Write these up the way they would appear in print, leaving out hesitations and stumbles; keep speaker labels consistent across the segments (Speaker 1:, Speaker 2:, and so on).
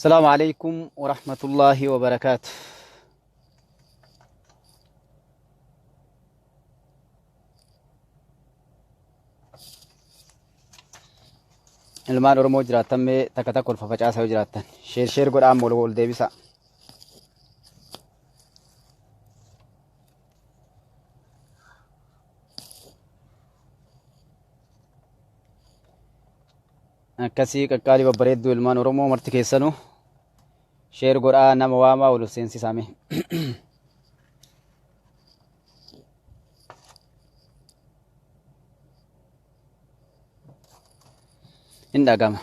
Speaker 1: Asalaamu alaikum warahmatullaahi wabarakaatu. Ilmaan Oromoo jiraattan mee takka takka ol faffacaasaa yoo jiraattan sheer sheer godhaa amma ol ol deebisaa. Akkasii qaqqaalii babbareedduu ilmaan Oromoo marti keessanuu sheer godhaa nama waamaa wal seensisaa mee. Hin dhagama.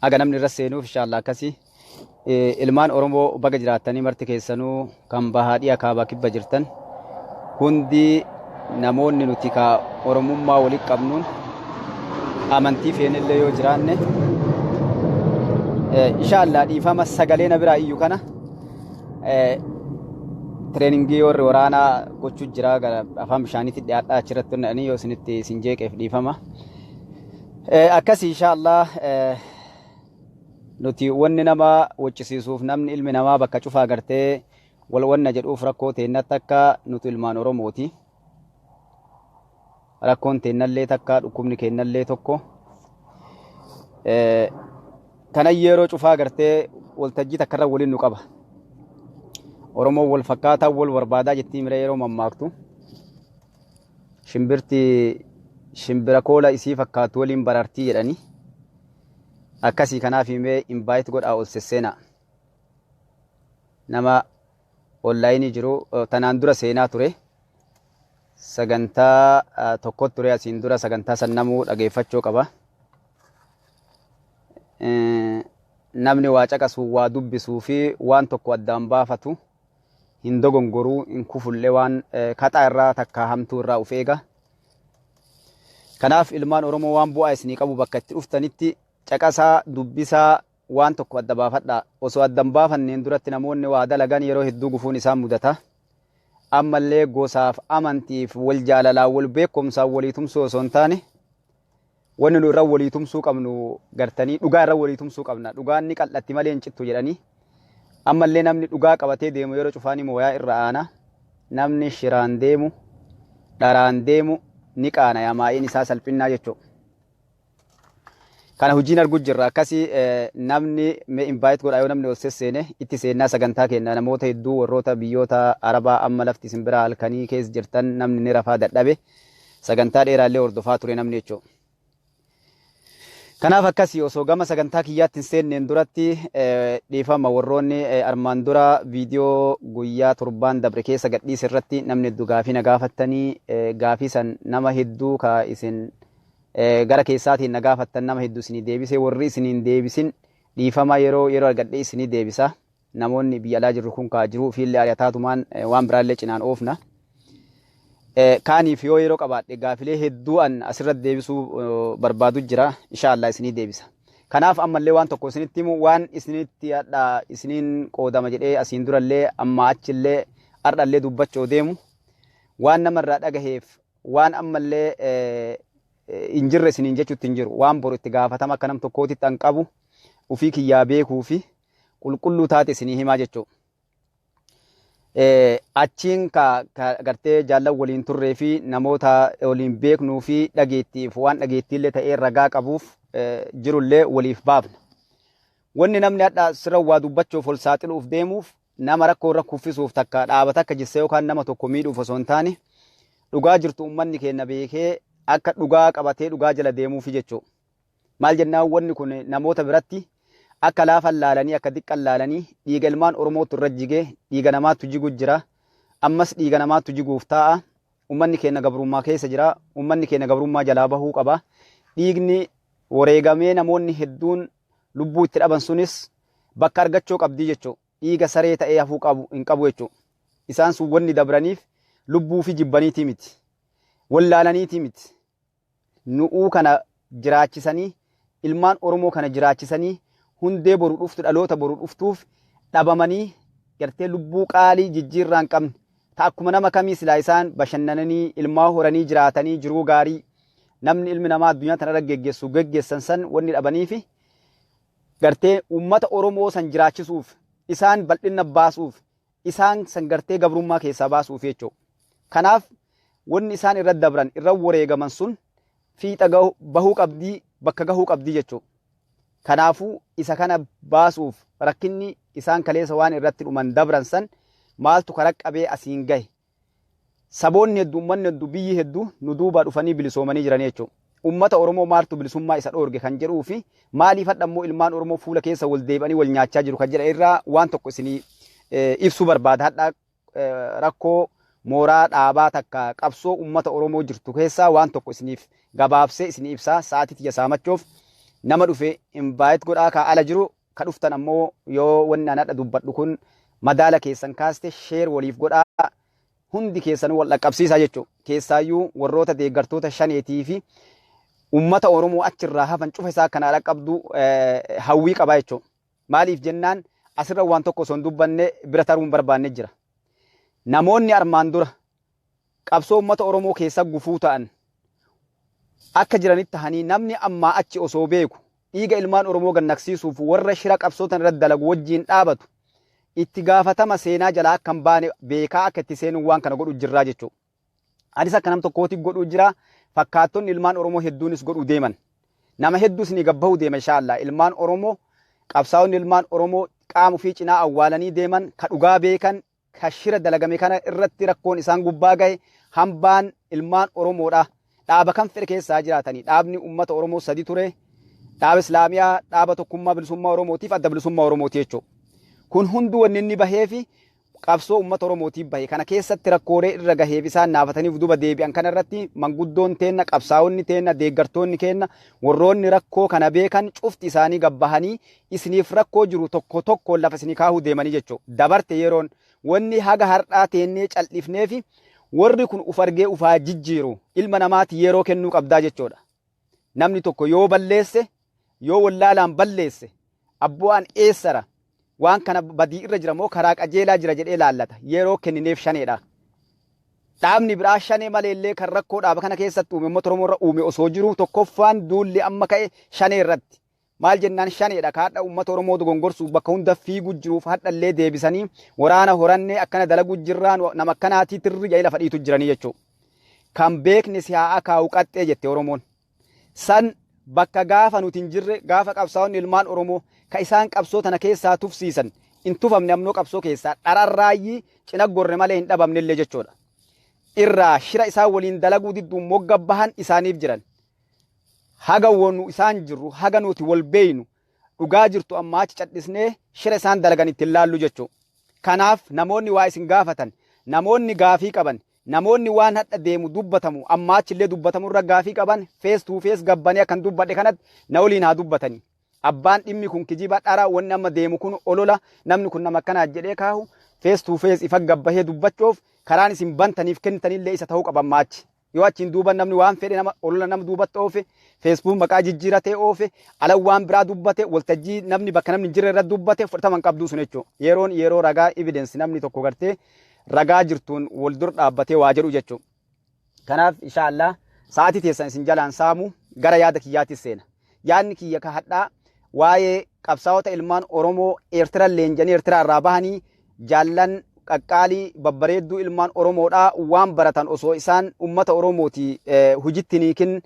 Speaker 1: Haga namni irra seenuuf inshallah akkasii ilmaan Oromoo baga jiraattanii marti keessanuu kan bahaa dhiya kaabaa kibba jirtan hundi namoonni nuti ka Oromummaa walitti qabnuun amantii feenillee yoo jiraanne inshallah dhiifama sagalee na biraa iyyu kana tireeningii warri waraanaa gochuu jira gara afaan bishaaniitti dhiyaadhaa achirratti honna'anii yoo isinitti isin jeeqeef dhiifama. Akkasii inshaallah nuti wanni nama waccisiisuuf namni ilmi namaa bakka cufaa gartee wal wanna jedhuuf rakkoo teennatti akka nuti ilmaan Oromooti. Rakkoon teennallee takka dhukkubni keennallee tokko. Kana yeroo cufaa gartee waltajjii takkarra waliin nu qaba. Oromoon wal fakkaataa wal barbaadaa jettii mire yeroo mammaaktu. Shimbirti shimbira koola isii fakkaattu waliin barartii jedhanii. Akkasii kanaaf himee invite godhaa ol sesseenaa. Nama onlaayinii jiru tanaan dura seenaa ture. Sagantaa tokko ture asiin dura sagantaa san namuu dhageeffachuu qaba. Namni waa caqasu waa dubbisuu fi waan tokko addaan baafatu hin dogongoruu hin kufullee waan kaxaa irraa takka hamtuu irraa of eega. Kanaaf ilmaan Oromoo waan bu'aa isinii qabu bakka itti dhuftanitti caqasaa dubbisaa waan tokko adda baafadhaa. Osoo adda hin baafanneen duratti namoonni waa dalagan yeroo hedduu gufuun isaan mudata. Ammallee gosaaf amantiif wal jaalalaan wal beekumsaan walii tumsuu osoo hin taane wanni nu irra walii tumsuu qabnu gartanii dhugaa irra walii tumsuu qabna. Dhugaan ni qal'atti malee hin cittu jedhanii. Ammallee namni dhugaa qabatee deemu yeroo cufaa ni mooyaa irra aana. Namni shiraan deemu dharaan deemu ni qaanaya maa'iin isaa salphinnaa jechuudha. Kana hojiin argu jirra. Akkasi namni mee invite godhaa yoo namni ol sesseene itti seennaa sagantaa kenna namoota hedduu warroota biyyoota Arabaa amma lafti isin biraa halkanii keessa jirtan namni ni rafaa dadhabe sagantaa dheeraallee hordofaa ture namni jechuudha. Kanaaf akkasii osoo gama sagantaa kiyyaatti hin seenneen duratti dhiifama warroonni armaan dura viidiyoo guyyaa torbaan dabre keessa gadhiise irratti namni hedduu gaafii na gaafattanii gaafii san nama hedduu ka isin gara keessaatiin na gaafattan nama hedduu isinii deebise warri isiniin deebisin dhiifama yeroo yeroo argadhee isinii deebisa namoonni biyya alaa jirru kun kaa jiruu ofiillee ari'ataatumaan waan biraallee cinaan oofna. Kaaniif yoo yeroo qabaadhe gaafilee hedduu an asirratti deebisuu barbaadu jira inshaallah isinii deebisa. Kanaaf ammallee waan tokko isinitti himu waan isinitti hadha isiniin qoodama jedhee asiin durallee amma achillee har'allee dubbachuu deemu waan namarraa dhagaheef waan ammallee hin jirre isiniin jechuutti hin jiru. Waan boru itti gaafatama akka nam tokkootitti an qabu ufii kiyyaa beekuu fi qulqulluu taate isinii himaa jechuudha. Achiin ka gartee jaallan waliin turree fi namoota waliin beeknuu fi dhageettiif waan dhageettiillee ta'ee ragaa qabuuf jirullee waliif baafna. Wanni namni hadha sirra waa dubbachuuf ol saaxiluuf deemuuf nama rakkoo irra kuffisuuf takka dhaaba takka jisse yookaan nama tokko miidhuuf osoo hin taane dhugaa jirtu ummanni keenya beekee akka dhugaa qabatee dhugaa jala deemuufi jechuudha. Maal jennaan wanni kun namoota biratti akka laafan laalanii akka diqqan laalanii dhiiga ilmaan Oromootu irra jigee dhiiga namaatu jigu jira ammas dhiiga namaatu jiguuf taa'a ummanni keenya gabrummaa keessa jira ummanni keenya gabrummaa jalaa bahuu qaba dhiigni wareegamee namoonni hedduun lubbuu itti dhaban sunis bakka argachuu qabdii jechuudha. Dhiiga saree ta'ee hafuu qabu hin qabu jechuudha. Isaan sun wanni dabraniif lubbuu fi jibbaniitii miti. Wallaalaniitii miti. Nu'uu kana jiraachisanii ilmaan Oromoo kana jiraachisanii hundee boru dhuftu dhaloota boru dhuftuuf dhabamanii gartee lubbuu qaalii jijjiirraa hin qabne ta akkuma nama kamii silaa isaan bashannananii ilmaa horanii jiraatanii jiruu gaarii namni ilmi namaa addunyaa tanarra geggeessu geggeessan san wanni dhabaniifi. Gartee uummata Oromoo san jiraachisuuf, isaan bal'inna baasuuf, isaan san gartee gabrummaa keessaa baasuuf jechuudha. Kanaaf wanni isaan irra dabran, irra wareegaman sun fiixa bahuu qabdii, bakka gahuu qabdii jechuudha. Kanaafuu isa kana baasuuf rakkinni isaan kaleessa waan irratti dhuman dabran san maaltu karaa qabee asiin gahe? Saboonni hedduu, uummanni hedduu, biyyi hedduu nu duubaa dhufanii bilisoomanii jiran jechuudha. Uummata Oromoo maaltu bilisummaa isa dhoorge kan jedhuu fi maaliif hadha immoo ilmaan Oromoo fuula keessa wal deebi'anii wal nyaachaa jiru kan jedhan irraa waan tokko isinii ibsuu barbaada. Hadha rakkoo mooraa dhaabaa takka qabsoo uummata Oromoo jirtu keessaa waan tokko isiniif gabaabsee isinii ibsaa. Sa'aatii tiyya saamachuuf nama dhufe invite godhaa, ka ala jiru ka dhuftan ammoo yoo wanni an hadha dubbadhu kun madaala keessan kaaste share waliif godhaa, hundi keessanuu wal dhaqqabsiisaa jechuudha. Keessaayyuu warroota deeggartoota shaneetii fi uummata Oromoo achirraa hafan cufa isaa kana dhaqqabdu hawwii qabaa jechuudha. Maaliif jennaan, asirra waan tokko osoo hin dubbanne bira taruu hin barbaanne jira. Namoonni armaan dura qabsoo uummata Oromoo keessa gufuu ta'an akka jiranitti tahanii, namni ammaa achi osoo beeku dhiiga ilmaan Oromoo gannaqsiisuuf warra shira qabsootan irratti dalagu wajjiin dhaabatu, itti gaafatama seenaa jalaa akka hin baane beekaa akka itti seenuun waan kana godhu jirraa jechuudha. Anis akka nam tokkootti godhuu jira. Fakkaattonni ilmaan Oromoo hedduunis godhuu deeman. Nama hedduus ni gabbahuu deema inshaallah. Ilmaan Oromoo, qabsaa'onni ilmaan Oromoo qaama ofii cinaa awwaalanii deeman, ka dhugaa beekan, ka shira dalagame kana irratti rakkoon isaan gubbaa gahe, hambaan ilmaan Oromoodha. Dhaaba kan fedhe keessaa jiraatanii, dhaabni uummata Oromoo sadi ture. Dhaaba Islaamiyaa, dhaaba Tokkummaa Bilisummaa Oromootiif Adda Bilisummaa Oromooti jechuudha. Kun hunduu wanni inni bahee fi qabsoo uummata Oromootiif bahe. Kana keessatti rakkoolee irra gaheef isaan naafataniif duba deebi'an. Kana irratti manguddoon teenna, qabsaa'onni teenna, deeggartoonni keenna, warroonni rakkoo kana beekan cufti isaanii gabbahanii isiniif rakkoo jiru tokko tokkoon lafa isinii kaahuu deemanii jechuudha. Dabarte yeroon. Wanni haga har'aa teennee cal'ifnee fi warri kun uf argee ufaa jijjiiru, ilma namaati yeroo kennuu qabdaa jechuudha. Namni tokko yoo balleesse, yoo wallaalaan balleesse, abbu'aan eessara waan kana badii irra jira moo karaa qajeelaa jira jedhee laallata. Yeroo kennineef shaneedha. Dhaabni biraa shanee maleellee kan rakkoo dhaaba kana keessatti uume, uummata Oromoo irra uume osoo jiru, tokkoffaan duulli amma ka'e shanee irratti. Maal jennaan, shaneedha kaadha uummata Oromoo dogongorsuuf bakka hunda fiigu jiruuf, hadhallee deebisanii waraana horannee akkana dalagu jirraa, nama akkanaatii tirri jedhanii lafa dhiitu jiranii jechuudha. Kan beekni si haa akaa'u qaxxee jette Oromoon. San bakka gaafa nuti hin jirre, gaafa qabsaa'onni ilmaan Oromoo ka isaan qabsoo tana keessaa tufsiisan hin tufamne, ammoo qabsoo keessaa dhararraayyii cina gorre malee hin dhabamnellee jechuudha. Irraa shira isaan waliin dalaguu didduun mogga bahan isaaniif jiran. Haga wonu isaan jirru, haga nuti wal beeynu, dhugaa jirtu ammaa achi cadhisnee shira isaan dalagan ittiin laallu jechuudha. Kanaaf namoonni waa isin gaafatan, namoonni gaafii qaban, namoonni waan hadha deemu dubbatamu ammaa achillee dubbatamu irra gaafii qaban, face to face gabbanii akkan dubbadhe kanatti na waliin haa dubbatanii. Abbaan dhimmi kun kijiba, dhara, wanni amma deemu kun olola, namni kun nama akkanaa jedhee kaahu, face to face ifa gabbahee dubbachuuf karaan isin bantaniif kennitanillee isa ta'uu qaba ammaa achi. Yoo achiin duuba namni waan fedhe nama olola nama duubatti oofe, Facebook maqaa jijjiiratee oofe, ala waan biraa dubbate, waltajjii namni bakka namni hin jirre irra dubbate, fudhatama hin qabduu sun jechuudha. Yeroon yeroo ragaa, evidence, namni tokko gartee ragaa jirtuun wal dur dhaabbatee waa jedhu jechuudha. Kanaaf inshaallah sa'aatii teessan isin jalaan saamu, gara yaada kiyyaatti seena. Yaadni kiyya ka hadhaa waa'ee qabsaa'ota ilmaan Oromoo Eertira leenjanii Eertiraa irraa bahanii, jaallan qaqqaalii babbareedduu ilmaan Oromoodhaa waan baratan osoo isaan ummata Oromooti hujitti niikin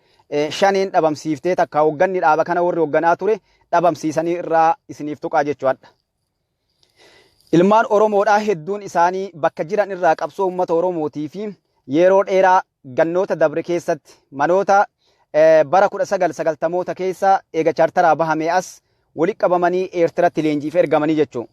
Speaker 1: shaneen dhabamsiiftee takka hogganni dhaaba kana warri hogganaa ture dhabamsiisanii irraa isiniif tuqaa jechuudha. Ilmaan Oromoodhaa hedduun isaanii bakka jiran irraa qabsoo ummata Oromootii fi yeroo dheeraa gannoota dabre keessatti manoota bara 1990moota keessa eega chaartaraa bahamee as walitti qabamanii Eertiratti leenjiif ergamanii jechuudha.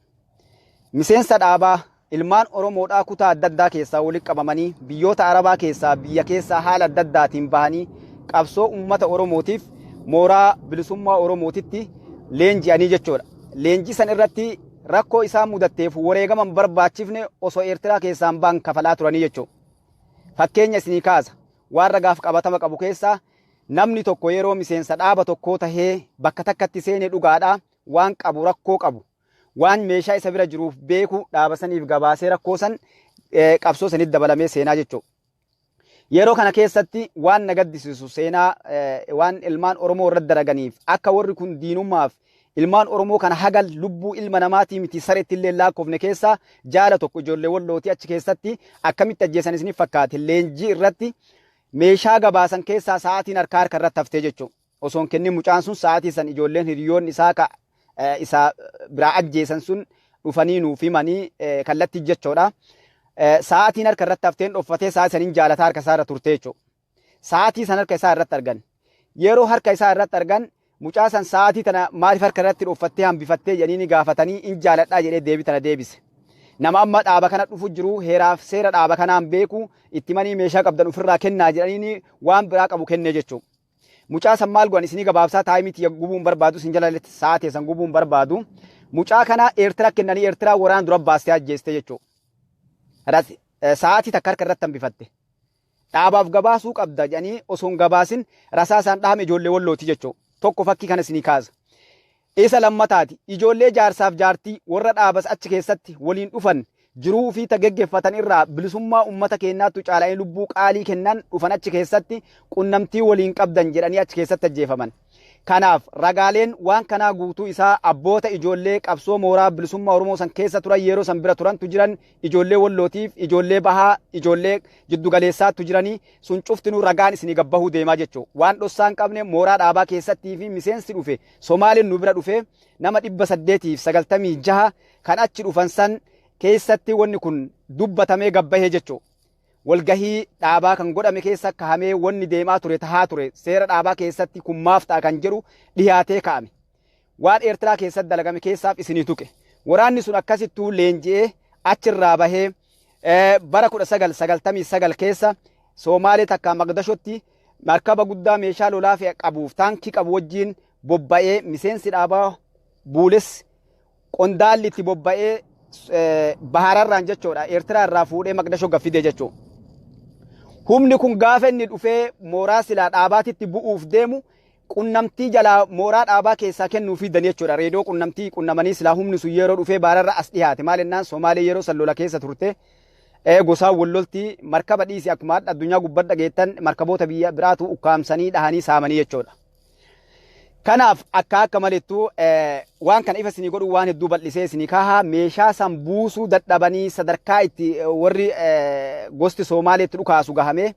Speaker 1: Miseensa dhaabaa ilmaan Oromoodhaa kutaa adda addaa keessaa walitti qabamanii, biyyoota Arabaa keessaa, biyya keessaa haala adda addaatiin bahanii qabsoo uummata Oromootiif mooraa bilisummaa Oromootitti leenji'anii jechuudha. Leenjii san irratti rakkoo isaan mudatteef wareegama hin barbaachifne osoo Eertiraa keessaan bahan kafalaa turanii jechuudha. Fakkeenya isinii kaasa. Waan ragaaf qabatama qabu keessaa, namni tokko yeroo miseensa dhaaba tokkoo tahee bakka takkatti seenee, dhugaadha, waan qabu, rakkoo qabu, waan meeshaa isa bira jiruuf beeku dhaaba saniif gabaasee rakkoo san qabsoo sanitti dabalamee seenaa jechuudha. Yeroo kana keessatti waan na gaddisiisu, seenaa waan ilmaan Oromoo irratti dalaganiif akka warri kun diinummaaf Ilmaan Oromoo kana haga lubbuu ilma namaatii miti sareetti illee lakkoofne keessaa jaala tokko ijoollee Wallootii achi keessatti akkamitti ajjeesan isiniif fakkaate? Leenjii irratti meeshaa gabaasan keessaa sa'aatiin harka harka irratti haftee jechuudha. Osoo hin kennin mucaan sun sa'aatii san ijoolleen hiriyoonni isaa ka isa biraa ajjeesan sun dhufanii nuuf himanii kallattii jechuudha. Sa'aatiin harka irratti hafteen dhoffatee sa'aatii saniin jaalataa harka isaa irra turte jechuudha. Sa'aatii san harka isaa irratti argan. Yeroo harka isaa irratti argan, mucaa san sa'aatii tana maaliif harka irratti dhoffattee hambifattee jedhanii ni gaafatanii, in jaaladhaa jedhee deebii tana deebise. Nama amma dhaaba kana dhufu jiru, heeraaf seera dhaaba kanaan beeku, itti manii meeshaa qabdan ofirraa kennaa jedhanii waan biraa qabu kennee jechuudha. Mucaa san maal godhan? Isinii gabaabsaa, taayimii tiyya gubuun barbaadu, isin jala sa'aa teessan gubuun barbaadu. Mucaa kana Eertiraa kennanii, Eertiraa waraana dura baastee ajjeeste jechuudha. Sa'aatii takka harka irratti hambifatte. Dhaabaaf gabaasuu qabda jedhanii osoo hin gabaasin rasaasaan dhahame, ijoollee Wallooti jechuudha. Tokko fakkii kana isinii kaasa. Isa lammataati, ijoollee jaarsaaf jaartii warra dhaabas achi keessatti waliin dhufan, jiruu ofii ta geggeeffatan irraa bilisummaa uummata keenyaattu caalanii lubbuu qaalii kennan dhufan, achi keessatti qunnamtii waliin qabdan jedhanii achi keessatti ajjeefaman. Kanaaf ragaaleen waan kanaa guutuu isaa abboota ijoollee qabsoo mooraa bilisummaa Oromoo san keessa turan, yeroo san bira turantu jiran, ijoollee Wallootiif ijoollee bahaa, ijoollee jiddugaleessaattu jiranii, sun cuftinuu ragaan isinii gabbahuu deemaa jechuudha. Waan dhossaa hin qabne mooraa dhaabaa keessattii fi miseensi dhufe Somaaliin nu bira dhufe nama 896 kan achi dhufan san keessatti wanni kun dubbatamee gabbahee jechuudha. Walgahii dhaabaa kan godhame keessa kahamee wanni deemaa ture tahaa ture, seera dhaabaa keessatti kun maaf ta'a kan jedhu dhiyaatee ka'ame. Waan Eertiraa keessatti dalagame keessaaf isinii tuqe. Waraanni sun akkasittuu leenji'ee achirraa bahee bara 1999 keessa Soomaalee takka Maqdashotti markaba guddaa meeshaa lolaa fe'e qabuuf taankii qabu wajjin bobba'ee, miseensi dhaabaa buules qondaalli itti bobba'ee bahararraan jechuudha, Eertiraa irraa fuudhee Maqdashoo gaffidee jechuudha. Humni kun gaafa inni dhufee mooraa silaa dhaabaatitti bu'uuf deemu, qunnamtii jalaa mooraa dhaabaa keessaa kennuufii dani jechuudha. Reediyoo qunnamtii qunnamanii silaa humni sun yeroo dhufee baararra as dhiyaate, maal jennaan, Somaalee yeroo san lola keessa turte, gosaan wal loltii, markaba dhiisi, akkuma addunyaa gubbaa dhageettan markaboota biyya biraatu ukkaamsanii dhahanii saamanii jechuudha. Kanaaf akka akka malittuu waan kana ifa isinii godhuu waan hedduu bal'isee isinii kaahaa, meeshaa san buusuu dadhabanii sadarkaa itti warri gosti Somaaleetti dhukaasu gahamee,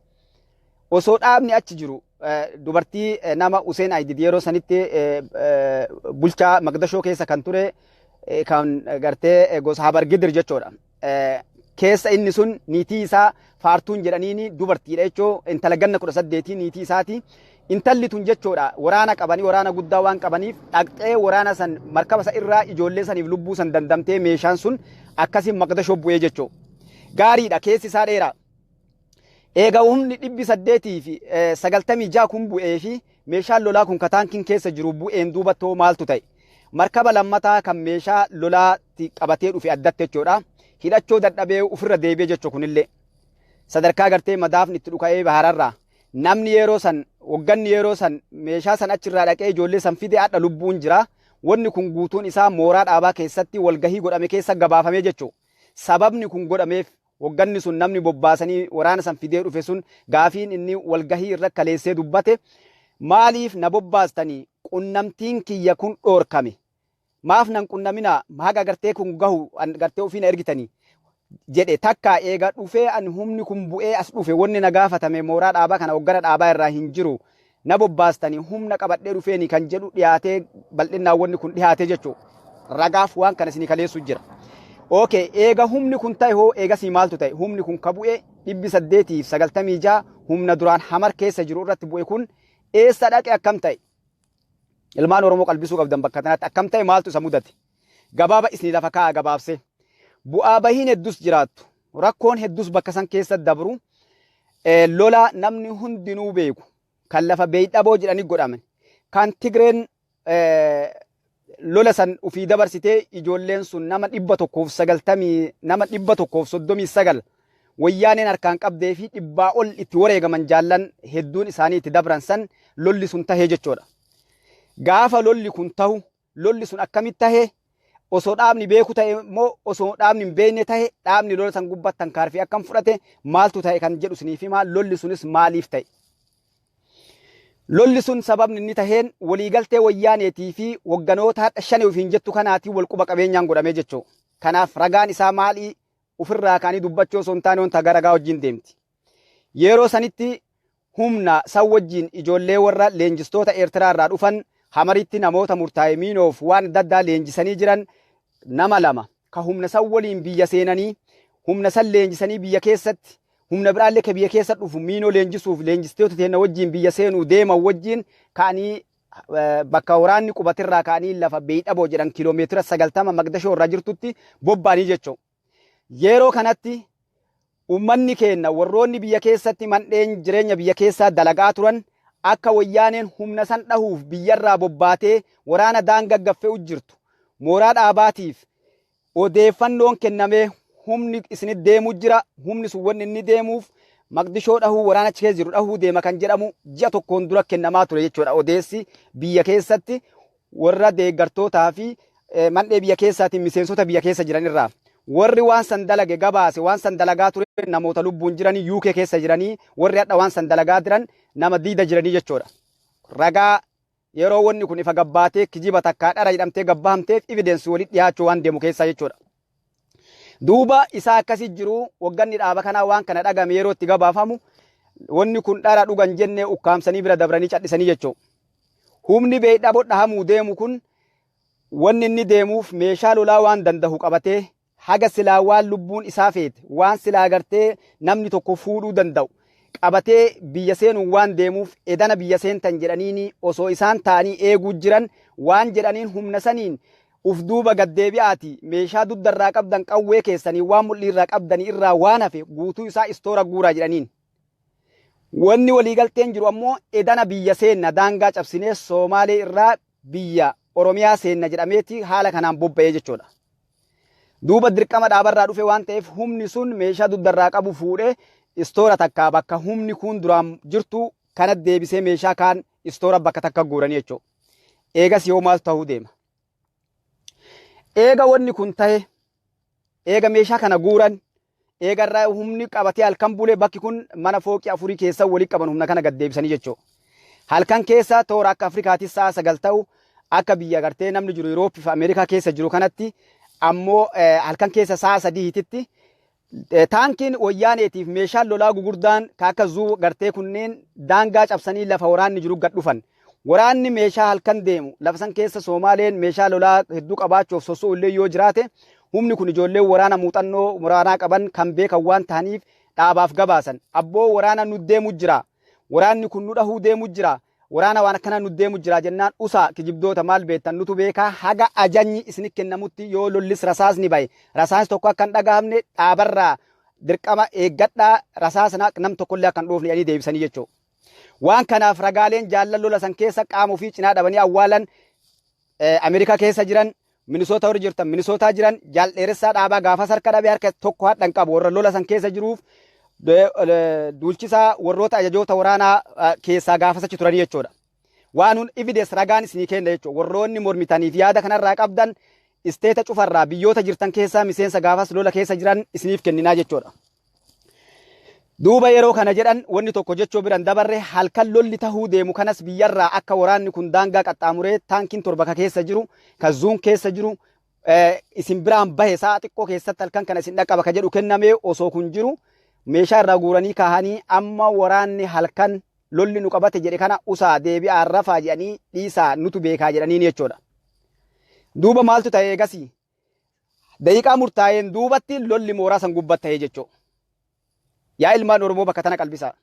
Speaker 1: osoo dhaabni achi jiru, dubartii nama Useen Aydid yeroo sanitti bulchaa Maqdashoo keessa kan ture, kan gartee gosa Habargidir jechuudha. Keessa inni sun niitii isaa Faartuun jedhaniini, dubartiidha jechuu, intala ganna 18 niitii isaati. Intalli tun jechuudha, waraana qabanii, waraana guddaa waan qabaniif, dhaqxee waraana san markaba isa irraa ijoollee saniif lubbuu san dandamtee, meeshaan sun akkasiin Maqdashoo bu'ee jechuu. Gaariidha, keessi isaa dheeraa. Eega humni 896 kun bu'ee fi meeshaan lolaa kun kataankiin keessa jiru bu'een duubattoo maaltu ta'e? Markaba lammataa kan meeshaa lolaatti qabatee dhufe addatti jechuudha. Hidhachoo dadhabee ofirra deebi'ee jechuu kunillee. Sadarkaa gartee madaafni itti dhuka'ee bahararraa. Namni yeroo san hogganni yeroo san meeshaa san achirraa dhaqee ijoollee san fide hadha lubbuun jira. Wanni kun guutuun isaa mooraa dhaabaa keessatti walgahii godhame keessa gabaafamee jechuudha. Sababni kun godhameef, hogganni sun, namni bobbaasanii waraana san fidee dhufe sun, gaafiin inni walgahii irra kaleessee dubbate, maaliif na bobbaastanii, qunnamtiin kiyya kun dhoorkame, maaf nan qunnaminaa, haga gartee kun gahu gartee ofii na ergitanii jedhe. Takka eega dhufee ani humni kun bu'ee as dhufe, wanni na gaafatame mooraa dhaabaa kana hoggana dhaabaa irraa hin jiru, na bobbaastanii humna qabadhee dhufeeni kan jedhu dhiyaatee, bal'innaan wanni kun dhiyaatee jechuudha. Ragaaf waan kana isinii kaleessu jira. Okay, eega humni kun ta'e hoo eegasii maaltu ta'e? Humni kun ka bu'e 896 humna duraan Hamar keessa jiru irratti bu'e kun eessa dhaqe, akkam ta'e? Ilmaan Oromoo qalbisuu qabdan bakka kanatti akkam ta'e, maaltu isa mudate? Gabaaba isinii lafa kaa'a gabaabsee. Bu'aa bahiin hedduus jiraattu. Rakkoon hedduus bakka san keessa dabru. Lola namni hundinuu beeku kan lafa Beeydhaboo jedhanii godhaman. Kan Tigreen lola san ufii dabarsitee, ijoolleen sun nama 190, nama 139 wayyaaneen harkaan qabdee fi dhibbaa ol itti wareegaman, jaallan hedduun isaanii itti dabran san lolli sun tahee jechuudha. Gaafa lolli kun tahu, lolli sun akkamitti tahee, osoo dhaabni beeku ta'e immoo osoo dhaabni hin beekne ta'e, dhaabni lola san gubbaatti tankaarfii akkam fudhate, maaltu ta'e kan jedhu isiniif himaa, lolli sunis maaliif ta'e. Lolli sun sababni inni taheen waliigaltee Wayyaaneetii fi hogganoota hadha Shanee ofiin jettu kanaatiin wal quba qabeenyaan godhamee jechuu. Kanaaf ragaan isaa maalii ufirraa ka'anii dubbachuu osoo hin taane wanta ragaa wajjin deemti. Yeroo sanitti humna san wajjin ijoollee warra leenjistoota Eertiraa irraa dhufan Hamaritti namoota murtaa'e miinoof waan adda addaa leenjisanii jiran nama 2 ka humna san waliin biyya seenanii humna san leenjisanii biyya keessatti humna biraallee ka biyya keessa dhufu miinoo leenjisuuf leenjistoota teenna wajjin biyya seenuu deeman wajjin ka'anii bakka waraanni qubatirraa ka'anii lafa Beeydhaboo jedhan kiiloomeetira 90 Maqdashoo irraa jirtutti bobba'anii jechuudha. Yeroo kanatti ummanni keenna warroonni biyya keessatti mandheen jireenya biyya keessaa dalagaa turan akka Wayyaaneen humna san dhahuuf biyyarraa bobbaatee waraana daanga gaffe'u jirtu mooraa dhaabaatiif odeeffannoon kennamee humni isinit deemu jira, humni sun wanni inni deemuuf Maqdishoo dhahuu, waraana achi keessa jiru dhahuu deema kan jedhamu ji'a tokkoon dura kennamaa ture jechuudha. Odeessi biyya keessatti warra deeggartootaa fi mandhee biyya keessaatiin miseensota biyya keessa jiran irraa. Warri waan san dalage gabaase, waan san dalagaa ture namoota lubbuun jiranii UK keessa jiranii, warri hadha waan san dalagaa jiran nama diida jiranii jechuudha. Ragaa yeroo wanni kun ifa gabbaatee kijiba takkaa dhara jedhamtee gabbahamteef evidence walitti dhiyaachuu waan deemu keessaa jechuudha. Duuba isaa akkasi jiru wagganni dhaaba kanaa waan kana dhagame yeroo itti gabaafamu wanni kun dhara dhugan jennee ukkaamsanii bira dabranii cadhisanii jechuudha. Humni Beeydhabo dhahamuu deemu kun wanni inni deemuuf meeshaa lolaa waan dandahu qabatee haga silaa waan lubbuun isaa feete, waan silaa gartee namni tokko fuudhuu danda'u qabatee biyya seenuun waan deemuuf edana biyya seentan jedhaniini osoo isaan taa'anii eeguu jiran waan jedhaniin humna saniin uf duuba gad deebi'aati meeshaa dugda irraa qabdan, qawwee keessanii waan mul'ii irraa qabdanii irraa waan hafe guutuu isaa istoora guuraa jedhaniin. Wanni waliigalteen jiru ammoo edana biyya seenna, daangaa cabsinee Soomaalee irraa biyya Oromiyaa seenna jedhameeti haala kanaan bobba'ee jechuudha. Duuba dirqama dhaabarraa dhufe waan ta'eef humni sun meeshaa dugdarraa qabu fuudhee istoora takkaa bakka humni kun duraan jirtu kana deebisee meeshaa kaan istoora bakka takka guuranii jechuudha. Eegas yoo maaltu ta'uu deema? Eega wanni kun tahe, eega meeshaa kana guuran, eega irraa humni qabatee halkan bulee, bakki kun mana fooqii afurii keessa walii qaban humna kana gad deebisanii jechuudha. Halkan keessa toora akka Afrikaatis sa'a 9 ta'u, akka biyya gartee namni jiru Yurooppii fi Ameerikaa keessa jiru kanatti ammoo halkan keessa sa'a 3tti taankiin Wayyaaneetiif meeshaan lolaa gugurdaan ka akka zuu gartee kunneen daangaa cabsanii lafa waraanni jiru gad dhufan. Waraanni meeshaa halkan deemu lafa san keessa Soomaaleen meeshaa lolaa hedduu qabaachuuf sosso'u illee yoo jiraate, humni kun ijoolleen waraana muuxannoo waraanaa qaban kan beekan waan tahaniif dhaabaaf gabaasan. Abboo, waraana nu deemu jira. Waraanni kun nu dhahuu deemu jira. Waraana waan akkanaa nu deemu jira jennaan, usaa kijibdoota, maal beektan, nutu beekaa, haga ajanyi isini kennamutti yoo lollis rasaasni bahe rasaasni tokko akka hin dhagahamne dhaabarraa dirqama eeggadhaa, rasaasna nam tokkollee akka hin dhoofne jedhanii deebisanii jechuudha. Waan kanaaf ragaaleen jaallan lola san keessa qaama ofii cinaa dhabanii awwaalan Ameerikaa keessa jiran, Minisoota warri jirtan Minisootaa jiran, jaal Dheeressaa Dhaabaa gaafas harka dhabee harka tokko hadhan qabu, warra lola san keessa jiruuf duulchisaa warroota ajajoota waraanaa keessaa gaafas achi turanii jechuudha. Waan hun evidence ragaan isinii kenna jechuudha. Warroonni mormitaniif yaada kanarraa qabdan isteeta cufarraa biyyoota jirtan keessaa miseensa gaafas lola keessa jiran isiniif kenninaa jechuudha. Duuba yeroo kana jedhan wanni tokko jechuu biran dabarre, halkan lolli tahuu deemu kanas biyyarraa akka waraanni kun daangaa qaxxaamuree taankiin 7 ka keessa jiru, ka zuun keessa jiru isin biraan bahe, sa'a xiqqoo keessatti halkan kana isin dhaqqaba ka jedhu kennamee osoo kun jiru meeshaa irraa guuranii kaahanii amma waraanni halkan lolli nu qabate jedhe kana usaa deebi'aa rafaa jedhanii, dhiisaa nutu beekaa jedhaniin jechuudha. Duuba maaltu ta'e eegasii? Daqiiqaa murtaa'een duubatti lolli mooraa san gubbatti ta'ee jechuudha. Yaa ilmaan Oromoo, bakka tana qalbisaa.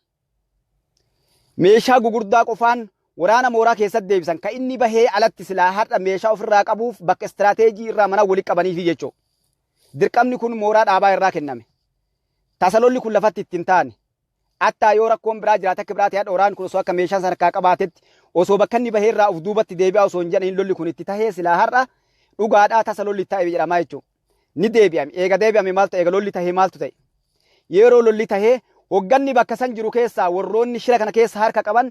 Speaker 1: Meeshaa gugurdaa qofaan waraana mooraa keessatti deebisan kan inni bahee alatti silaa har'a meeshaa ofirraa qabuuf bakka istiraateejii irraa mana walitti qabaniifi jechuudha. Dirqamni kun mooraa dhaabaa irraa kenname. Tasa lolli kun lafatti ittiin taane. Attaa yoo rakkoon biraa jiraate akka biraa ta'e, hadha waraanni kun osoo akka meeshaa san harkaa qabaatetti, osoo bakka inni bahee irraa of duubatti deebi'aa osoo hin jedhaniin lolli kun itti tahee, silaa har'a dhugaadhaa tasa lolli ta'e jedhamaa jechuudha. Ni deebi'ame. Eega deebi'ame maaltu ta'e? Eega lolli tahee maaltu ta'e? Yeroo lolli tahee hogganni bakka san jiru keessaa warroonni shira kana keessa harka qaban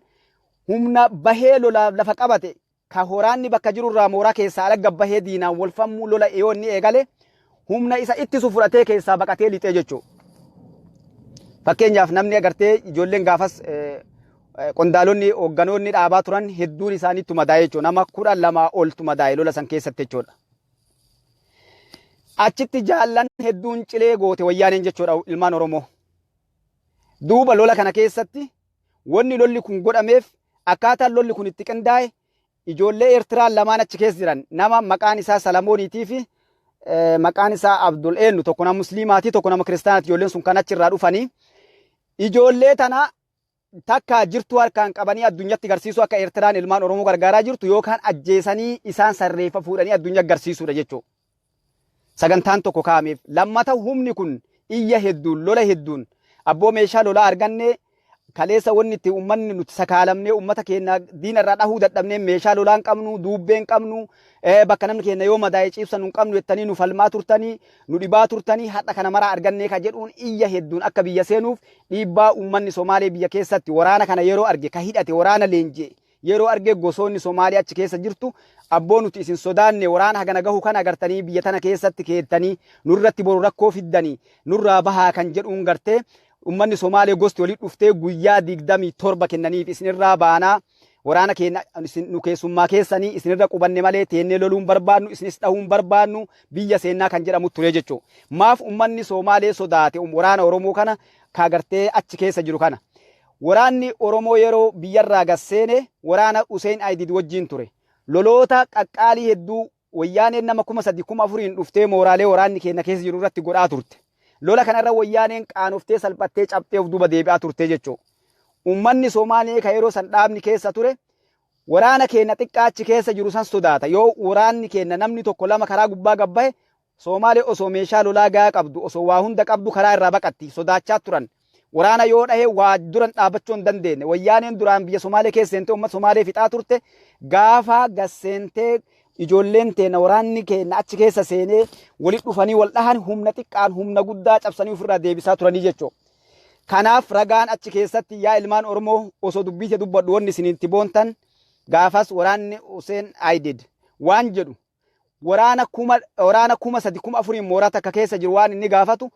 Speaker 1: humna bahee lolaaf lafa qabate ka waraanni bakka jiru irraa mooraa keessaa ala gabbahee diinaan wal fammuu lola yoo inni eegale humna isa ittisu fudhatee keessaa baqatee lixee jechuudha. Fakkeenyaaf namni agartee ijoolleen gaafas Qondaalonni hoogganoonni dhaabaa turan hedduun isaaniitu madaa'e jechuudha. Nama 12 oltu madaa'e lola san keessatti jechuudha. Achitti jaallan hedduun cilee goote wayyaaneen jechuudha ilmaan Oromoo. Duuba lola kana keessatti wanni lolli kun godhameef, akkaataan lolli kun itti qindaa'e, ijoollee Eertiraa lamaan achi keessa jiran, nama maqaan isaa Salamooniitii fi maqaan isaa Abdul eenyu, tokko nama Musliimaatii, tokko nama Kiristaanaati. Ijoolleen sun kan achirraa dhufanii, ijoollee tana takka jirtuu harkaan qabanii addunyatti agarsiisuu, akka Eertiraan ilmaan Oromoo gargaaraa jirtu, yookaan ajjeesanii isaan sarreeffa fuudhanii addunyaa agarsiisuudha jechuudha. Sagantaan tokko kaa'ameef. Lammata humni kun iyya hedduun, lola hedduun, abboo meeshaa lolaa arganne, kaleessa wanni itti uummanni nuti sakaalamnee uummata keenya diina irraa dhahuu dadhabnee, meeshaa lolaa hin qabnu, duubbee hin qabnu, bakka namni keenya yoo madaa'e ciibsan hin qabnu jettanii nu falmaa turtanii, nu dhibaa turtanii, hadha kana maraa argannee ka jedhuun iyya hedduun akka biyya seenuuf dhiibbaa uummanni Somaalee biyya keessatti waraana kana yeroo arge, ka hidhate waraana leenji'e yeroo arge, gosoonni Somaalee achi keessa jirtu, abboo nuti isin sodaanne, waraana hagana gahu kana agartanii biyya tana keessatti keettanii nurratti boru rakkoo fiddanii, nurraa bahaa kan jedhuun gartee uummanni Somaalee gosti walitti dhuftee guyyaa 27 kennaniif, isinirraa baanaa, waraana keenya isin nu keessummaa keessanii isinirra qubanne malee teennee loluun barbaannu, isinis dhahuun barbaannu, biyya seennaa kan jedhamu ture jechuudha. Maaf uummanni Somaalee sodaate waraana Oromoo kana ka gartee achi keessa jiru kana? Waraanni Oromoo yeroo biyyarraa gasseene waraana Hussein Aidid wajjin ture. Loloota qaqqaalii hedduu wayyaaneen nama 3000, 4000n dhuftee mooraalee waraanni keenya keessa jiru irratti godhaa turte. Lola kanarra wayyaaneen qaanoftee, salphattee, cabxee of duuba deebi'aa turte jechuudha. Uummanni Somaalee ka yeroo san dhaabni keessa ture waraana keenya xiqqaa achi keessa jiru san sodaata. Yoo waraanni keenya namni tokko lama karaa gubbaa gabbahe, Somaalee osoo meeshaa lolaa gahaa qabdu, osoo waa hunda qabdu, karaa irraa baqatti sodaachaa turan. Waraana yoo dhahe waa duran dhaabachuu hin dandeenye. Wayyaaneen duraan biyya Somaalee keessa seentee uummata Somaalee fixaa turte, gaafa gasseentee ijoolleen teenya, waraanni keenya achi keessa seenee walitti dhufanii wal dhahan, humna xiqqaan humna guddaa cabsanii ofirraa deebisaa turanii jechuudha. Kanaaf ragaan achi keessatti, yaa ilmaan Oromoo, osoo dubbii dubbadhu, wanni isinitti boontan gaafas waraanni Hussein Aidid waan jedhu, waraana 3000, 4000n mooraa takka keessa jiru, waan inni gaafatu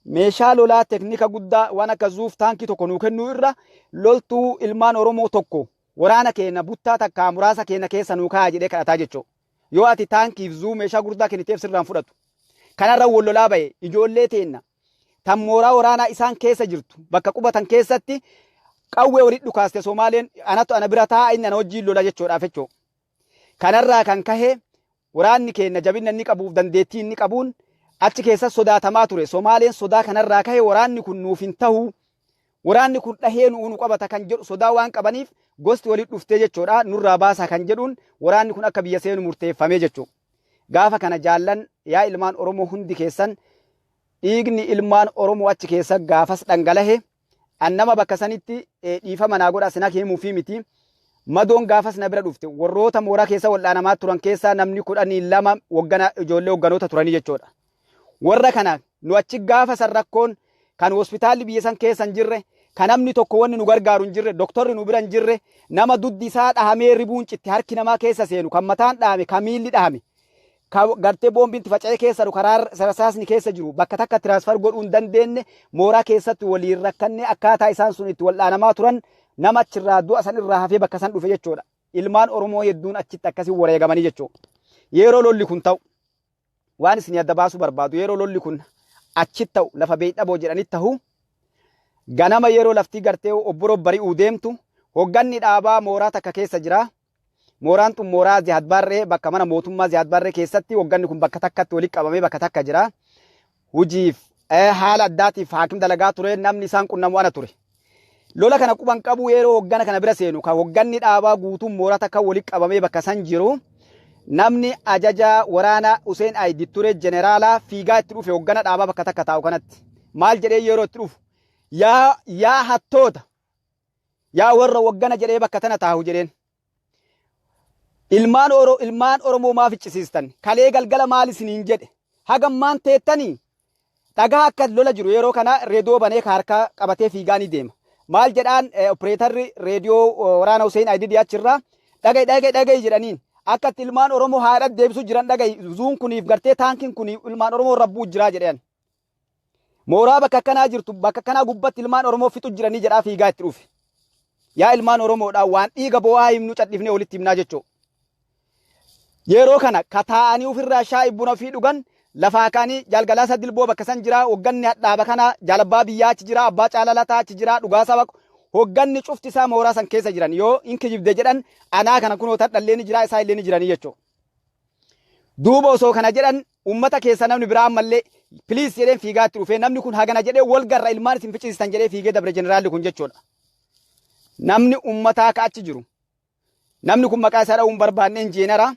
Speaker 1: meeshaa lolaa teknika guddaa waan akka zuuf taankii tokko nuu kennuu irra loltuu ilmaan Oromoo tokko waraana keenya buttaa takkaa muraasa keenya keessa nuu kaa'a jedhee kadhataa jechuudha. Yoo ati taankiif zuu meeshaa gurguddaa kenniteef sirraan fudhatu. Kanarra wal lolaa bahe, ijoollee teenna tan mooraa waraanaa isaan keessa jirtu bakka qubatan keessatti qawwee walitti dhukaaste Somaaleen, anatu ana bira taa'a, inni ana wajjin lola jechuudhaaf jechuudha. Kanarraa kan kahe waraanni keenya jabina inni qabuuf dandeettii inni qabuun achi keessa sodaatamaa ture. Somaaleen sodaa kanarraa kahe waraanni kun nuuf hin tahu, waraanni kun dhahee nu qabata kan jedhu sodaa waan qabaniif, gosti walitti dhuftee jechuudha, nurraa baasaa kan jedhuun waraanni kun akka biyya seenu murteeffamee jechuudha. Gaafa kana jaallan, yaa ilmaan Oromoo hundi keessan, dhiigni ilmaan Oromoo achi keessa gaafas dhangalahe, an nama bakka sanitti dhiifama naa godha sinaa himuu fi miti. Madoon gaafas na bira dhufte, warroota mooraa keessa wal'aanamaa turan keessaa namni 12 hoggana ijoollee hogganoota turanii jechuudha. Warra kana nu achi gaafa san rakkoon kan hospitaalli biyya san keessa hin jirre, kan namni tokko wanni nu gargaaru hin jirre, doktorri nu bira hin jirre, nama duddi isaa dhahamee ribuun citte, harki namaa keessa seenu, kan mataan dhahame, kan miilli dhahame, ka gartee boombiin itti faca'ee keessa jiru, karaa rasaasni keessa jiru, bakka takka transfer godhuu hin dandeenye, mooraa keessatti waliin rakkanne, akkaataa isaan sun itti wal'aanamaa turan, nama achirraa du'a san irraa hafee bakka san dhufe jechuudha. Ilmaan Oromoo hedduun achitti akkasii wareegamanii jechuudha. Yeroo lolli kun ta'u, waan isin adda baasuu barbaadu, yeroo lolli kun achitti ta'u, lafa Beeydhaboo jedhanitti ta'u, ganama yeroo laftii gartee obboroo bari'uu deemtu, hogganni dhaabaa mooraa takka keessa jira. Mooraan tun mooraa Ziyaad Baarree, bakka mana mootummaa Ziyaad Baarree keessatti hogganni kun bakka takkatti walitti qabamee bakka takka jira. Hojiif haala addaatiif haakim dalagaa ture, namni isaan qunnamu ana ture. Lola kana quban qabu, yeroo hoggana kana bira seenu, kan hogganni dhaabaa guutuun mooraa takka walitti qabamee bakka san jiru, namni ajaja waraana Hussein Aydid ture, jeneraalaa, fiigaa itti dhufe hoggana dhaabaa bakka takka taa'u kanatti. Maal jedhee yeroo itti dhufu? Yaa hattoota, yaa warra hoggana jedhee bakka tana taa'u jedheen. Ilmaan Oromoo maaf iccisiistan? Kalee galgala maal isiniin jedhe? Hagammaan teettanii? Dhagaa akka lola jiru yeroo kana reediyoo banee harkaa qabatee fiigaa ni deema. Maal jedhaan opereetarri reediyoo waraana Hussein Aydidi achirraa, "Dhaga'i, dhaga'i, dhaga'i," jedhaniin. "Akka itti ilmaan Oromoo haadha deebisuu jiran dhaga'i, zuun kuniif gartee taankiin kun ilmaan Oromoo rabbuu jiraa," jedhan. "Mooraa bakka akkanaa jirtu, bakka akkanaa gubbatti ilmaan Oromoo fixu jiranii," jedhaa fiigaa itti dhufe. Yaa ilmaan Oromoodhaa, waan dhiiga bo'aa himnu cadhifnee walitti himnaa jechuudha. Yeroo kana ka taa'anii ofirraa shaayii buna ofii dhugan lafaa ka'anii, Jaalgalaasa Dilboo bakka san jira, hogganni hadhaaba kanaa, Jaalabbaa Biyyaa achi jira, Abbaa Caalaa Lataa achi jira, dhugaa saba hogganni cufti isaa mooraa san keessa jiran. Yoo hin kijibde jedhan, anaa kana kunoo tadhallee ni jira, isaa illee ni jiranii jechuudha. Duuba osoo kana jedhan, ummata keessa namni biraa ammallee "Please" jedheen fiigaatti dhufee, namni kun hagana jedhee, "Wal garra, ilmaan isin ficcisiistan" jedhee fiigee dabre jeneraalli kun jechuudha. Namni ummataa ka achi jiru. Namni kun maqaa isaa dha'uun barbaanne, injiinara.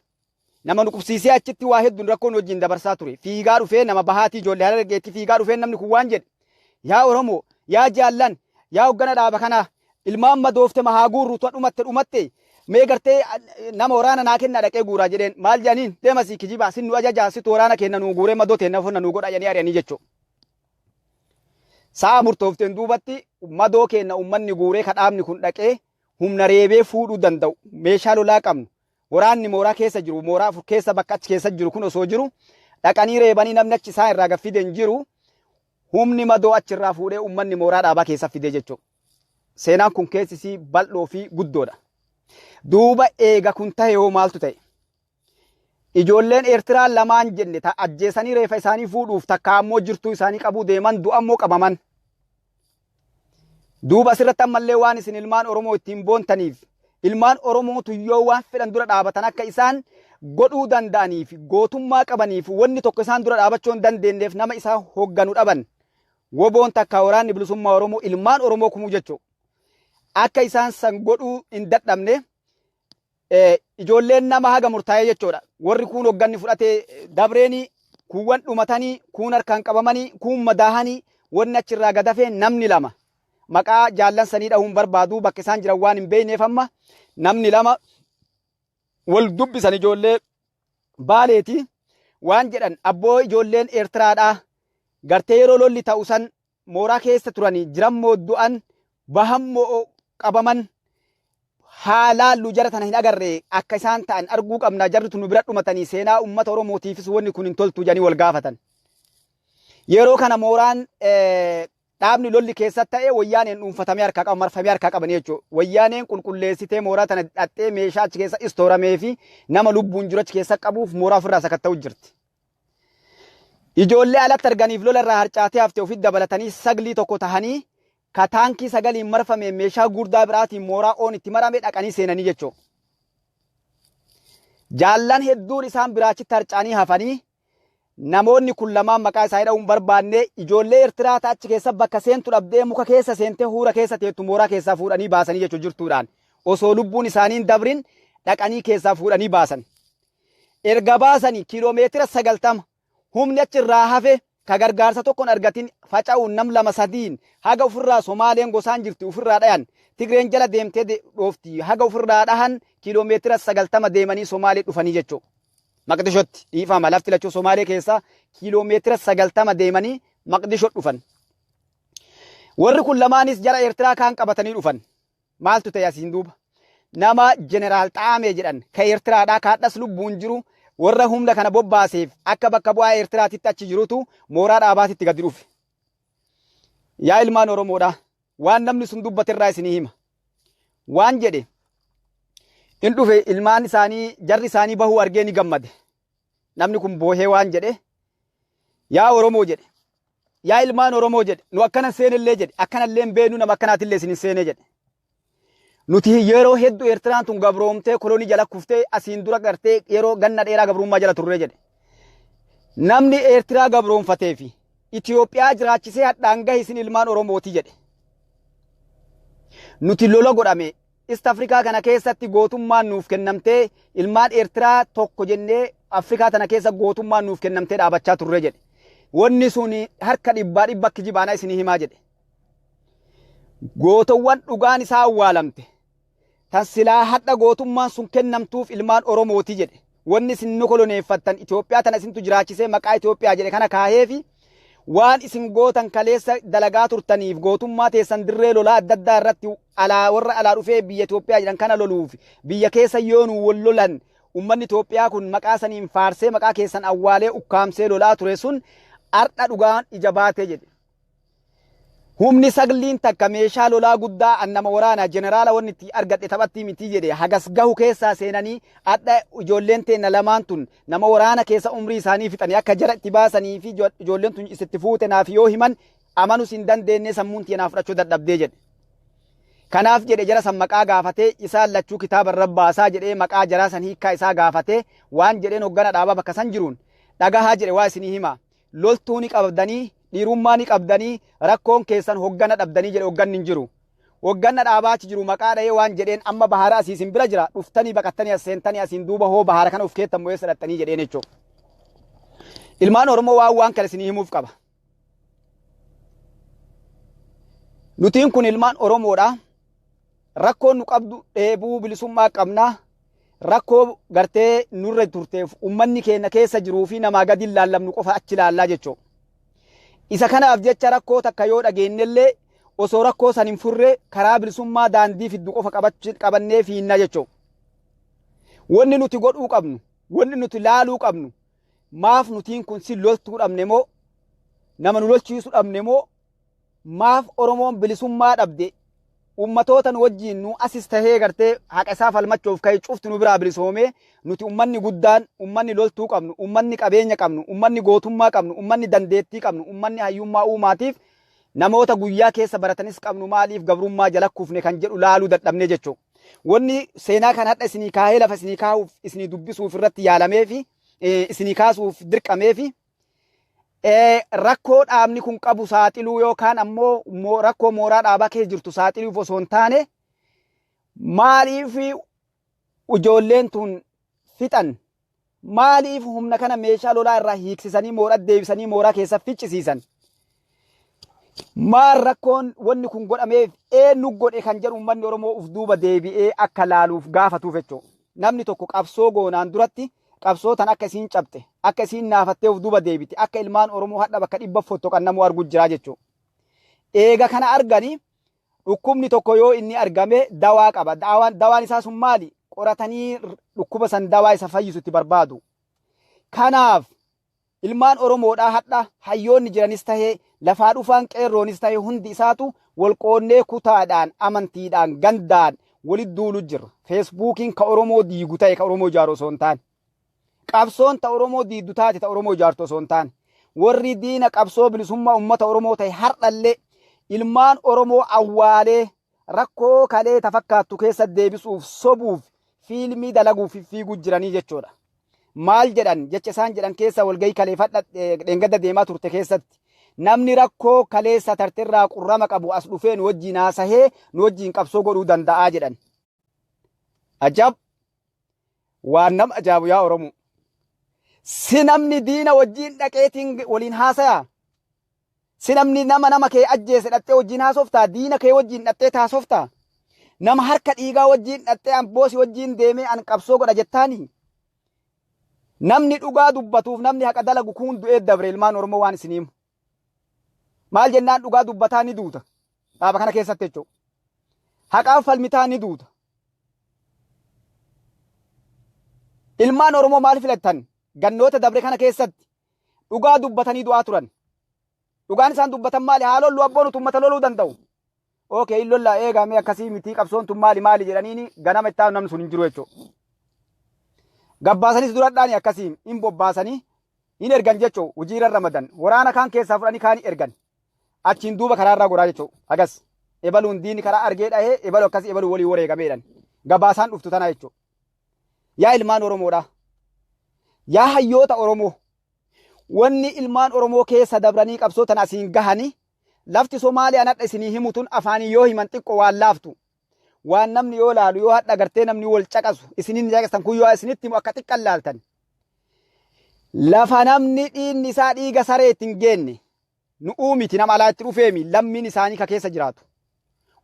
Speaker 1: Nama nu qubsiisee achitti waa hedduun rakkoon wajjin dabarsaa ture. Fiigaa dhufee, nama bahaatii, ijoollee Harargeetti fiigaa dhufee, namni kun waan jedhe. "Yaa Oromoo, yaa jaallan, yaa hoggana dhaaba kanaa, ilmaan madoofte mahaa guurru, dhumatte dhumatte, mee gartee nama waraana naa kennaa, dhaqee guuraa" jedheen. Maal jedhaniin? "Deema, sii kijibaa, sin nu ajajaa, situ waraana kenna nuu guuree madoo teenna fonna nuu godha" jedhanii ari'anii jechuudha. Sa'a murtoofteen duubatti madoo kenna uummanni guuree, ka dhaabni kun dhaqee humna reebee fuudhuu danda'u, meeshaa lolaa qabnu, waraanni mooraa keessa jiru, mooraa afur keessa bakka achi keessa jiru kun osoo jiru, dhaqanii reebanii namni achi isaan irraa gaffide hin jiru. Humni madoo achirraa fuudhee uummanni mooraa dhaabaa keessa fide jechuudha. Seenaan kun keessisii bal'oo fi guddoodha. Duuba eega kun ta'e hoo maaltu ta'e? Ijoolleen Eertiraa lamaan jenne ta ajjeesanii reefa isaanii fuudhuuf takka ammoo jirtuu isaanii qabuu deeman du'ammoo qabaman. Duuba asirratti ammallee waan isin ilmaan Oromoo ittiin boontaniif, ilmaan Oromoo tuyyoo waan fedhan dura dhaabatan akka isaan godhuu danda'aniif, gootummaa qabaniif, wanni tokko isaan dura dhaabachuu hin dandeenyeef nama isaa hoogganu dhaban. Woboon takka Waraanni Bilisummaa Oromoo, ilmaan Oromoo kumuu jechuudha. Akka isaan san godhuu hin dadhabne, ijoolleen nama haga murtaa'ee jechuudha. Warri kuun hogganni fudhatee dabreenii, kuuwwan dhumatanii, kuun harkaan qabamanii, kuun madaahanii, wanni achirraa gadafee namni lama. Maqaa jaallan sanii dhahuun barbaadu, bakka isaan jiran waan hin beekneef. Amma namni lama wal dubbisan, ijoollee Baaleeti. Waan jedhan, "Abboo, ijoolleen Eertiraadhaa gartee yeroo lolli ta'u san mooraa keessa turanii jiran moo du'an, bahan moo qabaman, haa laallu, jara tana hin agarre, akka isaan ta'an arguu qabna, jarri tun nu bira dhumatanii, seenaa uummata Oromootiifis wanni kun hin toltu" jedhanii wal gaafatan. Yeroo kana mooraan dhaabni lolli keessatti ta'e Wayyaaneen dhuunfatamee harkaa qaba, marfamee harkaa qabanii jechuudha. Wayyaaneen qulqulleessitee mooraa tana dhaxxee meeshaa achi keessa istooramee fi nama lubbuun jiru achi keessa qabuuf mooraa ofirraa sakatta'u jirti. Ijoollee alatti arganiif lola irraa harcaatee hafte ofitti dabalatanii saglii tokko tahanii, ka taankii sagaliin marfame, meeshaa gurdaa biraatiin mooraa oon itti marame dhaqanii seenanii jechuudha. Jaallan hedduun isaan biraachitti harcaanii hafanii, namoonni kun lamaan maqaa isaanii dha'uun barbaanne, ijoollee Eertiraa achi keessa bakka seentu dhabdee muka keessa seentee huura keessa teettu mooraa keessaa fuudhanii baasanii jechuudha. Jirtuudhaan osoo lubbuun isaanii hin dabrin dhaqanii keessaa fuudhanii baasan. Erga baasanii kiiloomeetira 90 humni achirraa hafe ka gargaarsa tokkon argatin faca'uun nam lama sadiin haga ofirraa, Somaaleen gosaan jirti, ofirraa dhayan, Tigreen jala deemtee dhoofti, haga ofirraa dhahan kiiloomeetira 90 deemanii Somaalee dhufanii jechuudha. Maqdishotti, dhiifama, lafti lachuu Somaalee keessaa, kiiloomeetira 90 deemanii Maqdisho dhufan. Warri kun lamaanis jara Eertiraa kaan qabatanii dhufan. Maaltu ta'e asiin duuba? Nama Jeneraal Xaamee jedhan ka Eertiraadhaa kaadhas lubbuun jiru, warra humna kana bobbaaseef akka bakka bu'aa Eertiraatitti achi jirutu mooraa dhaabaatitti gadi dhufe. Yaa ilmaan Oromoodhaa, waan namni sun dubbate irraa isinii hima. Waan jedhe, in dhufe, ilmaan isaanii, jarri isaanii bahuu argee ni gammade. Namni kun boohee waan jedhe, "Yaa Oromoo," jedhe. "Yaa ilmaan Oromoo," jedhe. "Nu akkana seenellee," jedhe. "Akkanallee hin beeknu, nama akkanaatillee isin hin seene," jedhe. "Nuti yeroo hedduu Eertiraan tun gabroomtee kolonii jala kuftee, asiin dura gartee yeroo ganna dheeraa gabrummaa jala turre," jedhe. "Namni Eertiraa gabroomfatee fi Itoophiyaa jiraachisee hadhaan gahe isin ilmaan Oromooti," jedhe. "Nuti lola godhame East Afrikaa kana keessatti gootummaan nuuf kennamtee, ilmaan Eertiraa tokko jennee Afrikaa tana keessa gootummaan nuuf kennamtee dhaabachaa turre," jedhe. "Wanni sun harka dhibbaa dhibba kijibaanaa isinii himaa," jedhe. "Gootowwan dhugaan isaa awwaalamte. Tan silaa hadha gootummaan sun kennamtuuf ilmaan Oromooti," jedhe. "Wanni isin nu koloneeffattan, Itoophiyaa tana isintu jiraachisee maqaa Itoophiyaa jedhe kana kaaheefi, waan isin gootan kaleessa dalagaa turtaniif, gootummaa teessan dirree lolaa adda addaa irratti alaa warra alaa dhufee biyya Itoophiyaa jedhan kana loluuf, biyya keessa yoo nu wal lolan ummanni Itoophiyaa kun maqaa saniin faarsee maqaa keessan awwaalee ukkaamsee lolaa ture sun ardha dhugaan ija baatee," jedhe. Humni sagliin takka meeshaa lolaa guddaa an nama waraanaa jeneraala wanni itti argadhe taphattii miti jedhe hagas gahu keessaa seenanii adha ijoolleen teenna lamaan tun nama waraana keessa umrii isaanii fixanii akka jara itti baasanii fi ijoolleen tun isitti fuute naaf yoo himan amanus hin dandeenne sammuun tiyya naaf fudhachuu dadhabdee jedhe. Kanaaf jedhe jara san maqaa gaafatee isaan lachuu kitaaba irra baasaa jedhee maqaa jaraa san hiikkaa isaa gaafatee waan jedheen hoggana dhaabaa bakka san jiruun dhagahaa jedhe waa isinii hima. Loltuu ni qabdanii, dhiirummaa ni qabdanii, rakkoon keessan hoggana dhabdanii jedhe hogganni hin jiru. Hogganna dhaabaa achi jiru maqaa dhahee waan jedheen amma bahara asii isin bira jira dhuftanii baqattanii as seentanii asiin duuba hoo bahara kana of keettan moo eessa dhaqxanii jedheen jechuudha. Ilmaan Oromoo waan waan kana isinii himuuf qaba. Nutiin kun ilmaan Oromoodha. Rakkoon nu qabdu dheebuu bilisummaa qabna. Rakkoo gartee nurra turteef ummanni keenya keessa jiruu fi namaa gadi laallamnu qofa achi laallaa jechuudha. Isa kanaaf jecha rakkoo takka yoo dhageenyellee osoo rakkoo san hin furre karaa bilisummaa daandii fiddu qofa qabannee fiinna jechuudha. Wanni nuti godhuu qabnu, wanni nuti laaluu qabnu maaf nutiin kun si loltuu dhabne moo nama nu lolchiisu dhabne moo maaf Oromoon bilisummaa dhabde ummatoota nu wajjiin nu asis tahee gartee haqa isaa falmachuuf ka'e cufti nu biraa bilisoomee nuti ummanni guddaan ummanni loltuu qabnu ummanni qabeenya qabnu ummanni gootummaa qabnu ummanni dandeettii qabnu ummanni hayyummaa uumaatiif namoota guyyaa keessa baratanis qabnu maaliif gabrummaa jala kufne kan jedhu laaluu dadhabne jechuudha. Wanni seenaa kan hadha isinii kaahee lafa isinii kaahuuf isinii dubbisuuf irratti yaalameefi isinii kaasuuf dirqameefi rakkoo dhaabni kun qabu saaxiluu yookaan ammoo rakkoo mooraa dhaabaa keessa jirtu saaxiluuf osoo hin taane maaliif ijoolleen tun fixan maaliif humna kana meeshaa lolaa irraa hiiksisanii mooraa deebisanii mooraa keessa ficcisiisan maal rakkoon wanni kun godhameef eenyu godhe kan jedhu uummanni Oromoo uf duuba deebi'ee akka laaluuf gaafatuuf jechuudha. Namni tokko qabsoo goonaan duratti qabsoo tan akka isiin cabxe, akka isiin naafattee of duuba deebite, akka ilmaan Oromoo hadha bakka dhibba fottoqan namuu argu jira jechuudha. Eega kana arganii dhukkubni tokko yoo inni argame dawaa qaba. Dawaan isaa sun maali? Qoratanii dhukkuba san dawaa isa fayyisu itti barbaadu. Kanaaf ilmaan Oromoodhaa hadha hayyoonni jiranis tahee lafaa dhufaan qeerroonis tahee hundi isaatu wal qoonnee kutaadhaan, amantiidhaan, gandaan walitti duulu jirra. Feesbuukiin ka Oromoo diigu ta'e ka Oromoo ijaaru osoo hin taane. Qabsoon ta Oromoo diiddu taate ta Oromoo ijaartu osoo hin taane. Warri diina qabsoo bilisummaa uummata Oromoo ta'e har'allee ilmaan Oromoo awwaalee rakkoo kalee ta fakkaattu keessa deebisuuf sobuuf fiilmii dalaguuf fiiguu jiranii jechuudha. Maal jedhan jecha isaan jedhan keessa walgahii kaleeffadha dheengadda deemaa turte keessatti namni rakkoo kaleessa tartirraa qurrama qabu as dhufee nu wajjiin haasahee nu wajjiin qabsoo godhuu danda'aa jedhan. Ajab! Waan nama ajaa'ibu yaa Oromoo. Si namni diina wajjiin dhaqeetiin waliin haasayaa? Si namni nama nama kee ajjeese dhaxxee wajjiin haasoftaa? Diina kee wajjiin dhaxxee taasoftaa? Nama harka dhiigaa wajjiin dhaxxee an boosi wajjiin deemee an qabsoo godha jettaanii? Namni dhugaa dubbatuuf namni haqa dalagu kun du'ee dabre ilmaan Oromoo waan isin himu. Maal jennaan dhugaa dubbataa ni duuta. Dhaaba kana keessatti jechuudha. Haqaan falmitaa ni duuta. Ilmaan Oromoo maal filattan? Gannoota dabre kana keessatti dhugaa dubbatanii du'aa turan. Dhugaan isaan dubbatan maali? Haa lollu abboo nuti uummata loluu danda'u. Okee hin lollaa eegaa mee akkasii mitii qabsoon tun maali maali jedhaniini ganama itti aanu namni sun hin jiru jechuudha. Gabbaasanis duradhaani akkasii hin bobbaasanii hin ergan jechuudha. Hojiirra ramadan waraana kaan keessaa fudhanii kaan ergan. Achiin duuba karaarraa goraa jechuudha. Hagas ebaluun diinni karaa argee dhahee ebalu akkasii ebaluu walii wareegameedhaan. Gabaasaan dhuftu tana jechuudha. Yaa ilmaan Oromoodhaa. Yaa hayyoota Oromoo. Wanni ilmaan Oromoo keessa dabranii qabsoo tana asiin gahanii lafti Somaaliyaan hadha isinii himu tun afaanii yoo himan xiqqo waan laaftu. Waan namni yoo laalu yoo hadha gartee namni wal caqasu isiniin caqastan kun yoo isinitti himu akka xiqqan laaltan. Lafa namni dhiigni isaa dhiiga saree itti hin geenne nu'uu miti nama alaa itti dhufeemi lammiin isaanii ka keessa jiraatu.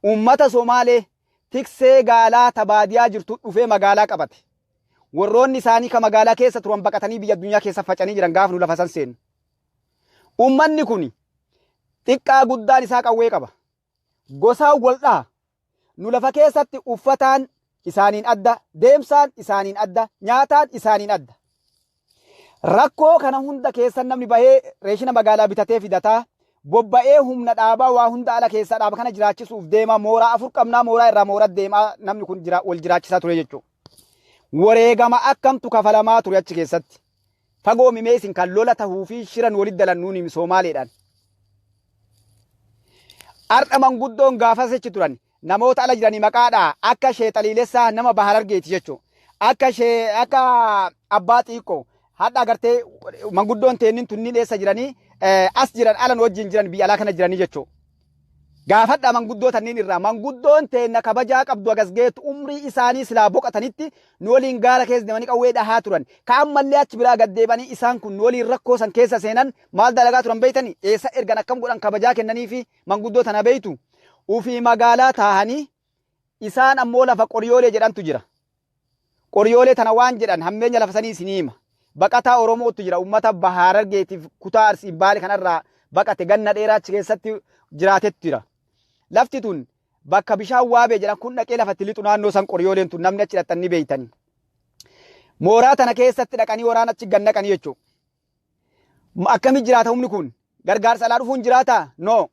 Speaker 1: Uummata Somaalee tiksee gaalaa ta baadiyaa jirtu dhufee magaalaa qabate. Warroonni isaanii ka magaalaa keessa turan baqatanii biyya addunyaa keessa facanii jiran gaafa nu lafa san seennu. Uummanni kun xiqqaa guddaan isaa qawwee qaba. Gosaan wal dhaha. Nu lafa keessatti uffataan isaaniin adda, deemsaan isaaniin adda, nyaataan isaaniin adda. Rakkoo kana hunda keessa namni bahee reeshina magaalaa bitatee fidataa, Bobba'ee humna dhaabaa waa hunda ala keessaa dhaaba kana jiraachisuuf deemaa mooraa 4 qabnaa mooraa irraa mooraa deemaa namni kun wal jiraachisaa ture jechuudha. Wareegama akkamtu kafalamaa ture achi keessatti. Fagoo mimee isin kan lola tahuu fi shiran walitti dalannuun himi Soomaaleedhaan. Har'a manguddoon gaafas achi turan namoota ala jiranii maqaadhaa akka Shee Xaliilessaa nama Baharargeeti jechuudha. Akka shee akka abbaa xiiqqoo hadha agartee manguddoon teennin tunniin eessa jiranii as jiran alan wajjin jiran biyya alaa kana jiranii jechuudha. Gaafadhaa manguddoo tanniin irraa. Manguddoon teenna kabajaa qabdu hagas geettu umrii isaanii silaa boqatanitti nu waliin gaara keessa deemanii qawwee dhahaa turan. Ka ammallee achi biraa gad deebi'anii isaan kun nu waliin rakkoo san keessa seenan maal dalagaa turan beeytanii? Eessa ergan akkam godhan kabajaa kennaniifi manguddoo tana beeytu? Ufii magaalaa taahanii isaan ammoo lafa Qoryoolee jedhantu jira. Qoryoolee tana waan jedhan hammeenya lafa sanii isinii hima. Baqataa Oromootu jira ummata Baha Harargeetiif kutaa Arsii Baale kanarraa baqate ganna dheeraa achi keessatti jiraatetu jira. Lafti tun bakka bishaan waabee jedhan kun dhaqee lafatti lixu naannoo san Qoryooleen tun namni achi dhaqxan ni beeytani. Mooraa tana keessatti dhaqanii waraana achi gad naqanii jechuudha. Akkamitti jiraata humni kun? Gargaarsa alaa dhufuun jiraataa? No.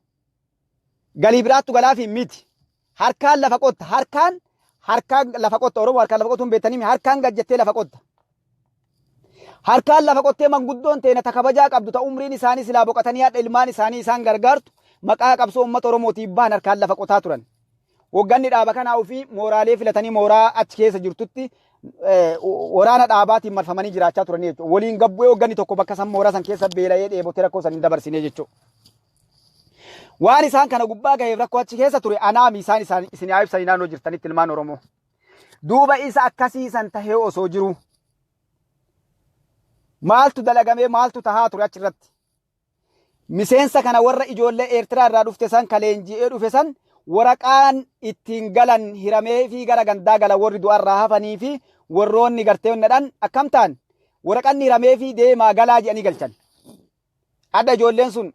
Speaker 1: Galii biraattu galaafi miti. Harkaan lafa qotta. Harkaan harkaan lafa qotta. Oromoo harkaan lafa qotuun beektanii harkaan gad jettee lafa qotta. Harkaan lafa qottee manguddoon teena ta kabajaa qabdu ta umriin isaanii silaa boqatanii hadha ilmaan isaanii isaan gargaartu maqaa qabsoo uummata Oromootiif bahan harkaan lafa qotaa turan. Hogganni dhaaba kanaa ofii mooraalee filatanii mooraa achi keessa jirtutti waraana dhaabaatiin marfamanii jiraachaa turanii jechuudha. Waliin gabbu'ee hogganni tokko bakka san mooraa san keessa beela'ee dheebotee rakkoo san hin dabarsinee jechuudha. Waan isaan kana gubbaa gaheef rakkoo achi keessa ture anaami isaan isaan isin haa ibsanii naannoo jirtanitti ilmaan Oromoo. Duuba isa akkasii san tahee osoo jiru maaltu dalagamee maaltu tahaa ture achirratti. Miseensa kana warra ijoollee Eertiraa irraa dhufte san ka leenji'ee dhufe san waraqaan ittiin galan hirameefii gara gandaa galan warri du'arraa hafanii fi warroonni gartee onnadhan akkam ta'an waraqanni hirameefii deemaa galaa jedhanii galchan. Adda ijoolleen sun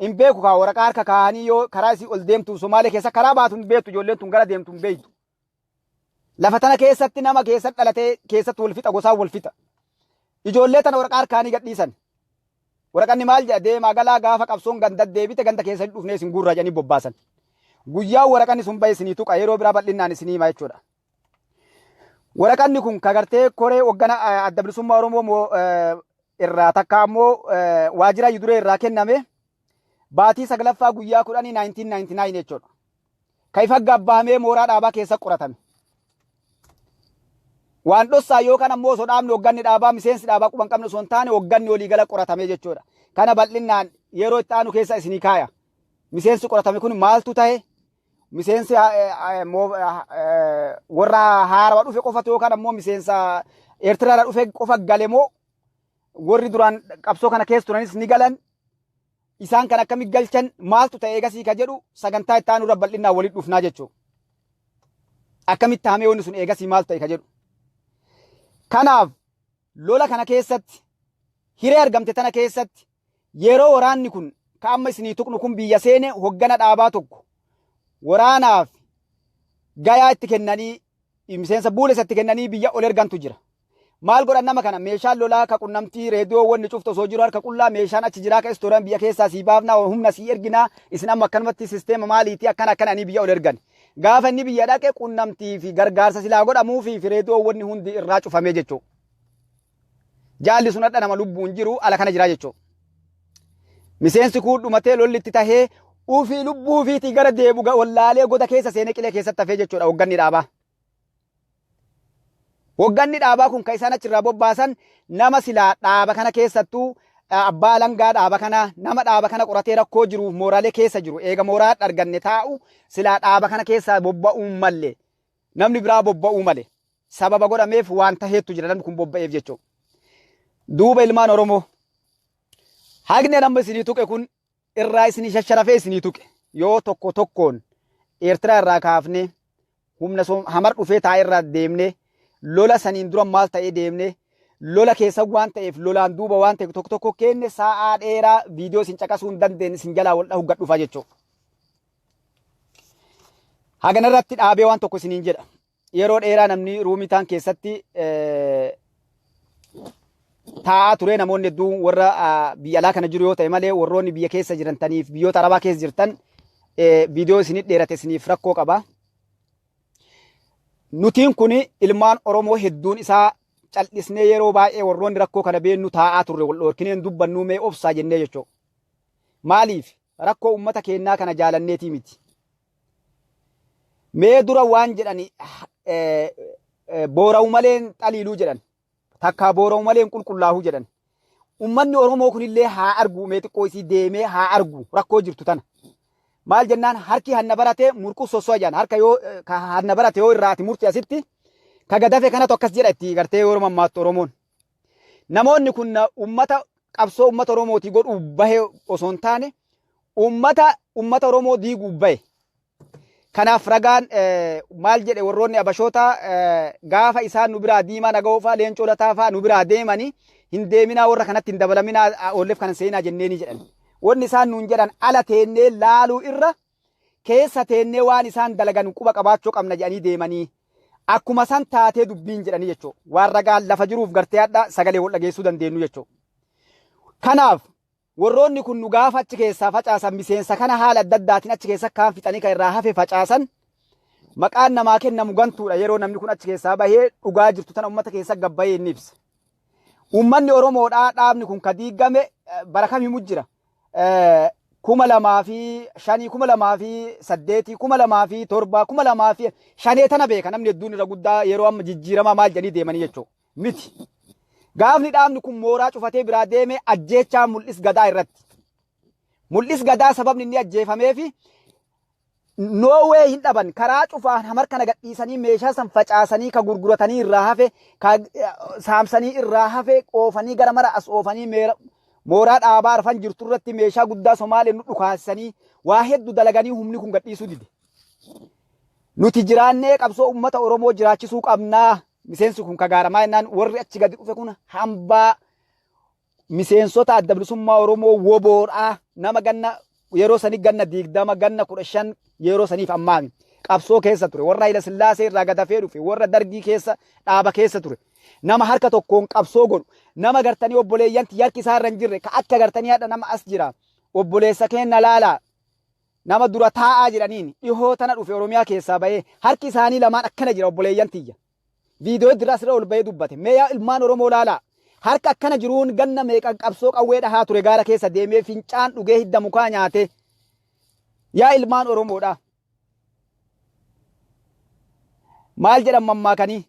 Speaker 1: hin beeku kaa waraqaa harka kaa'anii yoo karaa isii ol deemtu Somaalee keessa karaa baatu hin beektu ijoolleen tun gara deemtu hin beektu. Lafa tana keessatti nama keessa dhalatee keessatti wal fixa gosaan wal fixa. Ijoollee tana waraqaa harkaanii gadhiisan. Waraqanni maal jedha deemaa galaa gaafa qabsoon ganda deebite ganda keessa dhufnee isin guurraa jedhanii bobbaasan. Guyyaa waraqanni sun bahe isinii tuqa yeroo biraa bal'inaan isinii hima jechuudha. Waraqanni kun ka gartee koree hoggana adda bilisummaa Oromoo irraa takka ammoo waajjira duree irraa kenname baatii saglaffaa guyyaa 10 1999 jechuudha. Ka ifa gabbaamee mooraa dhaabaa keessa qoratame. Waan dhossaa yookaan ammoo osoo dhaabni hogganni dhaabaa miseensi dhaabaa quban qabne osoo hin taane hogganni waliigala qoratame jechuudha. Kana bal'inaan yeroo itti aanu keessa isinii kaaya. Miseensi qoratame kun maaltu ta'e? Miseensi warra haarawa dhufe qofatu yookaan ammoo miseensa Eertiraarraa dhufe qofa gale moo warri duraan qabsoo kana keessa turanis ni galan isaan kan akkamitti galchan maaltu ta'e eegasii ka jedhu sagantaa itti aanu irra bal'inaan walitti dhufnaa jechuudha. Akkamitti haamee wanni sun eegasii maal ta'e ka jedhu. Kanaaf lola kana keessatti hiree argamte tana keessatti yeroo waraanni kun ka amma isinii tuqnu kun biyya seene hoggana dhaabaa tokko waraanaaf gayaa itti kennanii miseensa buulesa itti kennanii biyya ol ergantu jira. Maal godhan nama kana meeshaan lolaa ka qunnamtii reediyoo wanni cuftu osoo jiru harka qullaa meeshaan achi jiraa ka istooran biyya keessaa sii baafnaa humna sii erginaa isin amma akkanumatti sisteema maaliitii akkana akkana ani biyya ol ergan. Gaafa inni biyya dhaqe qunnamtii fi gargaarsa silaa godhamuu fi reediyoo wanni hundi irraa cufamee jechuudha. Jaalli sun hadha nama lubbuun jiru ala kana jira jechuudha. Miseensi kun dhumatee lolli itti tahee ufii lubbuu ofiitii gara deebu wallaalee goda keessa seenee qilee keessatti hafee jechuudha hogganni dhaabaa. Hogganni dhaabaa kun kan isaan achirraa bobbaasan nama silaa dhaaba kana keessattuu abbaa alangaa dhaaba kana nama dhaaba kana qoratee rakkoo jiruuf mooraalee keessa jiru eega mooraa arganne taa'u silaa dhaaba kana keessaa bobba'uun malle namni biraa bobba'uu male sababa godhameef waan taheettu jira namni kun bobba'eef jechuudha. Duuba ilmaan Oromoo haqni nama isinii tuqe kun irraa isinii shasharafee isinii tuqe yoo tokko tokkoon Eertiraa irraa kaafnee humna hamar dhufee taa'e irraa deemnee lola saniin dura maal ta'ee deemnee lola keessa waan ta'eef lolaan duuba waan ta'eef tokko tokko keenne sa'aa dheeraa viidiyoo isin caqasuu hin dandeenye isin jalaa wal dhahu gad dhufaa jechuudha. Hagana irratti dhaabee waan tokko isiniin jedha. Yeroo dheeraa namni ruumii taan keessatti Taa'aa ture namoonni hedduun warra biyya alaa kana jiru yoo ta'e malee, warroonni biyya keessa jiran taniif biyyoota arabaa keessa jirtan viidiyoo isinit dheerate isiniif rakkoo qaba. Nutiin kun ilmaan Oromoo hedduun isaa cal'isnee yeroo baay'ee warroonni rakkoo kana beennu taa'aa turre, wal dhoorkineen dubbannuu mee obsaa jennee jechuudha. Maaliif? Rakkoo uummata keennaa kana jaalanneetii miti. Mee dura waan jedhani, boora'u maleen xaliiluu jedhan. Takkaa boora'u maleen qulqullaahuu jedhan. Uummanni Oromoo kunillee haa argu, mee xiqqoo isii deemee haa argu rakkoo jirtu tana. Maal jennaan, harki hanna barate murquu sosso'a jedhan. Harka yoo ka hanna barate yoo irraa ati murte asitti ka gadafe kanatu akkas jedha itti gartee yeroo mammaattu Oromoon. Namoonni kun uummata qabsoo uummata Oromootii godhuu bahe osoo hin taane, uummata Oromoo diiguu bahe. Kanaaf ragaan maal jedhe, warroonni Abashoota gaafa isaan nu biraa Diimaa Naga'oo fa'aa, Leencoo Lataa fa'aa nu biraa deemanii, hin deeminaa, warra kanatti hin dabalaminaa, OLF kana seenaa jenneeni jedhan. Wanni isaan nuun jedhan, ala teennee laaluu irra keessa teennee waan isaan dalagan quba qabaachuu qabna jedhanii deemanii. Akkuma san taatee dubbiin jedhanii jechuudha. Waan ragaan lafa jiruuf gartee hadha sagalee wal dhageessuu dandeenyu jechuudha. Kanaaf warroonni kun nu gaafa achi keessaa facaasan, miseensa kana haala adda addaatiin achi keessa kaan fixanii kan irraa hafe facaasan, maqaan namaa kennamu gantuudha. Yeroo namni kun achi keessaa bahee dhugaa jirtu tana uummata keessa gabbayee inni ibsa. Uummanni Oromoodhaa dhaabni kun ka diigame bara kam himu jira. 2005, 2008, 2007, 2005 tana beeka namni hedduun irra guddaa. Yeroo amma jijjiiramaa maal jedhanii deemanii jechuudha. Miti. Gaafni dhaabni kun mooraa cufatee biraa deeme ajjeechaa Mul'is Gadaa irratti. Mul'is Gadaa sababni inni ajjeefameefi noowee hin dhaban, karaa cufaan hamar kana gadhiisanii meeshaa san facaasanii, ka gurguratanii irraa hafe, ka saamsanii irraa hafe oofanii, gara mara as oofanii, mooraa dhaabaa arfan jirtu irratti meeshaa guddaa Somaaleen nu dhukaasisanii waa hedduu dalaganii humni kun gadhiisuu dide. Nuti jiraannee qabsoo uummata Oromoo jiraachisuu qabnaa. Miseensi kun kagaaramaa jennaan, warri achi gadi dhufe kun hambaa miseensota Adda Bilisummaa Oromoo woboodhaa, nama ganna yeroo sanii ganna 20, ganna 15 yeroo saniif ammaami. Qabsoo keessa ture, warra Hayila Sillaasee irraa gadafee dhufe, warra Dargii keessa dhaaba keessa ture. Nama harka tokkoon qabsoo godhu, nama gartanii obboleeyyanti harki isaa irra hin jirre, ka akka gartanii hadha nama as jira. Obboleessa keenya laalaa. Nama dura taa'aa jedhaniin dhihoo tana dhufe, Oromiyaa keessaa bahee harki isaanii lamaan akkana jira, obboleeyyan tiyya. Viidiyoo irraa asirra ol bahee dubbate. Mee yaa ilmaan Oromoo laalaa. Harka akkana jiruun ganna meeqan qabsoo qawwee dhahaa ture, gaara keessa deemee fincaan dhugee hidda mukaa nyaatee. Yaa ilmaan Oromoodha. Maal jedhan mammaakanii?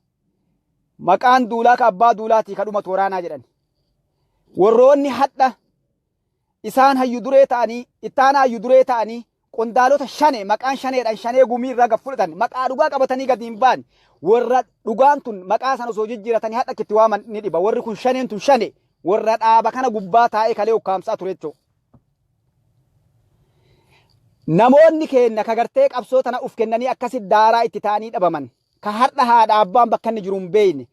Speaker 1: Maqaan duulaa ka abbaa duulaatii ka dhumatu waraanaa jedhan. Warroonni hadha isaan hayyu duree ta'anii, ittaanaa hayyu duree ta'anii, qondaalota shane maqaan shaneedhaan shanee gumii irraa gad fudhatan, maqaa dhugaa qabatanii gadi hin baane, warra dhugaan tun maqaa sana osoo jijjiiratanii hadha itti waaman ni dhiba. Warri kun shaneen tun shane warra dhaaba kana gubbaa taa'ee kalee ukkaamsaa ture jechuudha. Namoonni keenya ka gartee qabsoo tana uf kennanii akkasi daaraa itti ta'anii dhabaman, ka har'a haadha abbaan bakka inni jiru hin beekne,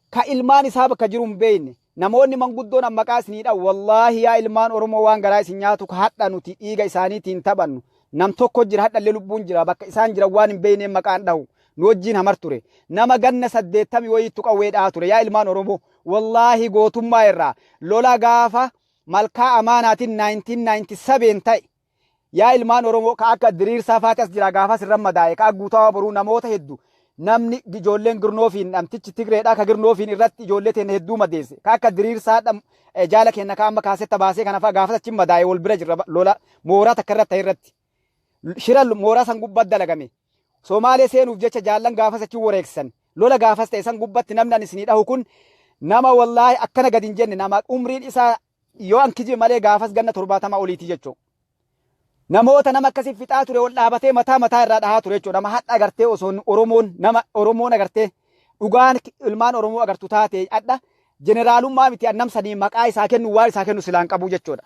Speaker 1: ka ilmaan isaa bakka jiru hin beekne, namoonni manguddoon an maqaa isinii dhawu, wallaahi yaa ilmaan Oromoo, waan garaa isin nyaatu, ka hadha nuti dhiiga isaaniitiin taphannu nam tokko jira, hadhallee lubbuun jira, bakka isaan jiran waan hin beekneen maqaan dhahu, nu wajjiin hamar ture, nama ganna 80 wayiittu qawwee dhahaa ture. Yaa ilmaan Oromoo, wallaahi gootummaa irraa lola gaafa Malkaa Amaanaatiin 1997 ta'e, yaa ilmaan Oromoo, ka akka Diriirsaa faati as jira, gaafas irra madaa'e, ka akka Guutamaa Boruu, namoota hedduu, namni ijoolleen Girnoofiin, namtichi Tigreedhaa ka Girnoofiin irratti ijoollee teenya hedduu madeesse, ka akka Diriirsaa jaala keenya ka amma kaasetta baasee kana fa'a gaafas achi madaa'e, wal bira jirra. Lola mooraa takka irratti ta'e irratti shira mooraa san gubbatti dalagame Somaalee seenuuf jecha jaallan gaafas achi wareegsan, lola gaafas ta'e san gubbatti namni ani isinii dhahu kun nama wallaahi akkana gadi hin jenne, nama umriin isaa yoo an kijibe malee gaafas ganna 70 oliiti jechuudha. Namoota nama akkasii fixaa ture, ol dhaabatee mataa mataa irraa dhahaa ture jechuudha. Nama hadha agartee osoo Oromoon nama Oromoon agartee dhugaan ilmaan Oromoo agartu taate, hadha jeneraalummaa miti annam sanii maqaa isaa kennu, waan isaa kennu silaan qabu jechuudha.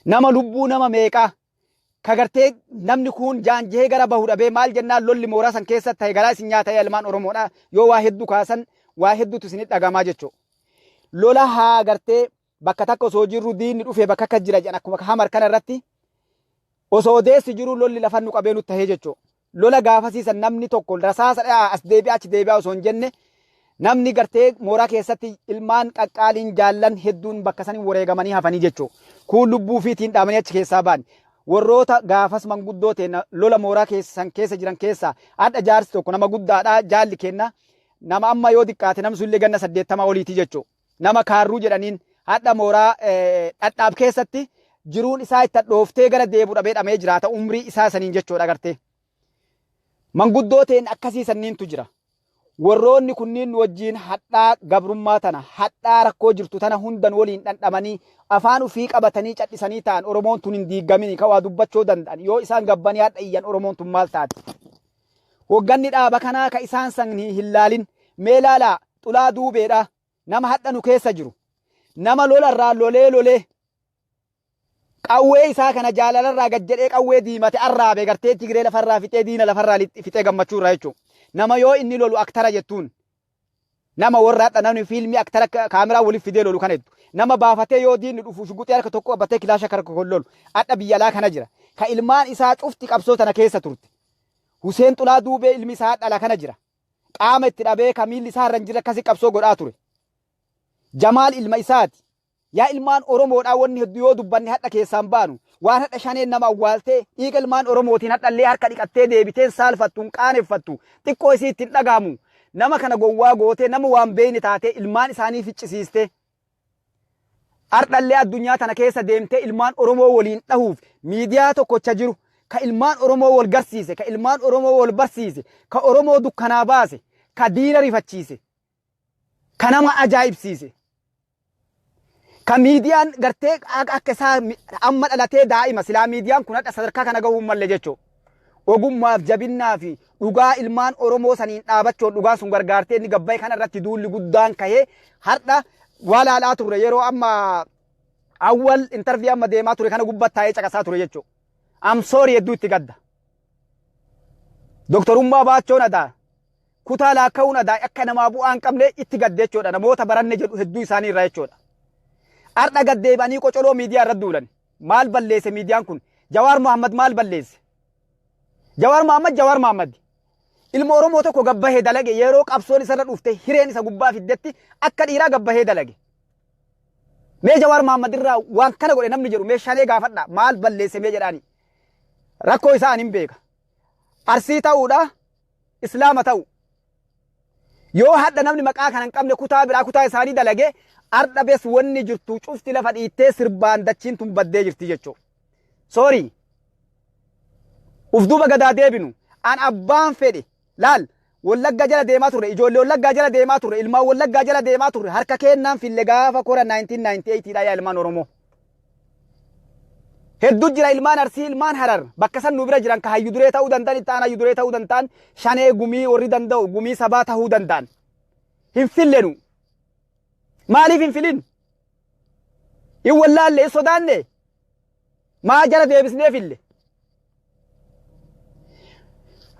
Speaker 1: Nama lubbuu nama meeqaa ka gartee namni kun jaanjehee gara bahu dhabee, maal jennaan, lolli mooraa san keessa ta'e garaa isin nyaata. Ilmaan Oromoodha, yoo waa hedduu kaasan waa hedduutu isinit dhagamaa jechuudha. Lola haa gartee bakka takka osoo jirru diinni dhufee bakka akka jira jedhan, akkuma Hamar kana irratti osoo odeessi jiru lolli lafa nu qabee nutti tahee jechuudha. Lola gaafasiisan namni tokko rasaasa dhayaa as deebi'aa achi deebi'aa osoo hin jenne, Namni gartee mooraa keessatti ilmaan qaqqaaliin jaallan hedduun bakka sanii wareegamanii hafanii jechuudha. Kuun lubbuu ofiitiin dhaabanii achi keessaa ba'an. Warroota gaafas manguddoo ta'e lola mooraa keessan keessa jiran keessaa hadha jaarsi tokko nama guddaadha, jaalli kenna. Nama amma yoo xiqqaate namni sunillee ganna 80 oliiti jechuudha. Nama Kaarruu jedhaniin hadha mooraa Dhadhaab keessatti jiruun isaa itti hadhooftee gara deebu dhabee dhamee jiraata umrii isaa saniin jechuudha agartee. Manguddoo ta'een akkasii sanniintu jira. Warroonni kunniin nu wajjiin hadhaa gabrummaa tana, hadhaa rakkoo jirtu tana hundan waliin dhandhamanii afaan ufii qabatanii cadhisanii ta'an, Oromoon tun hin diiggamini ka waa dubbachuu danda'an, yoo isaan gabbanii hadha iyyan Oromoon tun maal taati? Hogganni dhaaba kanaa ka isaan san hin laalin. Mee laalaa, Xulaa Duubeedha, nama hadha nu keessa jiru. Nama lolarraa lolee lolee qawwee isaa kana jaalalarraa gad jedhee qawwee diimate arraabe gartee Tigree lafarraa fixee, diina lafarraa fixee gammachuu irraa jechuudha. Nama yoo inni lolu aktara jettuun. Nama warra hadha namni fiilmii aktara kaameraa waliif fidee lolu kana jettu. Nama baafatee yoo diinni dhufu shuguxee harka tokko qabatee kilaasha harka tokko lolu. Hadha biyya alaa kana jira. Ka ilmaan isaa cufti qabsoo tana keessa turte. Huseen Xulaa Duubee ilmi isaa dhala kana jira. Qaama itti dhabee ka miilli isaa irra hin jirre akkasii qabsoo godhaa ture. Jamaal ilma isaati. Yaa ilmaan Oromoodhaa, wanni hedduu yoo dubbanne hadha keessaan baanu. Waan hadha Shaneen nama awwaaltee dhiiga ilmaan Oromootiin hadhallee harka dhiqattee deebiteen saalfattu, hin qaaneffattu, xiqqoo isii ittiin dhagahamu. Nama kana gowwaa gootee, nama waan beeyne taatee ilmaan isaanii ficcisiistee. Hardhallee addunyaa tana keessa deemtee ilmaan Oromoo waliin dhahuuf miidiyaa tokkocha jiru ka ilmaan Oromoo wal garsiise, ka ilmaan Oromoo wal barsiise, ka Oromoo dukkanaa baase, ka diina rifachiise, ka nama ajaa'ibsiise. Ka miidiyaan gartee akka isaa amma dhalatee daa'ima silaa miidiyaan kun hadha sadarkaa kana gahuu hin malle jechuudha. Ogummaaf jabinnaa fi dhugaa ilmaan Oromoo saniin dhaabachuun dhugaan sun gargaartee inni gabbaye kana irratti duulli guddaan kahee har'a waa laalaa turre, yeroo amma awwal interview amma deemaa ture kana gubbatti taa'ee caqasaa ture jechuudha. I'm sorry, hedduu itti gadda. Doktorummaa baachoon adaa, kutaa laakka'uun adaa akka namaa bu'aa hin qabne itti gadde jechuudha. Namoota baranne jedhu hedduu isaanii irraa jechuudha. Har'a gad deebi'anii qocoloo miidiyaa irratti duulan. Maal balleesse miidiyaan kun? Jawaar Mohammad maal balleesse? Jawaar Mohammad, Jawaar Mohammad. Ilma Oromoo tokko gabbahee dalage, yeroo qabsoon isarra dhufte hireen isa gubbaa fiddetti akka dhiiraa gabbahee dalage. Mee Jawaar Mohammad irraa waan kana godhe namni jedhu mee Shanee gaafadha, maal balleesse mee jedhaani. Rakkoo isaa ani hin beeka. Arsii ta'uudha, Islaama ta'u. Yoo hadha namni maqaa kana hin qabne kutaa biraa kutaa isaanii dalage, ardha bes wanni jirtu cufti lafa dhiittee sirbaan dachiin tun baddee jirti jechuudha. Sorry. Uf duuba gadaa deebinu. An abbaan fedhe laal, Wallaggaa jala deemaa turre, ijoollee Wallaggaa jala deemaa turre, ilmaan Wallaggaa jala deemaa turre, harka keennaan fille gaafa kora 1998 dha, yaa ilmaan Oromoo. Hedduu jira ilmaan Arsii, ilmaan Harar bakka san nu bira jiran ka hayyu duree ta'uu danda'an, itti aanaa hayyu duree ta'uu danda'an, Shanee Gumii warri danda'u gumii sabaa ta'uu danda'an. Hin fillenu. Maaliif hin filin? Hin wallaalle, hin sodaanne. Maa jala deebisnee fille?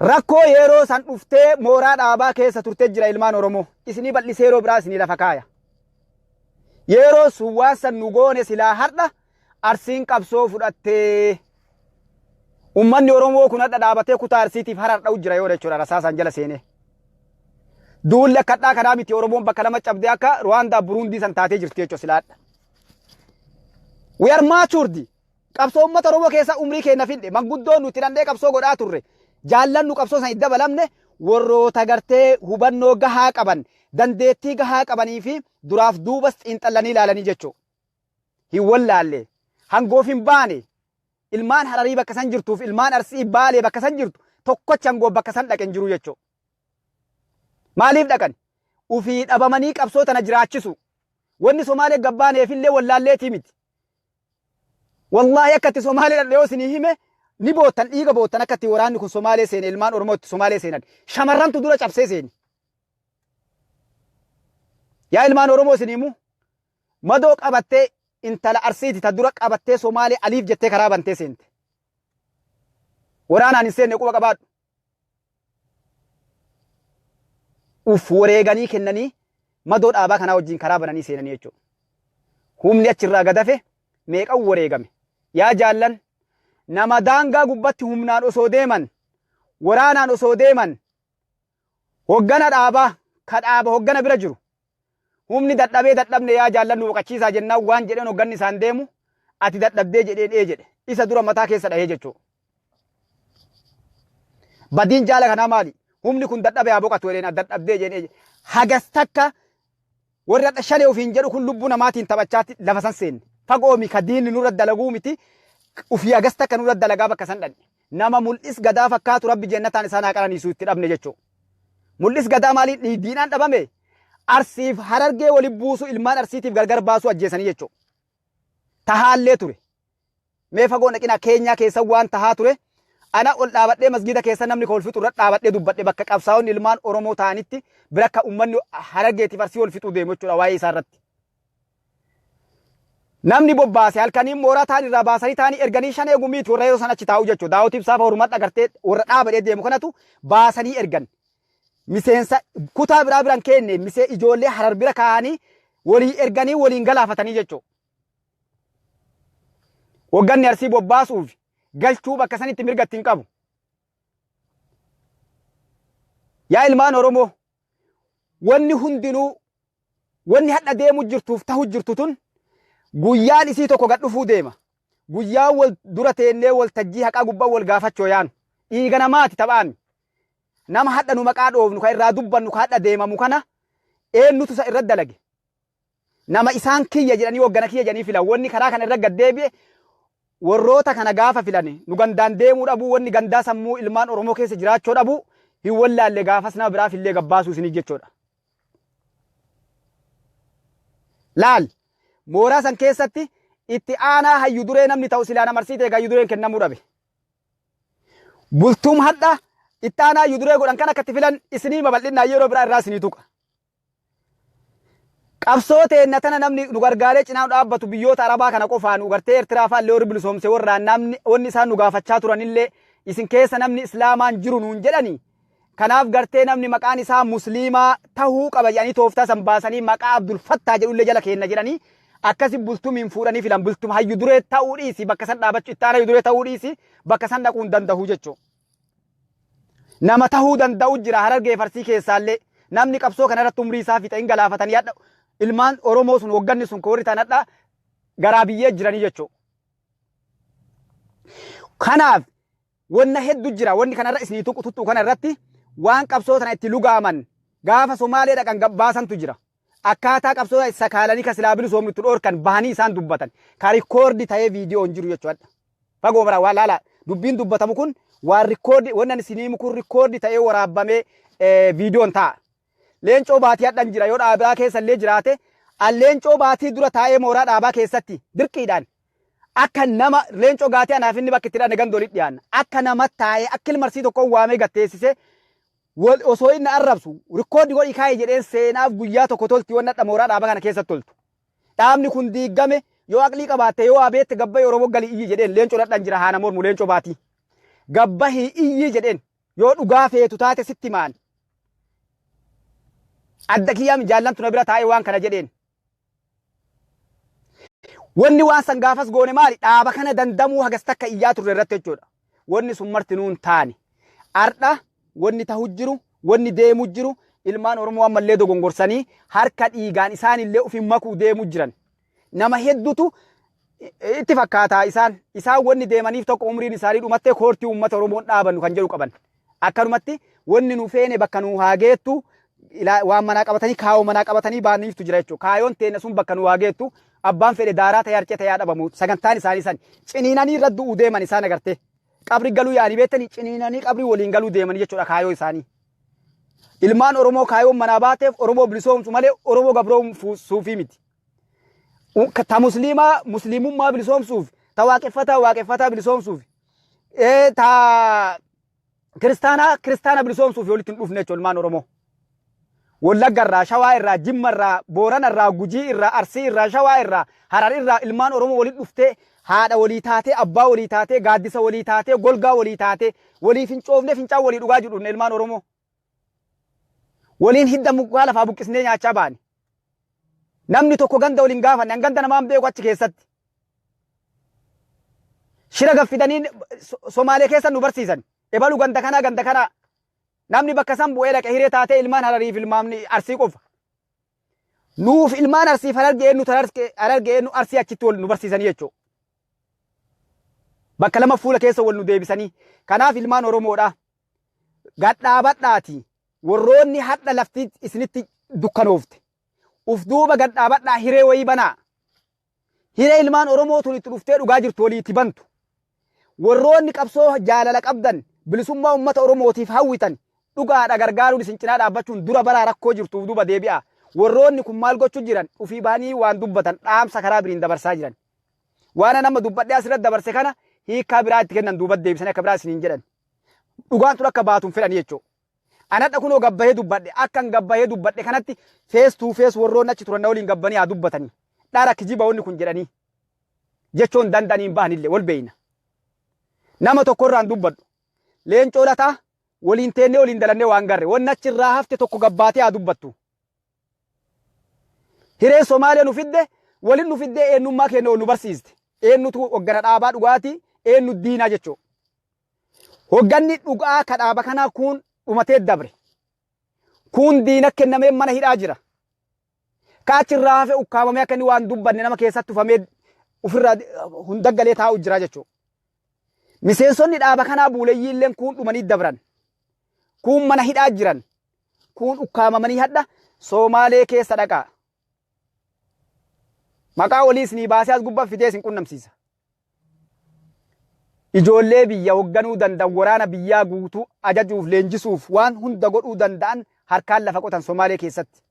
Speaker 1: Rakkoo yeroo san dhuftee mooraa dhaabaa keessa turte jira ilmaan Oromoo. Isinii bal'isee yeroo biraa isinii lafa kaaya. Yeroo sun waan san nu goone silaa har'a Arsiin qabsoo fudhattee ummanni Oromoo kun hadha dhaabatee kutaa Arsiitiif Harar dha'u jira yoo jechuudha rasaasaan jala seenee. Duulli akka hadhaa kanaa miti, Oromoon bakka lama cabdee akka Ruwaandaa Buruundii san taatee jirti jechuudha silaa hadha. We are matured. Qabsoo uummata Oromoo keessa umrii keenya fidhe, manguddoon nuti dandhee qabsoo godhaa turre, jaallannu qabsoo san itti dabalamne, warroota gartee hubannoo gahaa qaban, dandeettii gahaa qabanii fi duraaf duubas xiinxallanii ilaalanii jechuudha. Hin wallaalle. Hangoof hin baane. Ilmaan Hararii bakka san jirtuuf ilmaan Arsii, Baalee bakka san jirtu tokkochi hangoof bakka san dhaqe hin jiru jechuudha. Maaliif dhaqan? Ufii dhabamanii qabsoo tana jiraachisu. Wanni Somaalee gabbaaneefillee wallaalleetii miti. Wallaahi akka itti Somaalee dhadhe yoo isinii hime ni boottan, dhiiga boottan, akka itti waraanni kun Somaalee seene, ilmaan Oromoo itti Somaalee seenan. Shamarrantu dura cabsee seene. Yaa ilmaan Oromoo, isinii himu, madoo qabattee intala Arsiiti ta dura qabattee Somaalee aliif jettee karaa bantee seente. Waraanaan hin seenne, quba qabaadhu. Uf wareeganii kennanii madoo dhaabaa kanaa wajjin karaa bananii seenanii jechuudha. Humni achirraa gadafe meeqan wareegame. Yaa jaallan, nama daangaa gubbatti humnaan osoo deeman, waraanaan osoo deeman, hoggana dhaabaa ka dhaaba hoggana bira jiru. Humni dadhabee dadhabne yaa jaallan nu boqachiisaa jennaan waan jedheen hogganni isaan deemu ati dadhabdee jedheen ee jedhe. Isa dura mataa keessa dhahee jechuudha. Badiin jaala kanaa maali? Humni kun dadhabe haa boqatu jedheen ati dadhabdee jedheen ee jedhe. Hagas takka warri hadha shanee ofiin jedhu kun lubbuu namaatiin taphachaatti lafa san seenne. Fagoo mi ka diinni nurra dalaguu miti ufii hagas takka nurra dalagaa bakka san dhanne. Nama Mul'is Gadaa fakkaatu Rabbi jennataan isaan haa qananiisu itti dhabne jechuu. Mul'is Gadaa maaliin diinaan dhabame? Arsiif Harargee wali buusu ilmaan Arsiitiif gargar baasuu ajjeesanii jechuu. Tahaallee ture. Mee fagoo dhaqinaa Keenyaa keessa waan tahaa ture. Ana ol dhaabadhee masgiida keessa namni ka wal fixu irra dhaabadhee dubbadhe bakka qabsaa'onni ilmaan Oromoo ta'anitti bira akka uummanni Harargeetiif Arsii wal fixuu deemu jechuudha waa'ee isaa irratti. Namni bobbaase halkaniin mooraa ta'an irraa baasanii ta'anii erganii shanee gumiiti warra yeroo san achi taa'u jechuudha. Daawwiti ibsaa fa'a hormaadha agartee warra dhaabadhee deemu kanatu baasanii ergan. Miseensa kutaa biraa biran keenne misee ijoollee Harar bira kaa'anii walii erganii waliin galaafatanii jechuudha. Hogganni Arsii bobbaasuuf galchuu bakka sanitti mirga ittiin qabu. Yaa ilmaan Oromoo, wanni hundinuu wanni hadha deemu jirtuuf tahu jirtu tun guyyaan isii tokko gad dhufuu deema. Guyyaan wal dura teennee waltajjii haqaa gubbaa wal gaafachoo yaanu. Dhiiga namaati taphaami. Nama hadha nu maqaa dhoofnu ka irraa dubbannu ka hadha deemamu kana eenyutu isa irra dalage. Nama isaan kiyya jedhanii hoggana kiyya jedhanii filan wanni karaa kana irra gad deebi'e warroota kana gaafa filan nu gandaan deemuu dhabuu wanni gandaa sammuu ilmaan Oromoo keessa jiraachuu dhabuu hin wallaalle gaafas nama biraaf illee gabbaasuu isinii jechuudha. Laal mooraa san keessatti itti aanaa hayyu duree namni ta'u silaa nama arsii ta'e hayyu dureen kennamuu dhabe. Bultuum hadha itti aanaa hayyu duree godhan kan akka itti filan isinii babal'innaa yeroo biraa irraa isinii tuqa. Qabsoo teenna tana namni nu gargaaree cinaa nu dhaabbatu biyyoota Arabaa kana qofaa nu gartee Eertiraa fa'aa illee warri bilisoomse warraan namni wanni isaan nu gaafachaa turanillee isin keessa namni Islaamaan jiru nuun jedhani. Kanaaf gartee namni maqaan isaa Musliimaa tahuu qaba jedhanii tooftaa san baasanii maqaa Abdul Fattaa jedhullee jala keenna jedhanii akkasi Bultumiin fuudhanii filan. Bultum hayyu duree ta'uu dhiisi bakka san dhaabachuu itti aanaa hayyu duree ta'uu dhiisi bakka san dhaquu hin danda'u jechuudha. Nama tahuu danda'u jira Harargee Farsii keessaallee. Namni qabsoo kana irratti umrii isaa fixe hin galaafatanii hadha ilmaan Oromoo sun hogganni sun warri ta'an hadha garaa biyyee jiranii jechuudha. Kanaaf wanna heddu jira wanni kanarra isinii tuqu tuttuu kana irratti waan qabsoo tana itti lugaaman gaafa Somaalee dhaqan gabbaasantu jira. Akkaataa qabsoo tana sakaalanii ka silaa bilisoomnu itti dhoorkan bahanii isaan dubbatan. Ka rikoordi ta'ee viidiyoon jiru jechuudha. Fagoo mara waa laala dubbiin dubbatamu kun waan rikoordi wannan isinii himu kun rikoordi ta'ee waraabbamee viidiyoon ta'a. Leencoo Baatii hadhan jira yoo dhaabaa keessa illee jiraate an Leencoo Baatii dura taa'ee mooraa dhaabaa keessatti dirqiidhaan akka nama Leencoo Gaatii anaaf inni bakka itti dhanne ganda walitti dhiyaanna akka nama taa'ee akka ilma arsii tokko waamee gatteessisee wal osoo inni arrabsu rikoordi godhii kaa'e jedheen seenaaf guyyaa tokko tolti wanna hadha mooraa dhaabaa kana keessatti toltu. Dhaabni kun diiggame yoo aqlii qabaatte yoo abeette gabba'i Oromoo gali iyyi jedheen Leencoo dhadhan jira haana mormu Leencoo Baatii. Gabbahii iyyi jedheen. Yoo dhugaa feetu taate sitti himaan. Adda kiyyaam jaallantu na bira taa'ee waan kana jedheen. Wanni waan san gaafas goone maali? Dhaaba kana dandamuu hagas takka iyyaa turre irratti jechuudha. Wanni sun martinuu hin taane. Ardha wanni tahu jiru, wanni deemu jiru, ilmaan Oromoo ammallee dogongorsanii harka dhiigaan isaanillee ofin makuu deemu jiran. Nama heddutu itti fakkaataa isaan. Isaan wanni deemaniif tokko umriin isaanii dhumattee koortii uummata Oromoon dhaabannu kan jedhu qaban. Akkanumatti wanni nu feene bakka nu haa geettu waan manaa qabatanii kaayoo manaa qabatanii baaniiftu jira jechuudha. Kaayoon teenna sun bakka nu haa geettu abbaan fedhe daaraa ta'ee harcee ta'ee haa dhabamu sagantaan isaanii san ciniinanii irra du'uu deeman isaan agartee. Qabri galuu yaanii beektanii ciniinanii qabrii waliin galuu deemanii jechuudha kaayoo isaanii. Ilmaan Oromoo kaayoon manaa baateef Oromoo bilisoomsu malee Oromoo gabroomsuufii miti. Ta musliimaa musliimummaa bilisoomsuuf, ta waaqeffataa waaqeffataa bilisoomsuuf, ta kiristaanaa kiristaana bilisoomsuuf walitti hin dhufne jechuudha ilmaan Oromoo. Wallagga irraa, Shawaa irraa, Jimma irraa, Boorana irraa, Gujii irraa, Arsii irraa, Shawaa irraa, Harar irraa ilmaan Oromoo walitti dhuftee haadha walii taatee, abbaa walii taatee, gaaddisa walii taatee, golgaa walii taatee, walii fincoofnee fincaan walii dhugaa jiru dhufne ilmaan Oromoo. Waliin hidda mukaa lafaa buqqisnee nyaachaa baane. Namni tokko ganda waliin gaafanne, an ganda namaan beeku achi keessatti. Shira gaffidanii Somaalee keessa nu barsiisan. Ebalu ganda kanaa ganda kanaa. Namni bakka san bu'ee dhaqe hiree taatee ilmaan Hararii fi ilmaan Arsii qofa. Nuuf ilmaan Arsiif Harargee eenyu Harargee eenyu Arsii achitti wal nu barsiisanii jechuudha. Bakka lama fuula keessa wal nu deebisanii. Kanaaf ilmaan Oromoodha. Gadhaabadhaati. Warroonni hadha lafti isinitti dukkanoofte. Uf duuba gadhaabadhaa hiree wayii banaa. Hiree ilmaan Oromoo tun itti dhuftee dhugaa jirtu walii itti bantu. Warroonni qabsoo jaalala qabdan bilisummaa uummata Oromootiif hawwitan dhugaadha gargaaruun isin cinaa dhaabbachuun dura baraa rakkoo jirtuuf duuba deebi'a. Warroonni kun maal gochuu jiran ufii bahanii waan dubbatan dhaamsa karaa biriin dabarsaa jiran. Waan nama dubbadhee asirratti dabarse kana hiikkaa biraa itti kennan duuba deebisanii akka biraa isiniin jedhan. Dhugaan tun akka baatuun fedhanii jechuudha. Anadha kunoo gabbahee dubbadhe akkan gabbahee dubbadhe kanatti face to face warroonni achi turan na waliin gabbanii haa dubbatanii. Dhara kijiba wanni kun jedhanii. Jechoon danda'anii hin bahanillee wal beeyna. Nama tokkorraan dubbadhu. Leencoo Lataa waliin teennee waliin dalannee waan garre. Wanni achirraa hafte tokko gabbaatee haa dubbattu. Hireen Somaalee nu fidde walin nu fiddee eenyummaa keenya wal nu barsiiste. Eenyutu hoggana dhaabaa dhugaatii eenyu diinaa jechuudha. Hogganni dhugaa ka dhaaba kanaa kuun dhumatee dabre. Kuun diina kennamee mana hidhaa jira. Ka achirraa hafe ukkaamamee akka inni waan dubbanne nama keessatti tufamee ofirraa hundaggalee taa'u jira jechuudha. Miseensonni dhaaba kanaa buuleyyii illeen kuun dhumanii dabran. Kuun mana hidhaa jiran. Kuun ukkaamamanii hadha Soomaalee keessa dhaqaa. Maqaa olii isinii baasee as gubbaa fidee isin qunnamsiisa. Ijoollee biyya hogganuu danda'an waraana biyyaa guutuu ajajuuf leenjisuuf waan hunda godhuu danda'an harkaan lafa qotan Somaalee keessatti.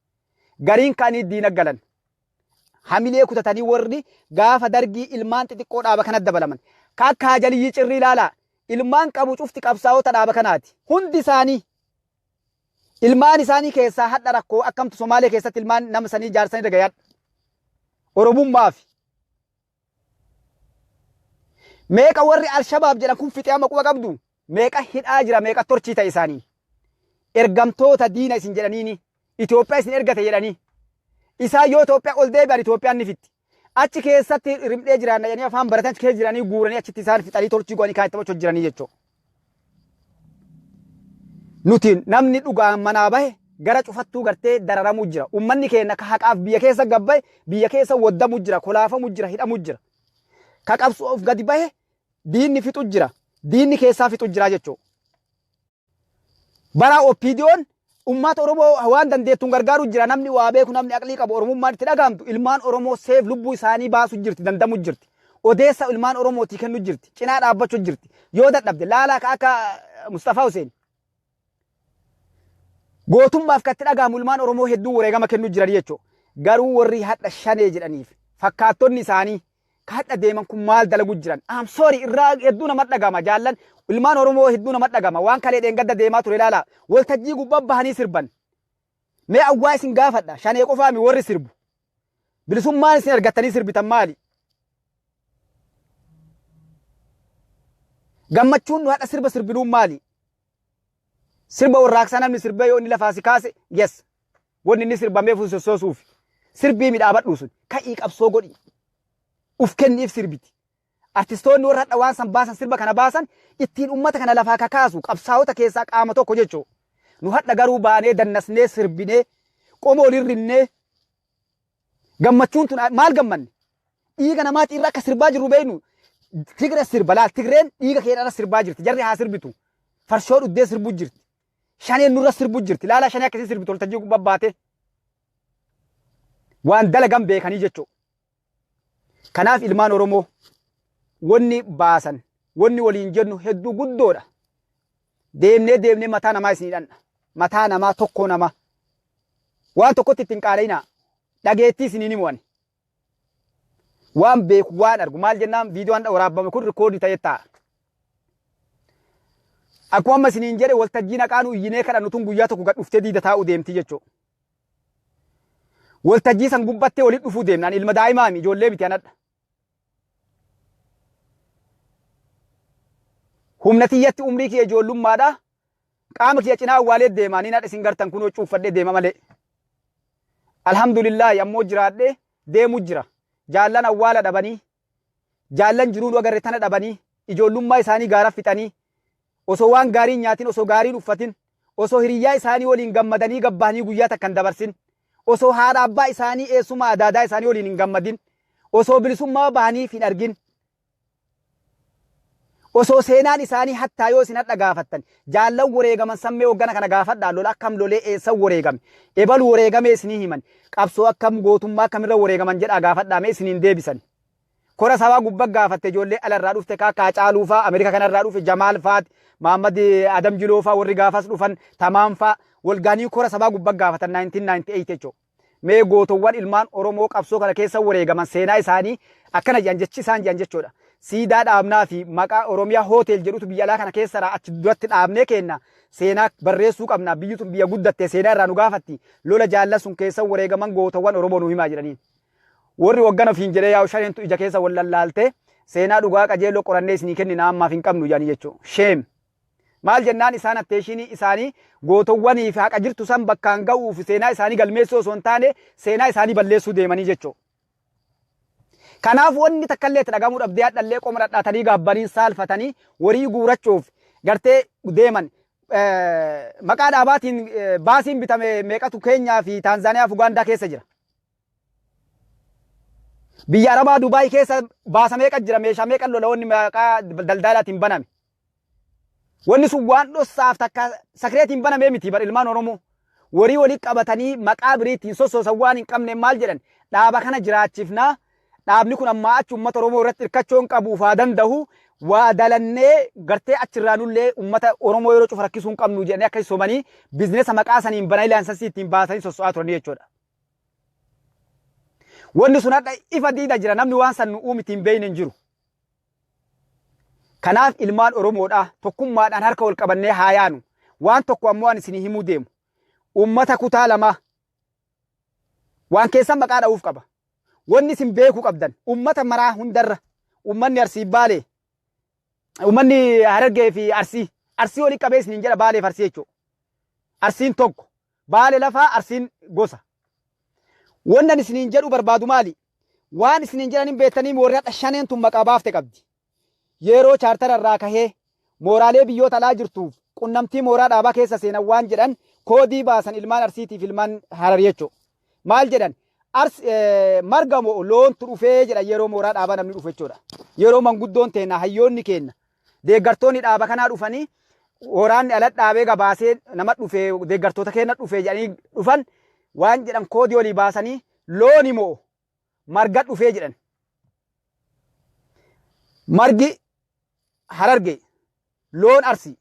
Speaker 1: Gariin ka'anii diina galan. Hamilee kutatanii warri gaafa dargii ilmaan xixiqqoo dhaaba kanatti dabalaman. Ka akka Haajaliyyii Cirrii ilaalaa. Ilmaan qabu cufti qabsaa'ota dhaaba kanaati. Hundi isaanii ilmaan isaanii keessaa hadha rakkoo akkamtu Somaalee keessatti ilmaan nama sanii jaarsanii irra gahe hadha. Oromummaafi. Meeqa warri Alshabaab jedhan kun fixee amma quba qabdu? Meeqa hidhaa jira meeqa torchii ta'e isaanii? Ergamtoota diina isin jedhaniini Itoophiyaa isin ergate jedhanii. Isaan yoo Itoophiyaa ol deebi'an Itoophiyaan ni fixxi. Achi keessatti rimdhee jiraanna jedhanii afaan baratan achi keessa jiranii guuranii achitti isaan fixanii torchii godhanii kaan itti taphachuu jiranii jechuudha. Nuti namni dhugaan manaa bahe gara cufattuu gartee dararamuu jira. Ummanni keenya ka haqaaf biyya keessa gad bahe biyya keessa woddamu jira, kolaafamu jira, hidhamu jira. Ka qabsoof gadi bahe diinni fixu jira. Diinni keessaa fixu jira jechuudha. Bara OPDOn Ummata Oromoo waan dandeettuun gargaaru jira. Namni waa beeku, namni aqlii qabu, Oromummaan itti dhagahamtu ilmaan Oromoo seef lubbuu isaanii baasu jirti, dandamu jirti. Odeessa ilmaan Oromootii kennu jirti. Cinaa dhaabbachuu jirti. Yoo dadhabde laalaa ka akka Mustafaa Hussein. Gootummaaf kan itti dhagahamu ilmaan Oromoo hedduu wareegama kennu jiran jechuudha. Garuu warri hadha shanee jedhaniif fakkaattonni isaanii ka hadha deeman kun maal dalagu jiran. I'm sorry, irraa hedduu nama dhagama jaallan ilmaan Oromoo hedduu nama dhagama waan kalee dheengadda deemaa ture ilaala. Waltajjii gubbaa bahanii sirban. Mee awwaa isin gaafadha shanee qofaami warri sirbu. Bilisummaan isin argattanii sirbitan maali? Gammachuun nu hadha sirba sirbinuun maali? Sirba warraaqsaa namni sirbee yoo inni lafaa si kaase, yes. Wanni inni sirbameef sun sossoosuuf. Sirbii midhaabadhuu sun. Ka'ii qabsoo godhi. Uf kenniif sirbiti. Artistoonni warra hadha waan san baasan sirba kana baasan ittiin ummata kana lafaa kakaasu qabsaa'ota keessaa qaama tokko jechuu. Nu hadha garuu baanee dannasnee sirbinee qomoo olirrinnee gammachuun tun maal gammanne? Dhiiga namaati irra akka sirbaa jirru beeknu. Tigre sirba laal Tigreen dhiiga keedhaan sirbaa jirti. Jarri haa sirbitu. Farshoo dhuddee sirbuu jirti. Shaneen nurra sirbu jirti. Laalaa shanee akkasii sirbitu waltajjii gubbaa baatee. Waan dalagan beekanii jechuudha. Kanaaf ilmaan Oromoo wanni baasan wanni waliin jennu hedduu guddoodha. Deemnee deemnee mataa namaa isinii dhandha. Mataa namaa tokkoo namaa. Waan tokkotti ittiin qaala'inaa. Dhageettii isiniin himu ani. Waan beeku waan argu maal jennaan viidiyoon waraabame kun rikoordii ta'ee taa'a. Akkuma amma isiniin jedhe waltajjii naqaa nu iyyinee kadhannu tun guyyaa tokko gad dhuftee diida taa'uu deemti jechuudha. Waltajjii san gubbattee walitti dhufuu deemna. Ani ilma daa'imaa mi ijoollee miti anadha. Humna tiyyatti umrii kiyya ijoollummaadha. Qaama kiyya cinaa awwaalee deema. Ni nadha isin gartan kunoo cuuffadhee deema malee. Alhamdulillaahi ammoo jiraadhee deemu jira. Jaallan awwaala dhabanii, jaallan jiruu nu agarre tana dhabanii, ijoollummaa isaanii gaara fixanii, osoo waan gaarii hin nyaatin, osoo gaarii hin uffatin, Osoo hiriyyaa isaanii waliin gammadanii gabbahanii guyyaa takka hin dabarsin. Osoo haadha abbaa isaanii eessuma adaadaa isaanii waliin hin gammadin. Osoo bilisummaa bahaniif hin argin. Osoo seenaan isaanii hattaa yoo isin hadha gaafattan jaallan wareegaman sammee hoggana kana gaafadhaa lola akkam lolee eessan wareegame ebalu wareegamee isinii himan qabsoo akkam gootummaa akkamirra wareegaman jedhaa gaafadhaa mee isiniin deebisan. Kora sabaa gubba gaafatte ijoollee alarraa dhufte kaa Haacaaluu faa Ameerika kanarraa dhufe Jamaal faati Mahammad Adam Jiloo faa warri gaafas dhufan Tamaam faa walgaanii kora sabaa gubba gaafatan 1998 jechuudha. Mee gootowwan ilmaan Oromoo qabsoo kana keessa wareegaman seenaa isaanii akkana jedhan jechi isaan jedhan jechuudha. Siidaa dhaabnaa fi maqaa Oromiyaa Hootel jedhutu biyya alaa kana keessadha achi duratti dhaabnee kenna. Seenaa barreessuu qabna biyyi tun biyya guddatte seenaa irraa nu gaafatti. Lola jaallan sun keessa wareegaman gootowwan Oromoo nu himaa jedhaniin. Warri hoggana ofiin jedhee yaa'u shaneentu ija keessa wal lallaalte seenaa dhugaa qajeeloo qorannee isinii kennina ammaaf hin qabnu jedhanii jechuudha. Shame. Maal jennaan isaan atteeshinii isaanii gootowwanii fi haqa jirtu san bakkaan ga'uuf seenaa isaanii galmeessuu osoo hin taane seenaa isaanii balleessuu deemanii jechuudha. Kanaaf wanni takka illee itti dhagahamuu dhabdee hadhallee qoma dhadhaatanii gaabbanii saalfatanii warii guurachuuf gartee deeman. Maqaa dhaabaatiin baasiin bitame meeqatu Keenyaa fi Taanzaaniyaa fi Ugaandaa keessa jira. Biyya Arabaa Dubaay keessa baasa meeqa jira meeshaa meeqa lola wanni maqaa daldalaatiin baname. Wanni sun waan dhossaaf takka sakireetiin banamee miti bar ilmaan Oromoo. Warii walii qabatanii maqaa birii ittiin sossoosan waan hin qabne maal jedhan dhaaba kana jiraachifnaa dhaabni kun ammaa achi uummata Oromoo irratti hirkachuu hin qabuuf haa danda'u waa dalannee gartee achirraa nullee uummata Oromoo yeroo cufa rakkisuu hin qabnu jedhanii akka sobanii biizinesa maqaa saniin bananii laayisansii ittiin baasanii sosso'aa turanii jechuudha. Wanni sun hadha ifa diida jira namni waan san nu uumiti hin beekne hin jiru. Kanaaf ilmaan Oromoodhaa tokkummaadhaan harka wal qabannee haa yaanu. Waan tokko ammoo ani isinii himuu deemu. Uummata kutaa lamaa waan keessan maqaa dha'uuf qaba. Wanni isin beekuu qabdan uummata maraa hundarra uummanni Arsii Baalee uummanni Harargee fi Arsii Arsii olii qabee isiniin jedha Baalee fi Arsii jechuudha. Arsiin tokko Baale lafaa Arsiin gosa. Wannan isiniin jedhu barbaadu maali? Waan isiniin jedhan hin beektanii warri hadha shaneen tun maqaa baafte qabdi. Yeroo chaartara irraa kahee mooraalee biyyoota alaa jirtuuf qunnamtii mooraa dhaabaa keessa seenan waan jedhan koodii baasan ilmaan Arsiitiif ilmaan Hararii jechuudha. Maal jedhan? Ars marga moo loontu dhufee jedhan yeroo mooraa dhaabaa namni dhufu jechuudha. Yeroo manguddoon teenna hayyoonni keenna deeggartoonni dhaaba kanaa dhufanii waraanni ala dhaabee gabaasee nama dhufee deeggartoota keenya dhufee jedhanii dhufan waan jedhan koodii olii baasanii looni moo marga dhufee jedhan. Margi Harargee loon Arsii.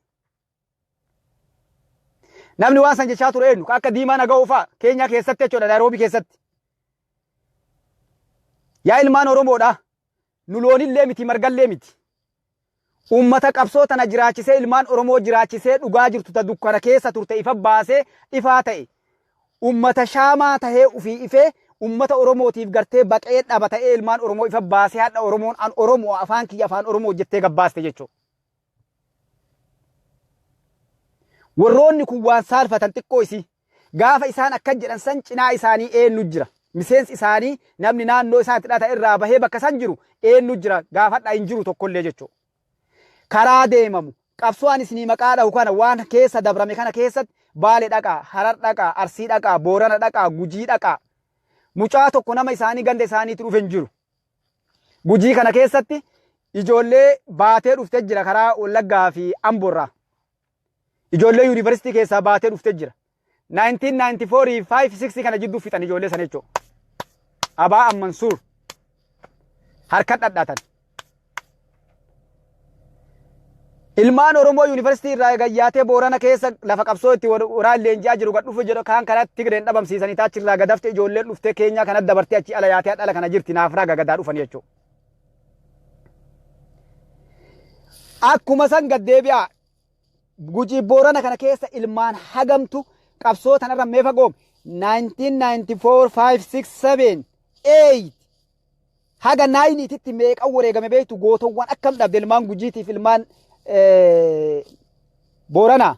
Speaker 1: Namni waan san jechaa ture eenyu? Akka diimaa naga'uu fa'a Keenyaa keessatti jechuudha Naayiroobii keessatti. Yaa ilmaan Oromoodha. Nu loonillee miti margallee miti. Uummata qabsoo tana jiraachisee ilmaan Oromoo jiraachisee dhugaa jirtu ta dukkana keessa turte ifa baasee ifaa ta'e. Uummata shaamaa tahee ufii ifee uummata Oromootiif gartee baqee dhaba ta'ee ilmaan Oromoo ifa baasee hadha Oromoon an Oromoo afaan kiyya afaan Oromoo jettee gabbaaste jechuudha. Warroonni kun waan saalfatan xiqqoo isii. Gaafa isaan akkas jedhan san cinaa isaanii eenyu jira? Miseensi isaanii namni naannoo isaa itti dhata irraa bahee bakka san jiru eenyu jira? Gaafadhaa hin jiru tokkollee jechuudha. Karaa deemamu qabsoo ani isinii maqaa dhahu kana waan keessa dabrame kana keessatti Baale dhaqaa, Harar dhaqaa, Arsii dhaqaa, Boorana dhaqaa, Gujii dhaqaa. Mucaa tokko nama isaanii ganda isaaniitti dhufe hin jiru. Gujii kana keessatti ijoollee baatee dhufte jira karaa Wallaggaa fi Amboorraa. Ijoollee yuunivarsiitii keessaa baatee dhufte jira. 1994 5 6 kana jidduu fixan ijoollee sana jechuudha. Abaa Ammansuur harka dhadhaatan. Ilmaan Oromoo yuunivarsiitii irraa gayyaatee Boorana keessa lafa qabsoo itti waraan leenji'aa jiru gad dhufu jedhu kaan kanatti Tigreen dhabamsiisanii taachirraa gadafte ijoolleen dhuftee Keenyaa kanatti dabartee achi ala yaatee dhala kana jirti naaf raga gadaa dhufan jechuudha. Akkuma san gad deebi'aa Gujii Boorana kana keessa ilmaan hagamtu qabsoo tanarra mee fagoom 1994 5 6 7 8 haga 9 tti meeqan wareegame beektu gootowwan akkam dhabde ilmaan Gujiitiif ilmaan Booranaa.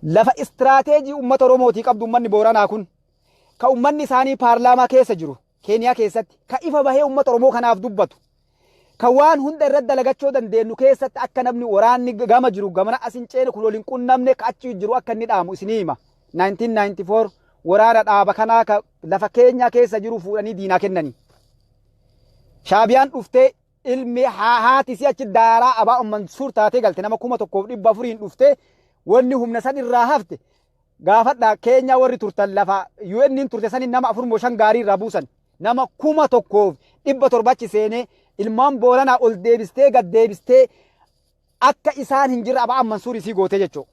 Speaker 1: Lafa istiraateejii uummata Oromootii qabdu uummanni Booranaa kun ka uummanni isaanii paarlaamaa keessa jiru Keeniyaa keessatti ka ifa bahee uummata Oromoo kanaaf dubbatu. Kan waan hunda irratti dalagachuu dandeenyu keessatti akka namni waraanni gama jiru gamana as hin ceene kun waliin qunnamne, ka achi jiru akka inni dhaamu isinii hima. 1994 waraana dhaaba kanaa ka lafa keenyaa keessa jiru fuudhanii diinaa kennanii. Shaabiyaan dhuftee, ilmi haati isii achi daaraa Abaa Mansuur taatee galte, nama 1400n dhuftee wanni humna san irraa hafte gaafadha. Keenyaa warri turtan, lafa UN turte sanii nama afur moo shan gaarii irraa buusan. Nama 1700 achi seenee ilmaan Booranaa ol deebistee gad deebistee akka isaan hin jirre Abaa Mansuur isii gootee jechuudha.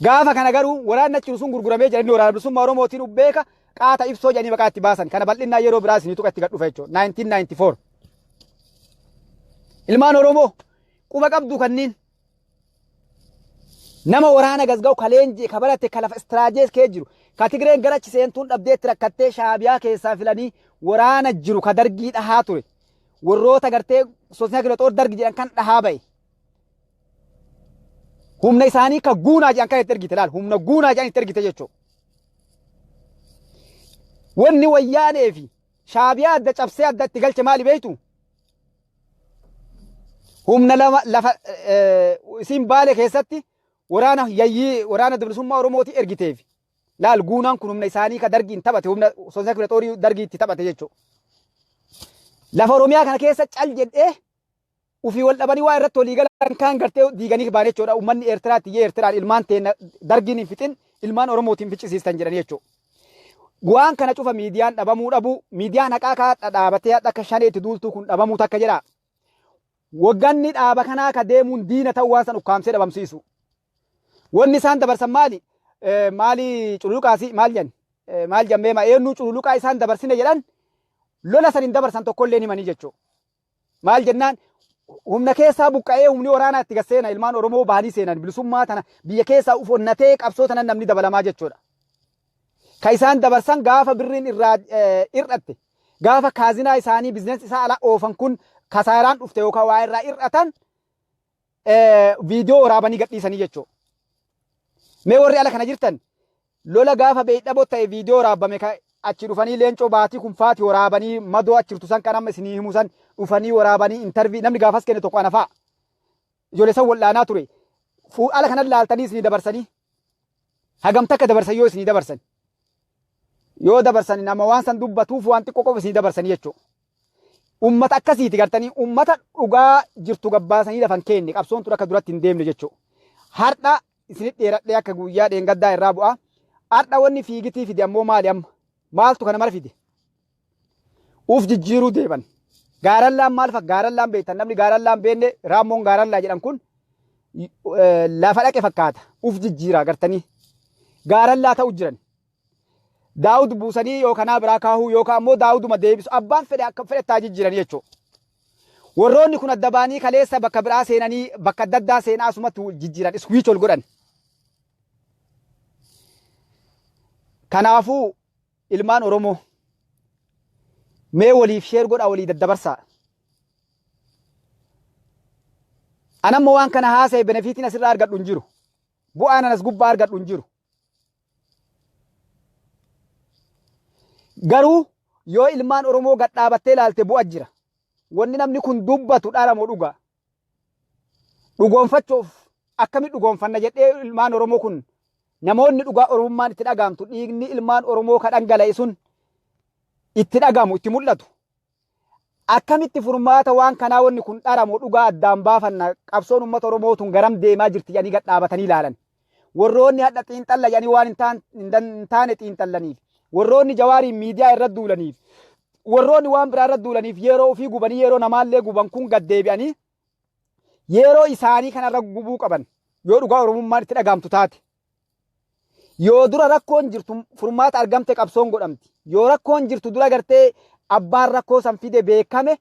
Speaker 1: Gaafa kana garuu waraanni achi jiru sun gurguramee jira. Inni Waraana Bilisummaa Oromootiin ubbeeka qaata ibsoo jedhanii maqaa itti baasan. Kana bal'innaa yeroo biraa isinii tuqa itti gad dhufa jechuudha. 1994. Ilmaan Oromoo quba qabdu kanniin nama waraana gasga'u, ka leenjii, ka barate, ka lafa istiraajees kee jiru, ka Tigreen gara achi seentuun dhabdee itti rakkattee Shaabiyaa keessaa filanii waraana jiru ka Dargii dhahaa ture. Warroota gartee Soosniyaa Kiloxoor Dargi jedhan kan dhahaa ba'e. Humna isaanii ka guunaa jedhan kan itti ergite, laal, humna guunaa jedhan itti ergite jechuudha. Wanni Wayyaanee fi Shaabiyaa adda cabsee adda itti galche maali beektu? Humna lama lafa isiin Baale keessatti waraana yayyii Waraana Bilisummaa Oromootii ergiteef. Laal, guunaan kun humna isaanii ka Dargiin taphate, humna Soosniyaa Kiloxoorii Dargii itti taphate jechuudha. Lafa Oromiyaa kana keessa cal jedhee ufii wal dhabanii waa irratti walii galan kaan gartee diiganii ba'an jechuudha. Uummanni Eertiraatti iyyee Eertiraan ilmaan teenna Dargiin hin fixin, ilmaan Oromootiin ficcisiistan jedhanii jechuudha. Waan kana cufa miidiyaan dhabamuu dhabuu, miidiyaan haqaa kaa dhadhaabatee hadha akka shanee itti duultuu kun dhabamuu takka jedha. Wagganni dhaaba kanaa ka deemuun diina ta'uu waan san ukkaamsee dhabamsiisu. Wanni isaan dabarsan maali? Maali cululuqaasi maal jedhan? Maal jammee ma eenyuu cululuqaa isaan dabarsine jedhan, lola san hin dabarsan, tokkollee himanii jechuudha. Maal jennaan, humna keessaa buqqa'ee humni waraanaa itti gad seena, ilmaan Oromoo bahanii seenan, bilisummaa tana biyya keessaa uf onnatee qabsoo tana namni dabalamaa jechuudha. Ka isaan dabarsan gaafa birriin irraa hir'atte, gaafa kaazinaa isaanii bizinesi isaa ala oofan kun kasaaraan dhufte yookaan waa irraa hir'atan, viidiyoo waraabanii gadhiisanii jechuudha. Mee warri ala kana jirtan, lola gaafa beeydhaboo ta'e viidiyoo waraabame ka achi dhufanii Leencoo Baatii kun faati waraabanii, madoo achi jirtu san kan amma isinii himu san dhufanii waraabanii, intarvii namni gaafas kenne tokko ana fa'a. Ijoollee san wal'aanaa ture. Ala kanan laaltanii isinii dabarsanii, hagam takka dabarsan yoo isinii dabarsan. Yoo dabarsan nama waan san dubbatuuf waan xiqqoo qofa isinii dabarsanii jechuudha. Ummata akkasiiti gartanii, ummata dhugaa jirtu gabbaasanii lafan keenne qabsoon tun akka duratti hin deemne jechuudha. Har'a isinit dheeradhee akka guyyaa dheengaddaa irraa bu'a. Har'a wanni fiigitii fide ammoo maali amma? Maaltu kana mara fide? Uf jijjiiruu deeman. Gaarallaan maal fakka? Gaarallaan beektan, namni gaarallaan beekne, raammoon gaarallaa jedhan kun lafa dhaqe fakkaata. Uf jijjiiraa gartanii. Gaarallaa ta'u jiran. Daawud buusanii yookaan biraa kaahuu yookaan ammoo Daawuduma deebisu, abbaan fedhe akka fedhe taa jijjiiranii jechuudha. Warroonni kun adda baanii kaleessa bakka biraa seenanii, bakka adda addaa seenaa asumatti jijjiiran, switch ol godhan. Kanaafuu ilmaan Oromoo, mee waliif share godhaa, walii daddabarsaa. Anammoo waan kana haasa'e benefitiin asirraa argadhu hin jiru. Bu'aan anas gubbaa argadhu hin jiru. Garuu yoo ilmaan Oromoo gad dhaabattee ilaalte bu'a jira. Wanni namni kun dubbatu dhara moo dhugaa? Dhugoonfachuuf akkamitti dhugoonfanna jedhee, ilmaan Oromoo kun namoonni dhugaa Oromummaan itti dhagaamtu, dhiigni ilmaan Oromoo ka dhangala'e sun itti dhagamu, itti mul'atu. Akkamitti furmaata waan kanaa, wanni kun dhara moo dhugaa addaan baafanna, qabsoon uummata Oromoo tun garam deemaa jirti jedhanii gad dhaabatanii ilaalan. Warroonni hadha xiinxalla jedhanii waan hin taane xiinxallaniif, warroonni Jawaariin miidiyaa irra duulaniif, warroonni waan biraa irra duulaniif, yeroo ofii gubanii yeroo namaallee guban kun gad deebi'anii yeroo isaanii kanarra gubuu qaban yoo dhugaa Oromummaan itti dhagaamtu taate. Yoo dura rakkoon jirtu furmaata argamte qabsoon godhamti. Yoo rakkoon jirtu dura gartee abbaan rakkoo san fide beekame,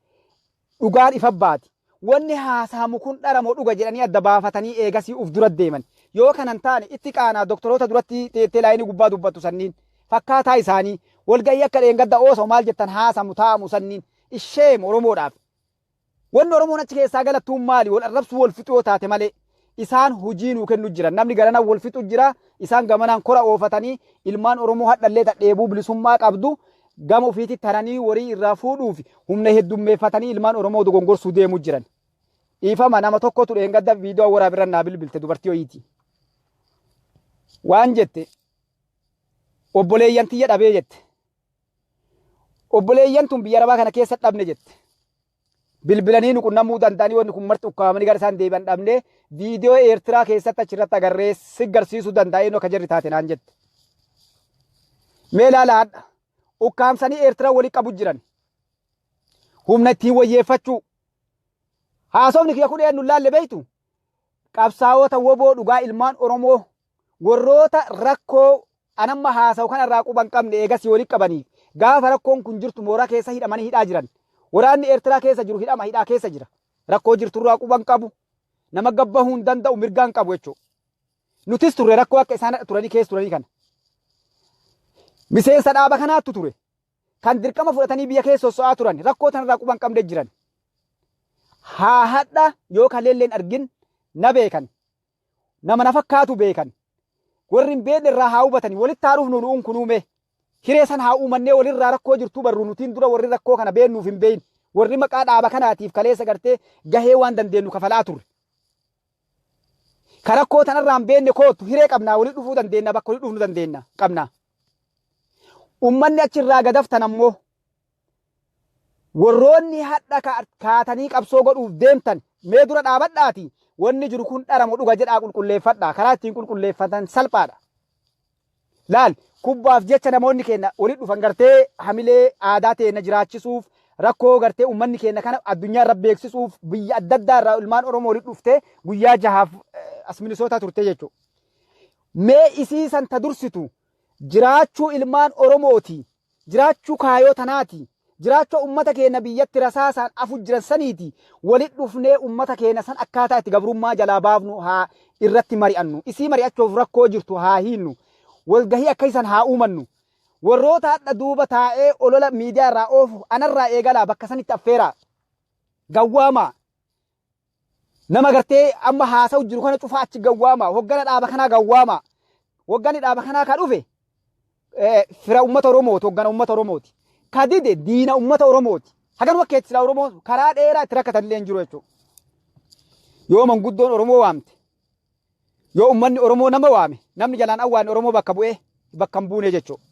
Speaker 1: dhugaan ifa baati. Wanni haasahamu kun dhara moo dhuga jedhanii adda baafatanii eegasii uf dura deeman. Yoo kanan taane itti qaanaa doktoroota duratti teettee laayinii gubbaa dubbattu sanniin. Fakkaataa isaanii walgahii akka dheengadda oosoo maal jettan haasamu taa'amu sanniin isheem Oromoodhaaf. Wanni Oromoon achi keessaa galattuun maali? Wal arrabsuu, wal fixuu yoo taate malee. Isaan hojii nuu kennu jiran. Namni garanaan wal fixu jira. Isaan gamanaan kora oofatanii ilmaan Oromoo hadhallee dheebuu bilisummaa qabdu. gama ofiitti taranii horii irraa fuudhuuf humna heddummeeffatanii ilmaan Oromoo dogongorsuu deemuu jiran. Dhiifama, nama tokkotu dheengadda viidiyoo waraabirra naa bilbilte, dubartii ho'iiti. Waan jette, obboleeyyan tiyya dhabee jette. Obboleeyyan tun biyya arabaa kana keessa dhabne jette. Bilbilanii nu qunnamuu danda'anii, wanni kun marti ukkaamanii gara isaan deebi'an dhabne, viidiyoo Eertiraa keessatti achirratti agarree si garsiisuu danda'a eenyu akka jarri taate naan jette. Mee ilaala, hadha ukkaamsanii Eertiraa walii qabu jiran. Humna ittiin wayyeeffachuu. Haasofni kiyya kun eenyu laalle beektu? Qabsaa'ota WBO dhugaa, ilmaan Oromoo warroota rakkoo anamma haasa'u kanarraa quba hin qabne eegasii walitti qabaniif, gaafa rakkoon kun jirtu mooraa keessa hidhamanii hidhaa jiran. Waraanni Eertiraa keessa jiru hidhama hidhaa keessa jira. Rakkoo jirturraa quba hin qabu. Nama gabbahuu hin danda'u, mirgaa hin qabu jechuudha. Nutis turre rakkoo akka isaan turanii keessa turanii kana. Miseensa dhaaba kanaattu ture. Kan dirqama fudhatanii biyya keessa sosso'aa turan rakkoo tanarraa quba hin qabne jiran. Haa hadha yoo kaleelleen argin na beekan. Nama na fakkaatu beekan. Warri hin beekne irraa haa hubatanii walitti haa dhufnu nu'uun kunuume. Hiree san haa uumannee walirraa rakkoo jirtuu barru, nutiin dura warri rakkoo kana beeknuuf hin beeyin. Warri maqaa dhaaba kanaatiif kaleessa gartee gahee waan dandeenyu kafalaa turre. Ka rakkoo tanarraa hin beekne kootu, hiree qabnaa, walitti dhufuu dandeenya, bakka walitti dhufnu dandeenya qabna. Ummanni achirraa gadaftan ammoo, warroonni hadha kaatanii qabsoo godhuuf deemtan, mee dura dhaabadhaati wanni jiru kun dharamu dhuga jedhaa qulqulleeffadhaa. Karaa ittiin qulqulleeffatan salphaadha. Laal, kubbaaf jecha namoonni keenya walitti dhufan gartee hamilee aadaa teenya jiraachisuuf, rakkoo gartee uummanni keenya kana addunyaa irra beeksisuuf, biyya adda addaa irraa ilmaan Oromoo walitti dhuftee guyyaa 6f as Minisootaa turte jechuudha. Mee isii san ta dursitu jiraachuu ilmaan Oromooti. Jiraachuu kaayoo tanaati. Jiraachuu ummata keenya biyyatti rasaasaan afu jiran saniiti. Walitti dhufnee ummata keenya san akkaataa itti gabrummaa jalaa baafnu haa irratti mari'annu. Isii mari'achuuf rakkoo jirtu haa hiinnu. Walgahii akka isan haa uumannu. Warroota hadha duuba taa'ee olola miidiyaa irraa oofu anarraa eegalaa bakka sanitti affeeraa. Gawwaamaa. Nama gartee amma haasa'u jiru kana cufaa achi gawwaamaa. Hoggana dhaaba kanaa gawwaamaa. Hoggani dhaaba kanaa ka dhufe fira ummata Oromooti, hoggana ummata Oromooti. Ka dide diina ummata Oromooti. Haganuma keetti silaa Oromoo karaa dheeraa itti rakkatan illee hin jiru jechuudha. Yoo manguddoon Oromoo waamte, yoo ummanni Oromoo nama waame, namni jalaan awwaanne Oromoo bakka bu'ee bakka hin buune jechuudha.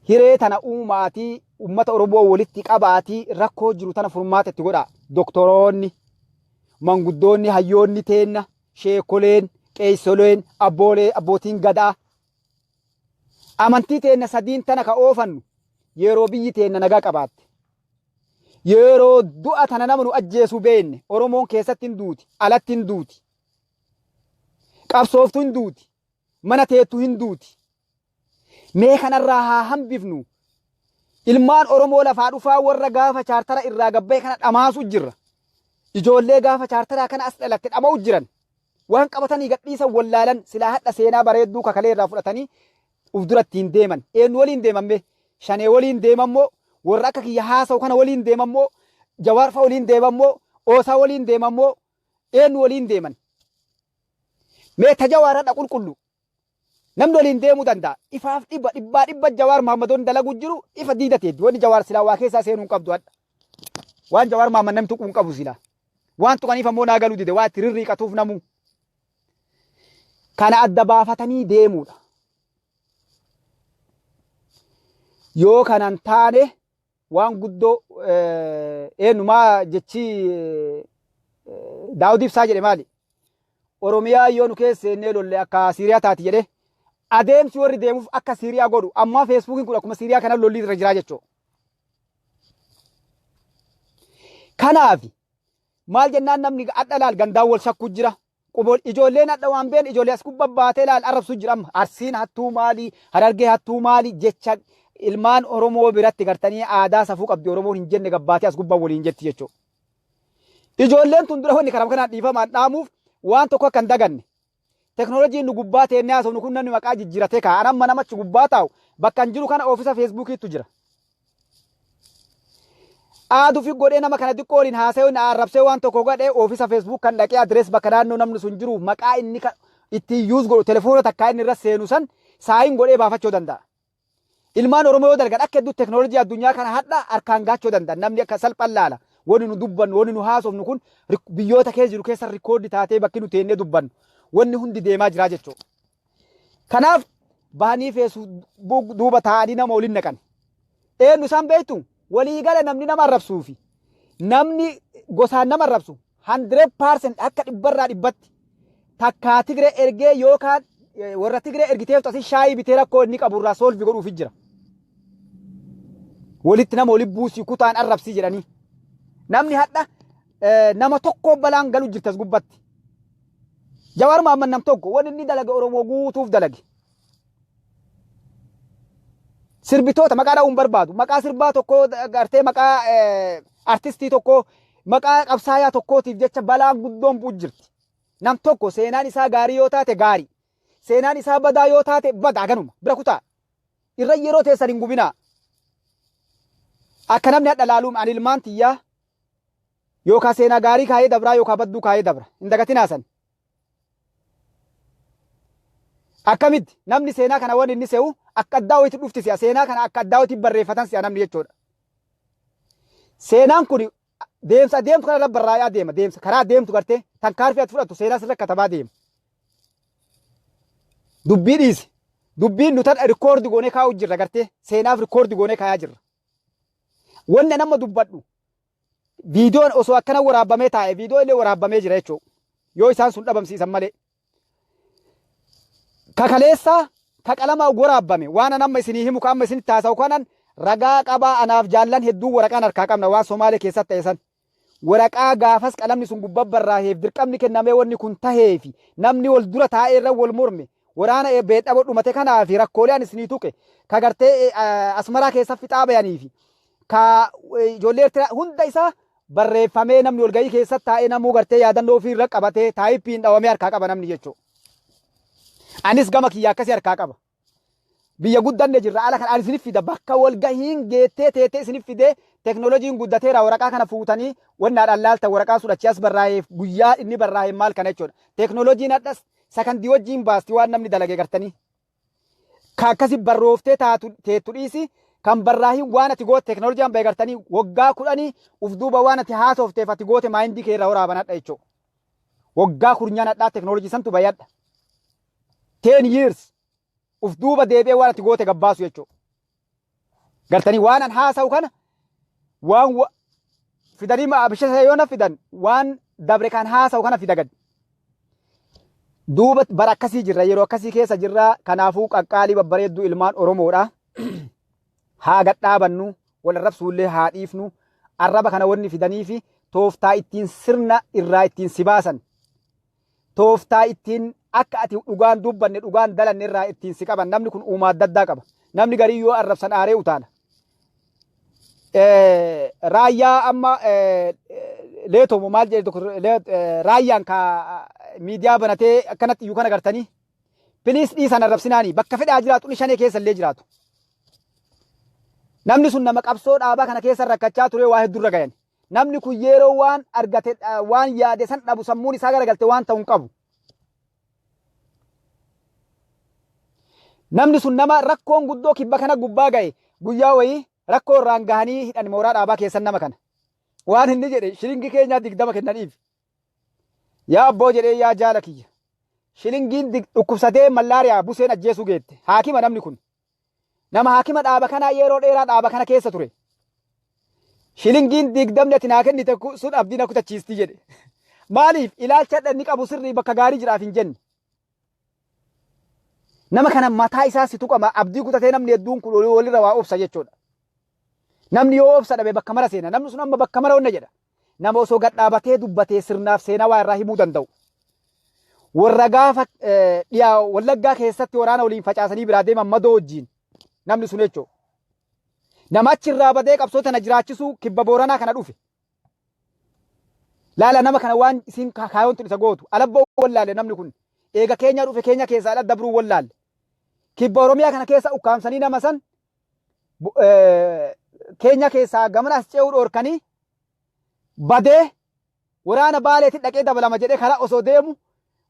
Speaker 1: Hiree tana uumaatii ummata Oromoo walitti qabaatii rakkoo jiru tana furmaata itti godhaa. Doktoroonni, manguddoonni, hayyoonni teenna, sheekoleen, qeessoleen, abboolee, abbootiin gadaa. Amantii teenna sadiin tana ka oofannu yeroo biyyi teenna nagaa qabaatte. Yeroo du'a tana nama nu ajjeesu beenne, Oromoon keessatti hin duuti, alatti hin duuti. Qabsooftu hin duuti, mana teettu hin duuti. Mee kanarraa haa hambifnu. Ilmaan Oromoo lafaa dhufaa warra gaafa chaartara irraa gabba'e kana dhamaasu jirra. Ijoollee gaafa chaartaraa kana as dhalatte dhama'u jiran. Waan qabatanii gadhiisan wallaalan. Silaa hadha seenaa bareedduu kakalee irraa fudhatanii uf dura ittiin deeman. Eenyu waliin deeman mee? Shanee waliin deeman moo? Warra akka kiyya haasa'u kana waliin deeman moo? Jawaar fa'a waliin deeman moo? Oosaa waliin deeman moo? Eenyu waliin deeman? Mee ta Jawaar hadha qulqullu. Namni waliin deemuu danda'a. Ifaaf dhibba dhibbaa dhibba Jawaar Mahammadoon dalagu jiru ifa diida teeddi. Wanni Jawaar silaa waa keessaa seenuu hin qabdu hadha. Waan Jawaar Mahammad namni tuquu hin qabu silaa. Waan tuqaniif ammoo naa galuu dide, waa itti rirriiqatuuf namuu. Kana adda baafatanii deemuudha. Yoo kanan taane waan guddoo eenyumaa jechi Daawud Ibsaa jedhe maali? Oromiyaa yoo nu keessa seennee lolle akka Siiriyaa taati jedhe. Adeemsi warri deemuuf akka Siiriyaa godhu ammaa Feesbuukiin kun akkuma Siiriyaa kana lolli irra jiraa jechuudha. Kanaaf maal jennaan, namni adha laal gandaan wal shakkuu jira. Qubo ijoolleen hadha waan been ijoollee as gubbaa baatee laal arrabsu jira amma. Arsiin hattuu maali? Harargee hattuu maali? Jecha ilmaan Oromoo biratti gartanii aadaa safuu qabdi Oromoon hin jenne gabbaatee as gubbaa waliin jetti jechuudha. Ijoolleen tun dura wanni karaa kanaan dhiifamaan dhaamuuf waan tokko akka hin daganne. Teknooloojiin nu gubbaa teennee haasofnu kun namni maqaa jijjiiratee kaa'a. An amma namachi gubbaa taa'u bakka hin jiru kana oofisa Feesbuukiitu jira. Aadu fi godhee nama kana xiqqoo waliin haasa'ee na arrabsee waan tokko godhee oofisa Facebook kan dhaqee address bakka naannoo namni sun jiru, maqaa inni ittiin use godhu, telefoona takkaa inni irra seenu san saayin godhee baafachuu danda'a. Ilmaan Oromoo yoo dalagan akka hedduu teknoolojii addunyaa kana hadha harkaan gaachuu danda'an namni akka salphaan laala. Wanni nu dubbannu, wanni nu haasofnu kun biyyoota keessa jiru keessa rikoordi taatee bakki nu teennee dubbannu. Wanni hundi deemaa jira jechuudha. Kanaaf bahanii Facebook duuba taa'anii nama waliin naqan. Eenyu isaan beektu? Waliigala namni nama arrabsuufi namni gosaan nama arrabsu 100% akka dhibbarraa dhibbatti takkaa Tigree ergee yookaan warra Tigree ergiteef asii shaayii bitee rakkoo inni qabu irraa solve godhuufi jira. Walitti nama walitti buusii kutaan arrabsii jedhanii. Namni hadha nama tokko balaan galu jirti as gubbatti. Jawaar Mohaammed nam tokko wanni inni dalage Oromoo guutuuf dalage. Sirbitoota maqaa dha'uun barbaadu. Maqaa sirbaa tokkoo gartee maqaa artistii tokkoo maqaa qabsaayaa tokkootiif jecha balaan guddoon bu'u jirti. Nam tokko seenaan isaa gaarii yoo taate gaarii. Seenaan isaa badaa yoo taate badaa ganuma bira kutaa. Irra yeroo teessan hin gubinaa. Akka namni hadha laaluun ani ilmaan tiyyaa yookaan seenaa gaarii kaayee dabraa yookaan badduu kaayee dabra. Hin dagatinaa san. Akkamitti namni seenaa kana waan inni se'u akka addaa wayitti dhufti si'a seenaa kana akka addaa wayitti barreeffatan si'a namni jechuudha. Seenaan kun deemsa deemtu kana irra barraa'aa deema deemsa karaa deemtu gartee tankaarfii ati fudhattu seenaa sirra katabaa deema. Dubbii dhiisi. Dubbiin nutan rikoordi goonee kaa'u jirra gartee seenaaf rikoordi goonee kaayaa jirra. Wanni nama dubbadhu viidiyoon osoo akkana waraabamee taa'e viidiyoo illee waraabamee jira jechuudha. Yoo isaan sun dhabamsiisan malee. Kakaleessaa ka qalamaa waraabame waan an amma isinii himu ka amma isinitti haasa'u kanan ragaa qabaa anaaf jaallan hedduun waraqaan harkaa qabna waan Somaalee keessatti ta'e san. Waraqaa gaafas qalamni sun gubbaa barraaheef dirqamni kennamee wanni kun taheefi namni wal dura taa'ee irra wal morme waraana beedhabo dhumate kanaa fi rakkoolee ani isinii tuqe ka gartee Asmaraa keessa fixaa bayanii fi ka ijoollee Eertiraa hunda isaa barreeffamee namni walgahii keessatti taa'ee namuu gartee yaadannoo ofii irra qabatee taayippiin dhawamee harkaa qaba namni jechuudha. Anis gama kiyya akkasii harkaa qaba. Biyya guddanne jirra ala kana ani isinif fida bakka walgahiin geettee teettee isinif fidee teknooloojiin guddateera waraqaa kana fuutanii wannaadhaan laaltan waraqaa sun achii as barraa'eef guyyaa inni barraa'e maal kana jechuudha. Teknooloojiin hadhas sakandii wajjin baasti waan namni dalage gartanii. Ka akkasi barrooftee taatu teettu dhiisi kan barraahin waan ati goote teknooloojiin bahe gartanii waggaa 10 uf duuba waan ati haasofteef ati goote maayindii kee irraa waraaban hadha jechuudha. Waggaa kurnyan hadhaa teknooloojii santu bahe hadha. 10 years uf duuba deebi'ee waan ati goote gabbaasu jechuudha. Gartanii waan an haasa'u kana waan fidanii abisha yoo na fidan waan dabre kan haasa'u kana fida gad. Duuba bara akkasii jirra yeroo akkasii keessa jirra kanaafuu qaqqaalii babbareedduu ilmaan Oromoodha. Haa gad dhaabannu wal arrabsuullee haa dhiifnu arraba kana wanni fidanii fi tooftaa ittiin sirna irraa ittiin si baasan tooftaa ittiin akka ati dhugaan dubbanne dhugaan dalanne irraa ittiin si qaban namni kun uumaa adda addaa qaba. Namni garii yoo arrabsan aaree utaala. Raayyaa amma leetomu maal jedhe tokko raayyaan ka miidiyaa banatee akkanatti iyyuu kana gartanii piliis dhiisan arrabsinaanii bakka fedhaa jiraatu inni shanee keessa illee jiraatu. Namni sun nama qabsoo dhaabaa kana keessa rakkachaa ture waa hedduu irra gayan. Namni kun yeroo waan argate waan yaade san dhabu sammuun isaa garagalte waan ta'u hin qabu. Namni sun nama rakkoon guddoo kibba kana gubbaa ga'e guyyaa wayii rakkoo irraan gahanii hidhan mooraa dhaabaa keessan nama kana. Waan inni jedhe shilingii keenyaa 20 kennaniif. Yaa abboo jedhee yaa jaala kiyya. Shilingiin dhukkubsatee mallaariyaa buseen ajjeesuu geette. Haakima namni kun. Nama haakima dhaaba kanaa yeroo dheeraa dhaaba kana keessa ture. Shilingiin 20 ati naa kennite sun abdii na kutachiisti jedhe. Maaliif ilaalcha inni qabu sirrii bakka gaarii jiraaf hin jenne. Nama kana mataa isaa si tuqama abdii kutatee namni hedduun kun walirra waa obsa jechuudha. Namni yoo obsa dhabe bakka mara seena. Namni sun amma bakka mara onna jedha. Nama osoo gad dhaabatee dubbatee sirnaaf seenaa waa irraa himuu danda'u. Warra gaafa dhiyaa Wallaggaa keessatti waraana waliin facaasanii biraa deeman madoo wajjin namni sun jechuudha. Nama achirraa badee qabsoo tana jiraachisuu kibba Booranaa kana dhufe. Laala nama kana waan isin kaayoon tun isa gootu. Alabboo wallaale namni kun. Eega keenya dhufe keenya keessaa ala dabruu wallaale. Kibba Oromiyaa kana keessa ukkaamsanii nama san keenya keessaa gamana as ce'uu dhoorkanii badee waraana Baaleetti dhaqee dabalama jedhee karaa osoo deemu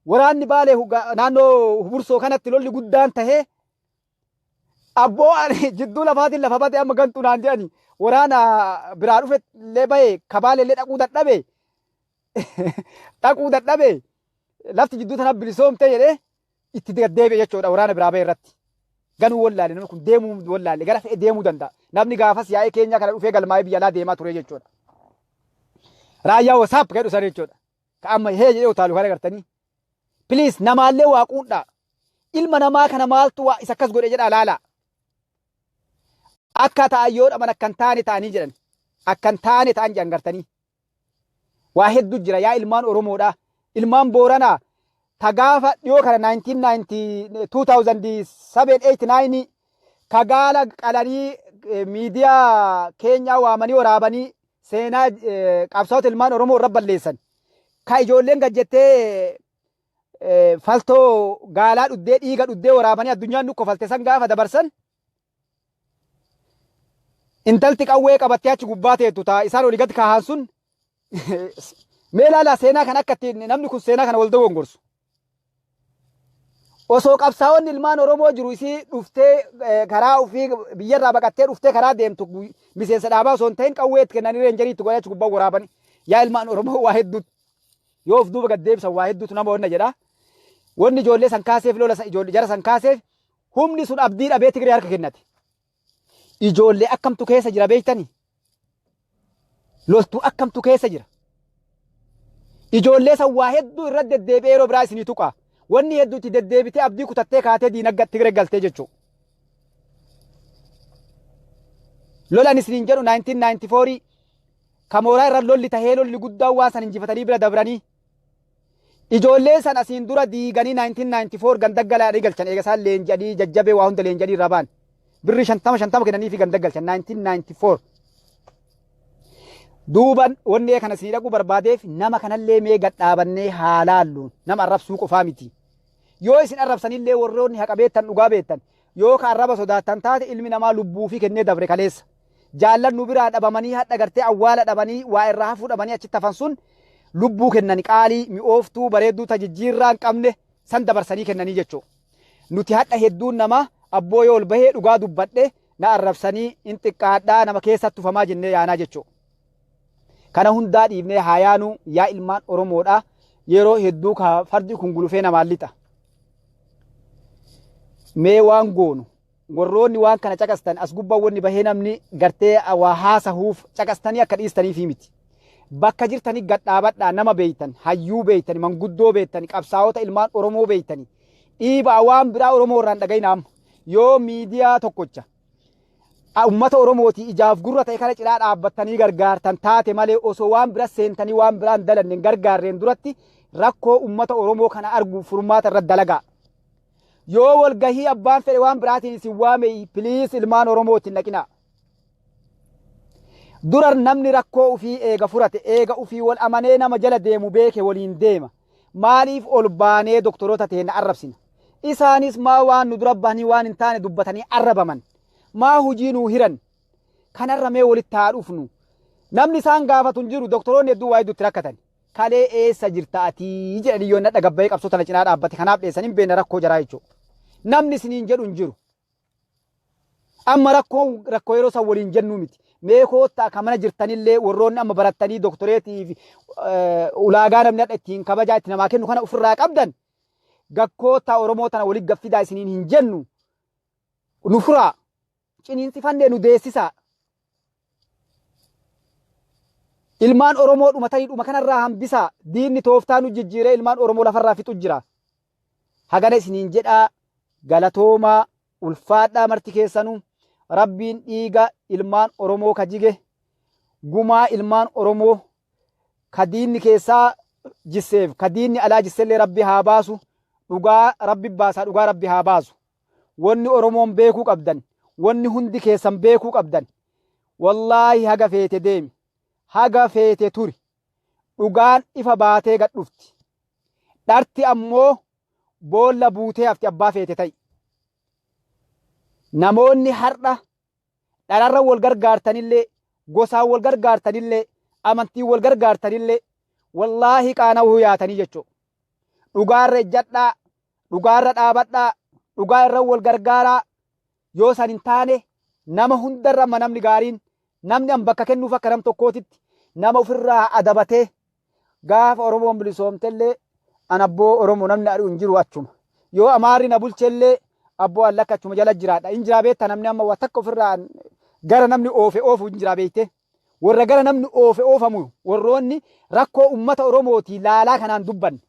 Speaker 1: waraanni Baalee naannoo Hubursoo kanatti lolli guddaan tahee Abboo ani jidduu lafaatiin lafa bate amma gantuu naan jedhani waraana biraa dhufe illee bahe kabaale illee dhaquu dadhabe dhaquu dadhabe lafti jidduu tana bilisoomte jedhee itti gad deebi'e jechuudha waraana biraa bahe irratti. Ganuu wallaale namni kun deemuu wallaale gara fe'e deemuu danda'a. Namni gaafas yaa'ee keenyaa kana dhufee galmaa'ee biyya alaa deemaa ture jechuudha. Raayyaa wasaap jedhu san jechuudha. Ka amma hee jedhee utaalu kana gartanii. Please namaallee waa quundhaa. Ilma namaa kana maaltu waa isa akkas godhe jedhaa laalaa. Akka ta'an yoo dhaban akka hin taane ta'anii jedhan. Akka hin taane ta'an jedhan gartanii. Waa hedduu jira yaa ilmaan Oromoodha. Ilmaan Booranaa ta gaafa dhiyoo kana 1990 2007 8 9 ka gaala qalanii miidiyaa keenyaa waamanii waraabanii seenaa qabsaa'ota ilmaan Oromoo irra balleessan. Ka ijoolleen gad jettee faltoo gaalaa dhuddee dhiiga dhuddee waraabanii addunyaan nu kofalte san gaafa dabarsan intalti qawwee qabattee achi gubbaa teettu taa isaan olii gad kaahan sun mee ilaalaa seenaa kan akka ittiin namni kun seenaa kana wal dogongorsu. Osoo qabsaa'onni ilmaan Oromoo jiru isii dhuftee karaa ofii biyyarraa baqattee dhuftee karaa deemtu miseensa dhaabaa osoo hin ta'in qawwee itti kennanii reenjarii itti godhanii achi gubbaa waraabanii. Yaa ilmaan Oromoo waa hedduutu yoo of duuba gad deebisan waa hedduutu nama wanna jedha. Wanni ijoollee san kaaseef lola san ijoollee jara san kaaseef humni sun abdii dhabee Tigree harka kennate. Ijoollee akkamtu keessa jira beektanii? Loltuu akkamtu keessa jira? Ijoollee san waa hedduu irra deddeebi'ee yeroo biraa isinii tuqa. Wanni hedduu itti deddeebitee abdii kutattee kaatee diinagga Tigree galtee jechuudha. Lolan isiniin jedhu 1994 ka mooraa irra lolli tahee lolli guddaan waan san injifatanii bira dabranii ijoollee san asiin dura diiganii 1994 ganda galaadhii galchan eega isaan leenji'anii jajjabee waa hunda leenji'anii irraa ba'an. Birrii shantama shantama kennanii fi ganda galchan 1994. Duuba wanni kana isinii dhaquu barbaadeef nama kanallee mee gad dhaabannee haa laallu nama arrabsuu qofaa miti. Yoo isin arrabsanillee warroonni haqa beektan dhugaa beektan yoo ka arraba sodaattan taate ilmi namaa lubbuu fi kennee dabre kaleessa. Jaallan nu biraa dhabamanii hadha gartee awwaala dhabanii waa irraa hafuu dhabanii achitti hafan sun lubbuu kennani qaalii mi'ooftuu bareedduu ta jijjiirraa hin qabne san dabarsanii kennanii jechuudha. Nuti hadha hedduun namaa abboo yoo ol bahee dhugaa dubbadhe na arrabsanii hin xiqqaadhaa nama keessa tufamaa jennee yaanaa jechuudha. Kana hundaa dhiifnee haa yaanuu yaa ilmaan Oromoodha. Yeroo hedduu ka fardi kun gulufee namaan lixa. Mee waan goonu warroonni waan kana caqastan as gubbaa wanni bahee namni gartee waa haasahuuf caqastanii akka dhiistaniifi miti. Bakka jirtanii gad dhaabadhaa nama beeytan, hayyuu beeytani, manguddoo beeytani, qabsaa'ota ilmaan Oromoo beeytani. Dhiibaa waan biraa Oromoo irraan dhagayina amma. Yoo miidiyaa tokkocha ummata Oromootii ijaaf gurra ta'e kana cinaa dhaabbattanii gargaartan taate malee osoo waan bira seentanii waan biraan dalanne hin gargaarreen duratti rakkoo ummata Oromoo kana arguuf furmaata irratti dalagaa. Yoo walgahii abbaan fedhe waan biraatiin isin waame please ilmaan Oromoo ittiin dhaqinaa. Dura namni rakkoo ufii eega furate eega ufii wal amanee nama jala deemu beeke waliin deema. Maaliif ol baanee doktoroota teenna arrabsina? Isaanis maa waan nu dura bahanii waan hin taane dubbatanii arrabaman? Maa hujii nuu hiran? Kanarra mee walitti haa dhufnu. Namni isaan gaafatu hin jiru doktoroonni hedduu waa hedduutti rakkatan. Kalee eessa jirta atii jedhanii yoo nadha gabbayee qabsoo tana cinaa dhaabbate kanaaf dheessan hin beekna rakkoo jaraa jechuudha. Namni isiniin jedhu hin jiru. Amma rakkoo rakkoo yeroo san waliin jennuu miti. Mee koottaa ka mana jirtanillee warroonni amma barattanii doktoreetii fi ulaagaa namni hadha ittiin kabajaa itti namaa kennu kana ofirraa qabdan gakkoottaa Oromoo tana walitti gaffidaa isiniin hin jennu. Nu furaa. Ciniinsifannee nu deessisaa. Ilmaan Oromoo dhumatanii dhuma kanarraa hambisaa. Diinni tooftaa nu jijjiiree ilmaan Oromoo lafarraa fixu jira. Hagana isiniin jedhaa galatoomaa ulfaadhaa marti keessanuu Rabbiin dhiiga ilmaan Oromoo ka jige gumaa ilmaan Oromoo ka diinni keessaa jisseef ka diinni alaa jissellee Rabbi haa baasu dhugaa Rabbi baasaa dhugaa Rabbi haa baasu. Wanni Oromoon beekuu qabdan wanni hundi keessan beekuu qabdan wallaahi haga feete deemi haga feete turi dhugaan ifa baatee gad dhufti. Dharti ammoo boolla buutee hafti abbaa feete ta'i. Namoonni har'a dhararra wal gargaartanillee gosaan wal gargaartanillee amantiin wal gargaartanillee wallaahi qaana'uu yaatanii jechuudha. Dhugaarra ejjadhaa, dhugaarra dhaabadhaa, dhugaa irra wal gargaaraa. Yoo san hin taane nama hundarra amma namni gaariin namni an bakka kennuuf akka nam tokkootitti nama ofirraa adabatee gaafa Oromoon bilisoomtellee an abboo Oromoo namni ari'u hin jiru achuma. Yoo Amaarri na bulchellee abboo an lakka achuma jala jiraadha. Hin jiraa beekta namni amma waa takka ofirraa gara namni oofe oofu hin jiraa beekte. Warra gara namni oofe oofamu warroonni rakkoo ummata Oromootii laalaa kanaan dubbanne.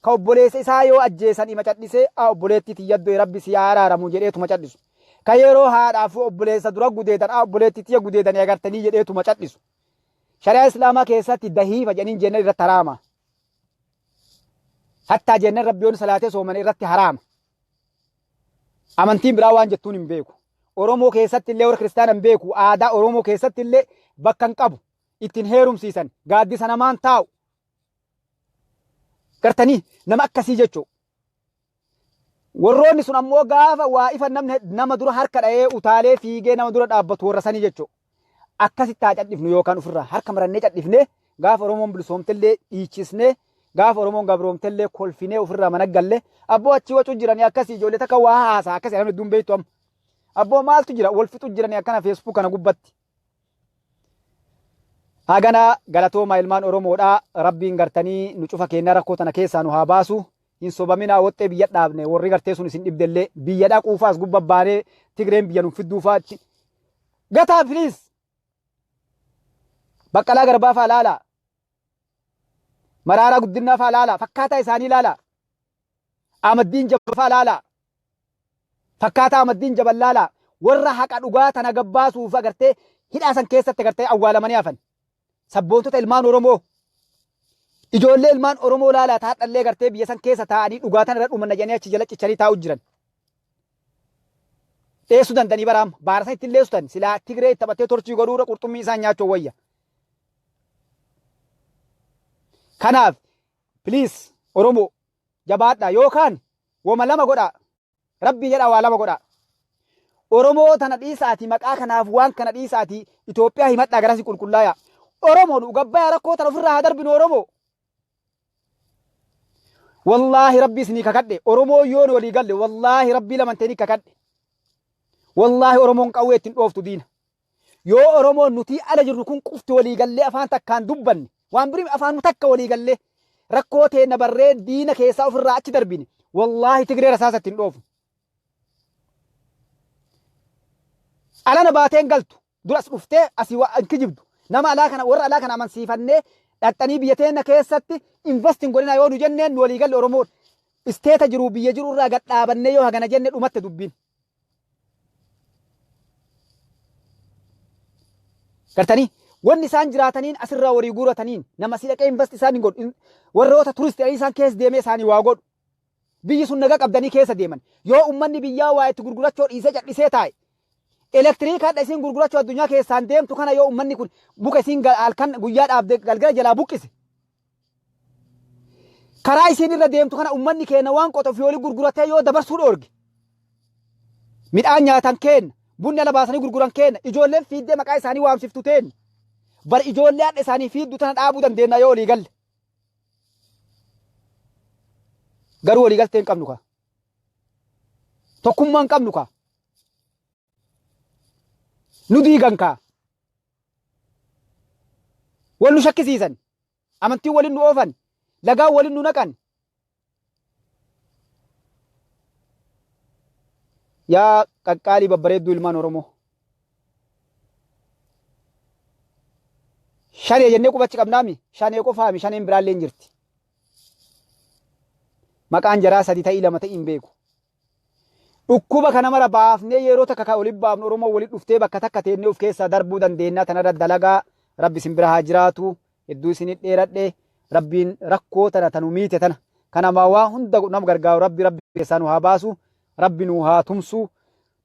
Speaker 1: Ka obboleessa isaa yoo ajjeesan ima cadhisee a obboleettii tiyya du'e rabbi si haa araaramu jedheetuma cadhisu. Ka yeroo haadhaaf obboleessa dura gudeedan a obboleettii tiyya gudeedanii agartanii jedheetuma cadhisu. Shari'aa Islaamaa keessatti dahiifa jedhaniin jennan irratti haraama. Hattaa jennan rabbi yoon salaatee soomane irratti haraama. Amantiin biraa waan jettuun hin beeku. Oromoo keessatti illee warra kiristaana hin beeku. Aadaa Oromoo keessatti illee bakka hin qabu. Ittiin heerumsiisan. Gaaddisa namaan taa'u. Gartanii nama akkasii jechuudha. Warroonni sun ammoo gaafa waa ifa namni nama dura harka dha'ee utaalee fiigee nama dura dhaabbatu warra sanii jechuudha. Akkasitti haa cadhifnu yookaan ofirraa harka marannee cadhifnee gaafa Oromoon bilisoomtellee dhiichisnee gaafa Oromoon gabroomtellee kolfinee ofirraa mana galle abboo achii wacuu jiranii akkasii ijoollee takka waa haasaa akkasii namni hedduun beektu amma. Abboo maaltu jira wal fixu jiranii akkana feesbuuk kana gubbatti. Hagana galatoomaa ilmaan Oromoodhaa rabbiin gartanii nu cufa keenya rakkoo tana keessaa nu haa baasu. Hin sobaminaa woxxee biyya dhaabne warri gartee sun isin dhibdellee biyya dhaquufaas gubba baanee Tigreen biyya nu fidduufaa achi. Gataa please. Baqqalaa Garbaa faa laalaa. Maraaraa Guddinaa faa laalaa. Fakkaataa isaanii laalaa. Ahmaddiin Jabal faa laalaa. Fakkaataa Ahmaddiin Jabal laalaa. Warra haqa dhugaa tana gabbaasuuf agartee hidhaa san keessatti agartee awwaalamanii hafan. Sabboontota ilmaan Oromoo. Ijoollee ilmaan Oromoo laalaa taadhallee gartee biyya san keessa taa'anii dhugaa tana irra dhumanna jedhanii achi jala cichanii taa'u jiran. Dheessuu danda'anii baraam baara san ittiin leessutan silaa Tigree itti taphattee torchii godhuurra qurxummii isaan nyaachuu wayya. Kanaaf please Oromoo jabaadhaa yookaan woma lama godhaa. Rabbii jedhaa waa lama godhaa. Oromoo tana dhiisaati maqaa kanaaf waan kana dhiisaati Itoophiyaa himadhaa garasi qulqullaayaa. Oromoo nu gabbayaa rakkoo tana ofirraa haa darbinu Oromoo. Wallaahi rabbii isinii kakadhe Oromoo yoon walii galle wallaahi rabbii lamanteenii kakadhe. Wallaahi Oromoon qawwee ittiin dhooftu diina. Yoo Oromoon nutii ala jirru kun qufti walii gallee afaan takkaan dubbanne waan birii afaanuma takka walii gallee rakkoo teenna barree diina keessaa ofirraa achi darbine wallaahi Tigree rasaasa ittiin dhoofnu. Alana baateen galtu duras dhuftee asii waa hin kijibdu nama alaa kana warra alaa kana amansiifannee dhaqxanii biyya teenna keessatti invest hin godhinaa yoo nu jenneen nu walii galle Oromoon isteeta jiru biyya jiru irraa gad dhaabannee yoo hagana jenne dhumatte dubbiin. Gartanii wanni isaan jiraataniin asirraa warii guurataniin nama si dhaqee invest isaan hin godhu warroota turisti isaan keessa deemee isaanii waa godhu. Biyyi sun nagaa qabdanii keessa deeman. Yoo ummanni biyyaa waa itti gurgurachoo dhiisee cadhisee taa'e. Elektiriika hadha isiin gurgurachoo addunyaa keessaan deemtu kana yoo ummanni kun muka isiin halkan guyyaa dhaabde galgala jalaa buqqise. Karaa isiin irra deemtu kana ummanni keenya waan qote ofii olii gurguratee yoo dabarsuu dhoorge. Midhaan nyaatan keenna, bunni ala baasanii gurguran keenna, ijoolleen fiiddee maqaa isaanii waamsiftu teenna. Bar ijoollee hadha isaanii fiiddu tana dhaabuu dandeenya yoo olii galle. Garuu walii galtee hin qabnu kaa. Tokkummaa hin qabnu kaa. Nu diigan kaa. Wal nu shakkisiisan. Amantii waliin nu oofan. Lagaan waliin nu naqan. Yaa qaqqaalii babbareedduu ilmaan Oromoo. Shanee jennee qubachi qabnaami. Shanee qofaami shaneen biraallee hin jirti. Maqaan jaraa sadi ta'ii lama ta'ii hin beeku. Dhukkuba kana mara baafnee yeroo takka kan olin baafnu Oromoo walitti dhuftee bakka takka teennee of keessaa darbuu dandeenya. Tanarra dalagaa rabbi isin bira haa jiraatu. Hedduu isin dheeradhe. Rabbiin rakkoo tana tanu miite tana. Kanama waa hunda nama gargaaru rabbi rabbi keessaa nu haa baasu. Rabbi nu haa tumsu.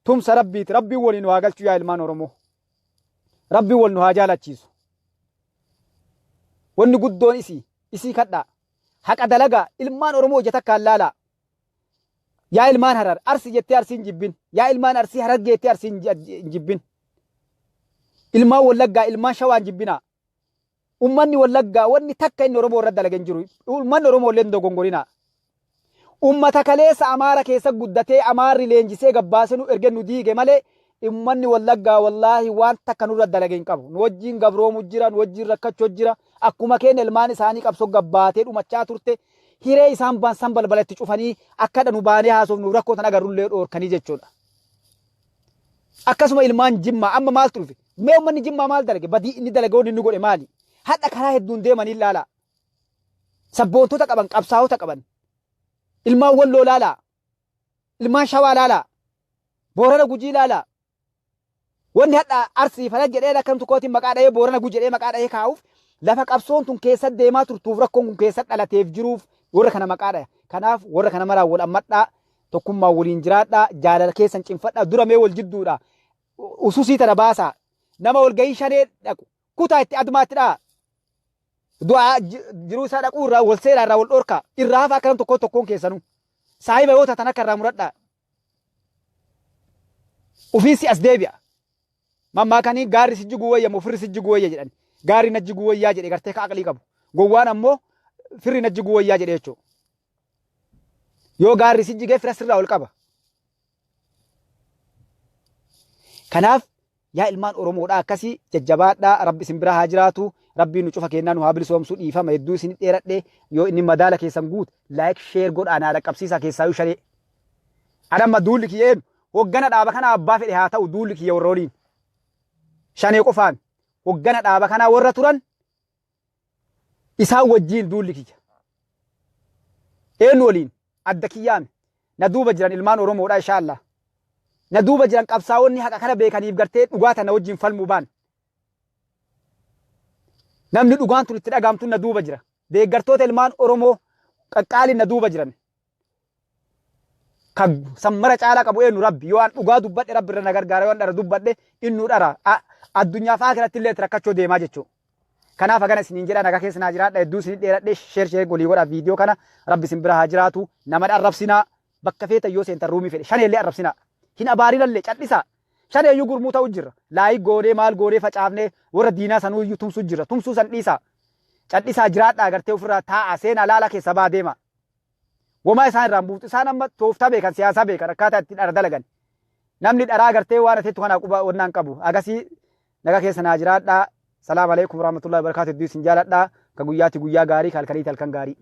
Speaker 1: Tumsa rabbiiti. Rabbiin waliin nu haa galchu yaa ilmaan Oromoo. Rabbiin wal nu haa jaalachiisu. Wanni guddoon isii isii kadhaa. Haqa dalagaa ilmaan Oromoo ija takkaan laalaa. Yaa ilmaan Harar Arsi jettee Arsii hin jibbin. Yaa ilmaan Arsii Harargee jettee Arsii hin jibbin. Ilmaan Wallaggaa ilmaan Shawaa hin jibbinaa. Ummanni Wallaggaa wanni takka inni Oromoo irra dalage hin jiru. Ummanni Oromoo illee hin dogongorinaa. Ummata kaleessa Amaara keessa guddatee Amaarri leenjisee gabbaasee nu erge nu diige malee ummanni Wallaggaa wallaahi waan takka nurra dalage hin qabu. Nu wajjin gabroomu jira, nu wajjin rakkachuu jira. Akkuma keenya ilmaan isaanii qabsoo gabbaatee dhumachaa turte. Hiree isaan baansan balbala itti cufanii akka nu baanee haasofnu rakkoo tan agarrullee dhoorkanii jechuudha. Akkasuma ilmaan Jimmaa amma maaltu dhufe? Mee ummanni Jimmaa maal dalage? Badii inni dalage wanni inni godhe maali? Hadha karaa hedduun deemanii ilaalaa. Sabboontota qaban, qabsaa'ota qaban. Ilmaan Walloo laalaa. Ilmaan Shawaa laalaa. Boorana Gujii laalaa. Wanni hadha Arsii fana jedhee akkam tokkootiin maqaa dhahee Boorana Gujii jedhee maqaa dhahee kaa'uuf lafa qabsoon tun keessa deemaa turtuuf rakkoon kun keessa dhalateef jiruuf warra kana maqaa dhaya. Kanaaf warra kana maraan wal ammadhaa, tokkummaan waliin jiraadhaa, jaalala keessan cimfadhaa, dura mee wal jidduudha. Ususii tana baasaa. Nama walgahii shanee dhaqu kutaa itti adumaatti dha'a. Du'aa jiruu isaa dhaquu irraa wal seeraa irraa wal dhorkaa. Irraa hafa akka nam tokkoon tokkoon keessanuu. Saahiba yoo taatan akka irraa muradhaa. Ufiin si as deebi'a. Mammaakanii gaarri si jiguu wayya moo firri si jiguu wayya jedhan. Gaarri na jiguu wayyaa jedhe gartee ka aqlii qabu. Gowwaan ammoo firri na jiguu wayyaa jedhe jechuudha. Yoo gaarri si jigee fira sirraa ol qaba. Kanaaf yaa ilmaan Oromoodhaa akkasii jajjabaadhaa, Rabbi isin biraa haa jiraatu, Rabbiin nu cufa kennaa nu haa bilisoomsu. Dhiifama hedduu isin dheeradhe. Yoo inni madaala keessan guute like, share godhaa naa dhaqqabsiisaa, keessaayyuu shanee. Ani amma duulli kiyya eenyu? Hoggana dhaaba kanaa abbaa fedhe haa ta'u, duulli kiyya warra waliin. Shanee qofaan hoggana dhaaba kanaa warra turan isaan wajjiin duulli kiyya. Eenyu waliin? Adda kiyyaami. Na duuba jiran ilmaan Oromoodha inshaAllah. Na duuba jiran qabsaa'onni haqa kana beekaniif gartee dhugaa tana wajjin falmuu baan. Namni dhugaan tun itti dhagaamtu na duuba jira. Deeggartoota ilmaan Oromoo qaqqaaliin na duuba jiran. Kan sammara caalaa qabu eenyu? Rabbi. Yoo an dhugaa dubbadhe Rabbi irra na gargaara, yoo an dhara dubbadhe innuu dhara. Addunyaaf aakiratti illee itti rakkachuu deemaa jechuudha. Kanaaf hagana isiniin jedha, nagaa keessa naa jiraadha. Hedduu isin dheeradhe. Share share walii godhaa viidiyoo kana. Rabbi isin bira haa jiraatu. Nama arrabsinaa, bakka feetan yoo seentan, ruumii fedhe shaneellee arrabsinaa, hin abaarinallee, callisaa. Shaneeyyuu gurmuu ta'u jirra, like goonee maal goonee facaafnee warra diinaa sanuuyyuu tumsuu jirra. Tumsuu san dhiisaa, callisaa jiraadhaa. Gartee ofirraa taa'aa seenaa laalaa keessa baa deemaa. Womaa isaan irraan buuftu. Isaan amma tooftaa beekan, siyaasaa beekan, akkaataa ittiin dhara dalagan. Namni dharaa gartee waan ateettu kanaa quba wannaan qabu. Agasii nagaa keessa naa jiraadhaa. Salaam alaikum warahmatullahi wabarakatuh. Hedduu isin jaaladhaa. Ka guyyaatti guyyaa gaarii, ka halkaniitti halkan gaarii.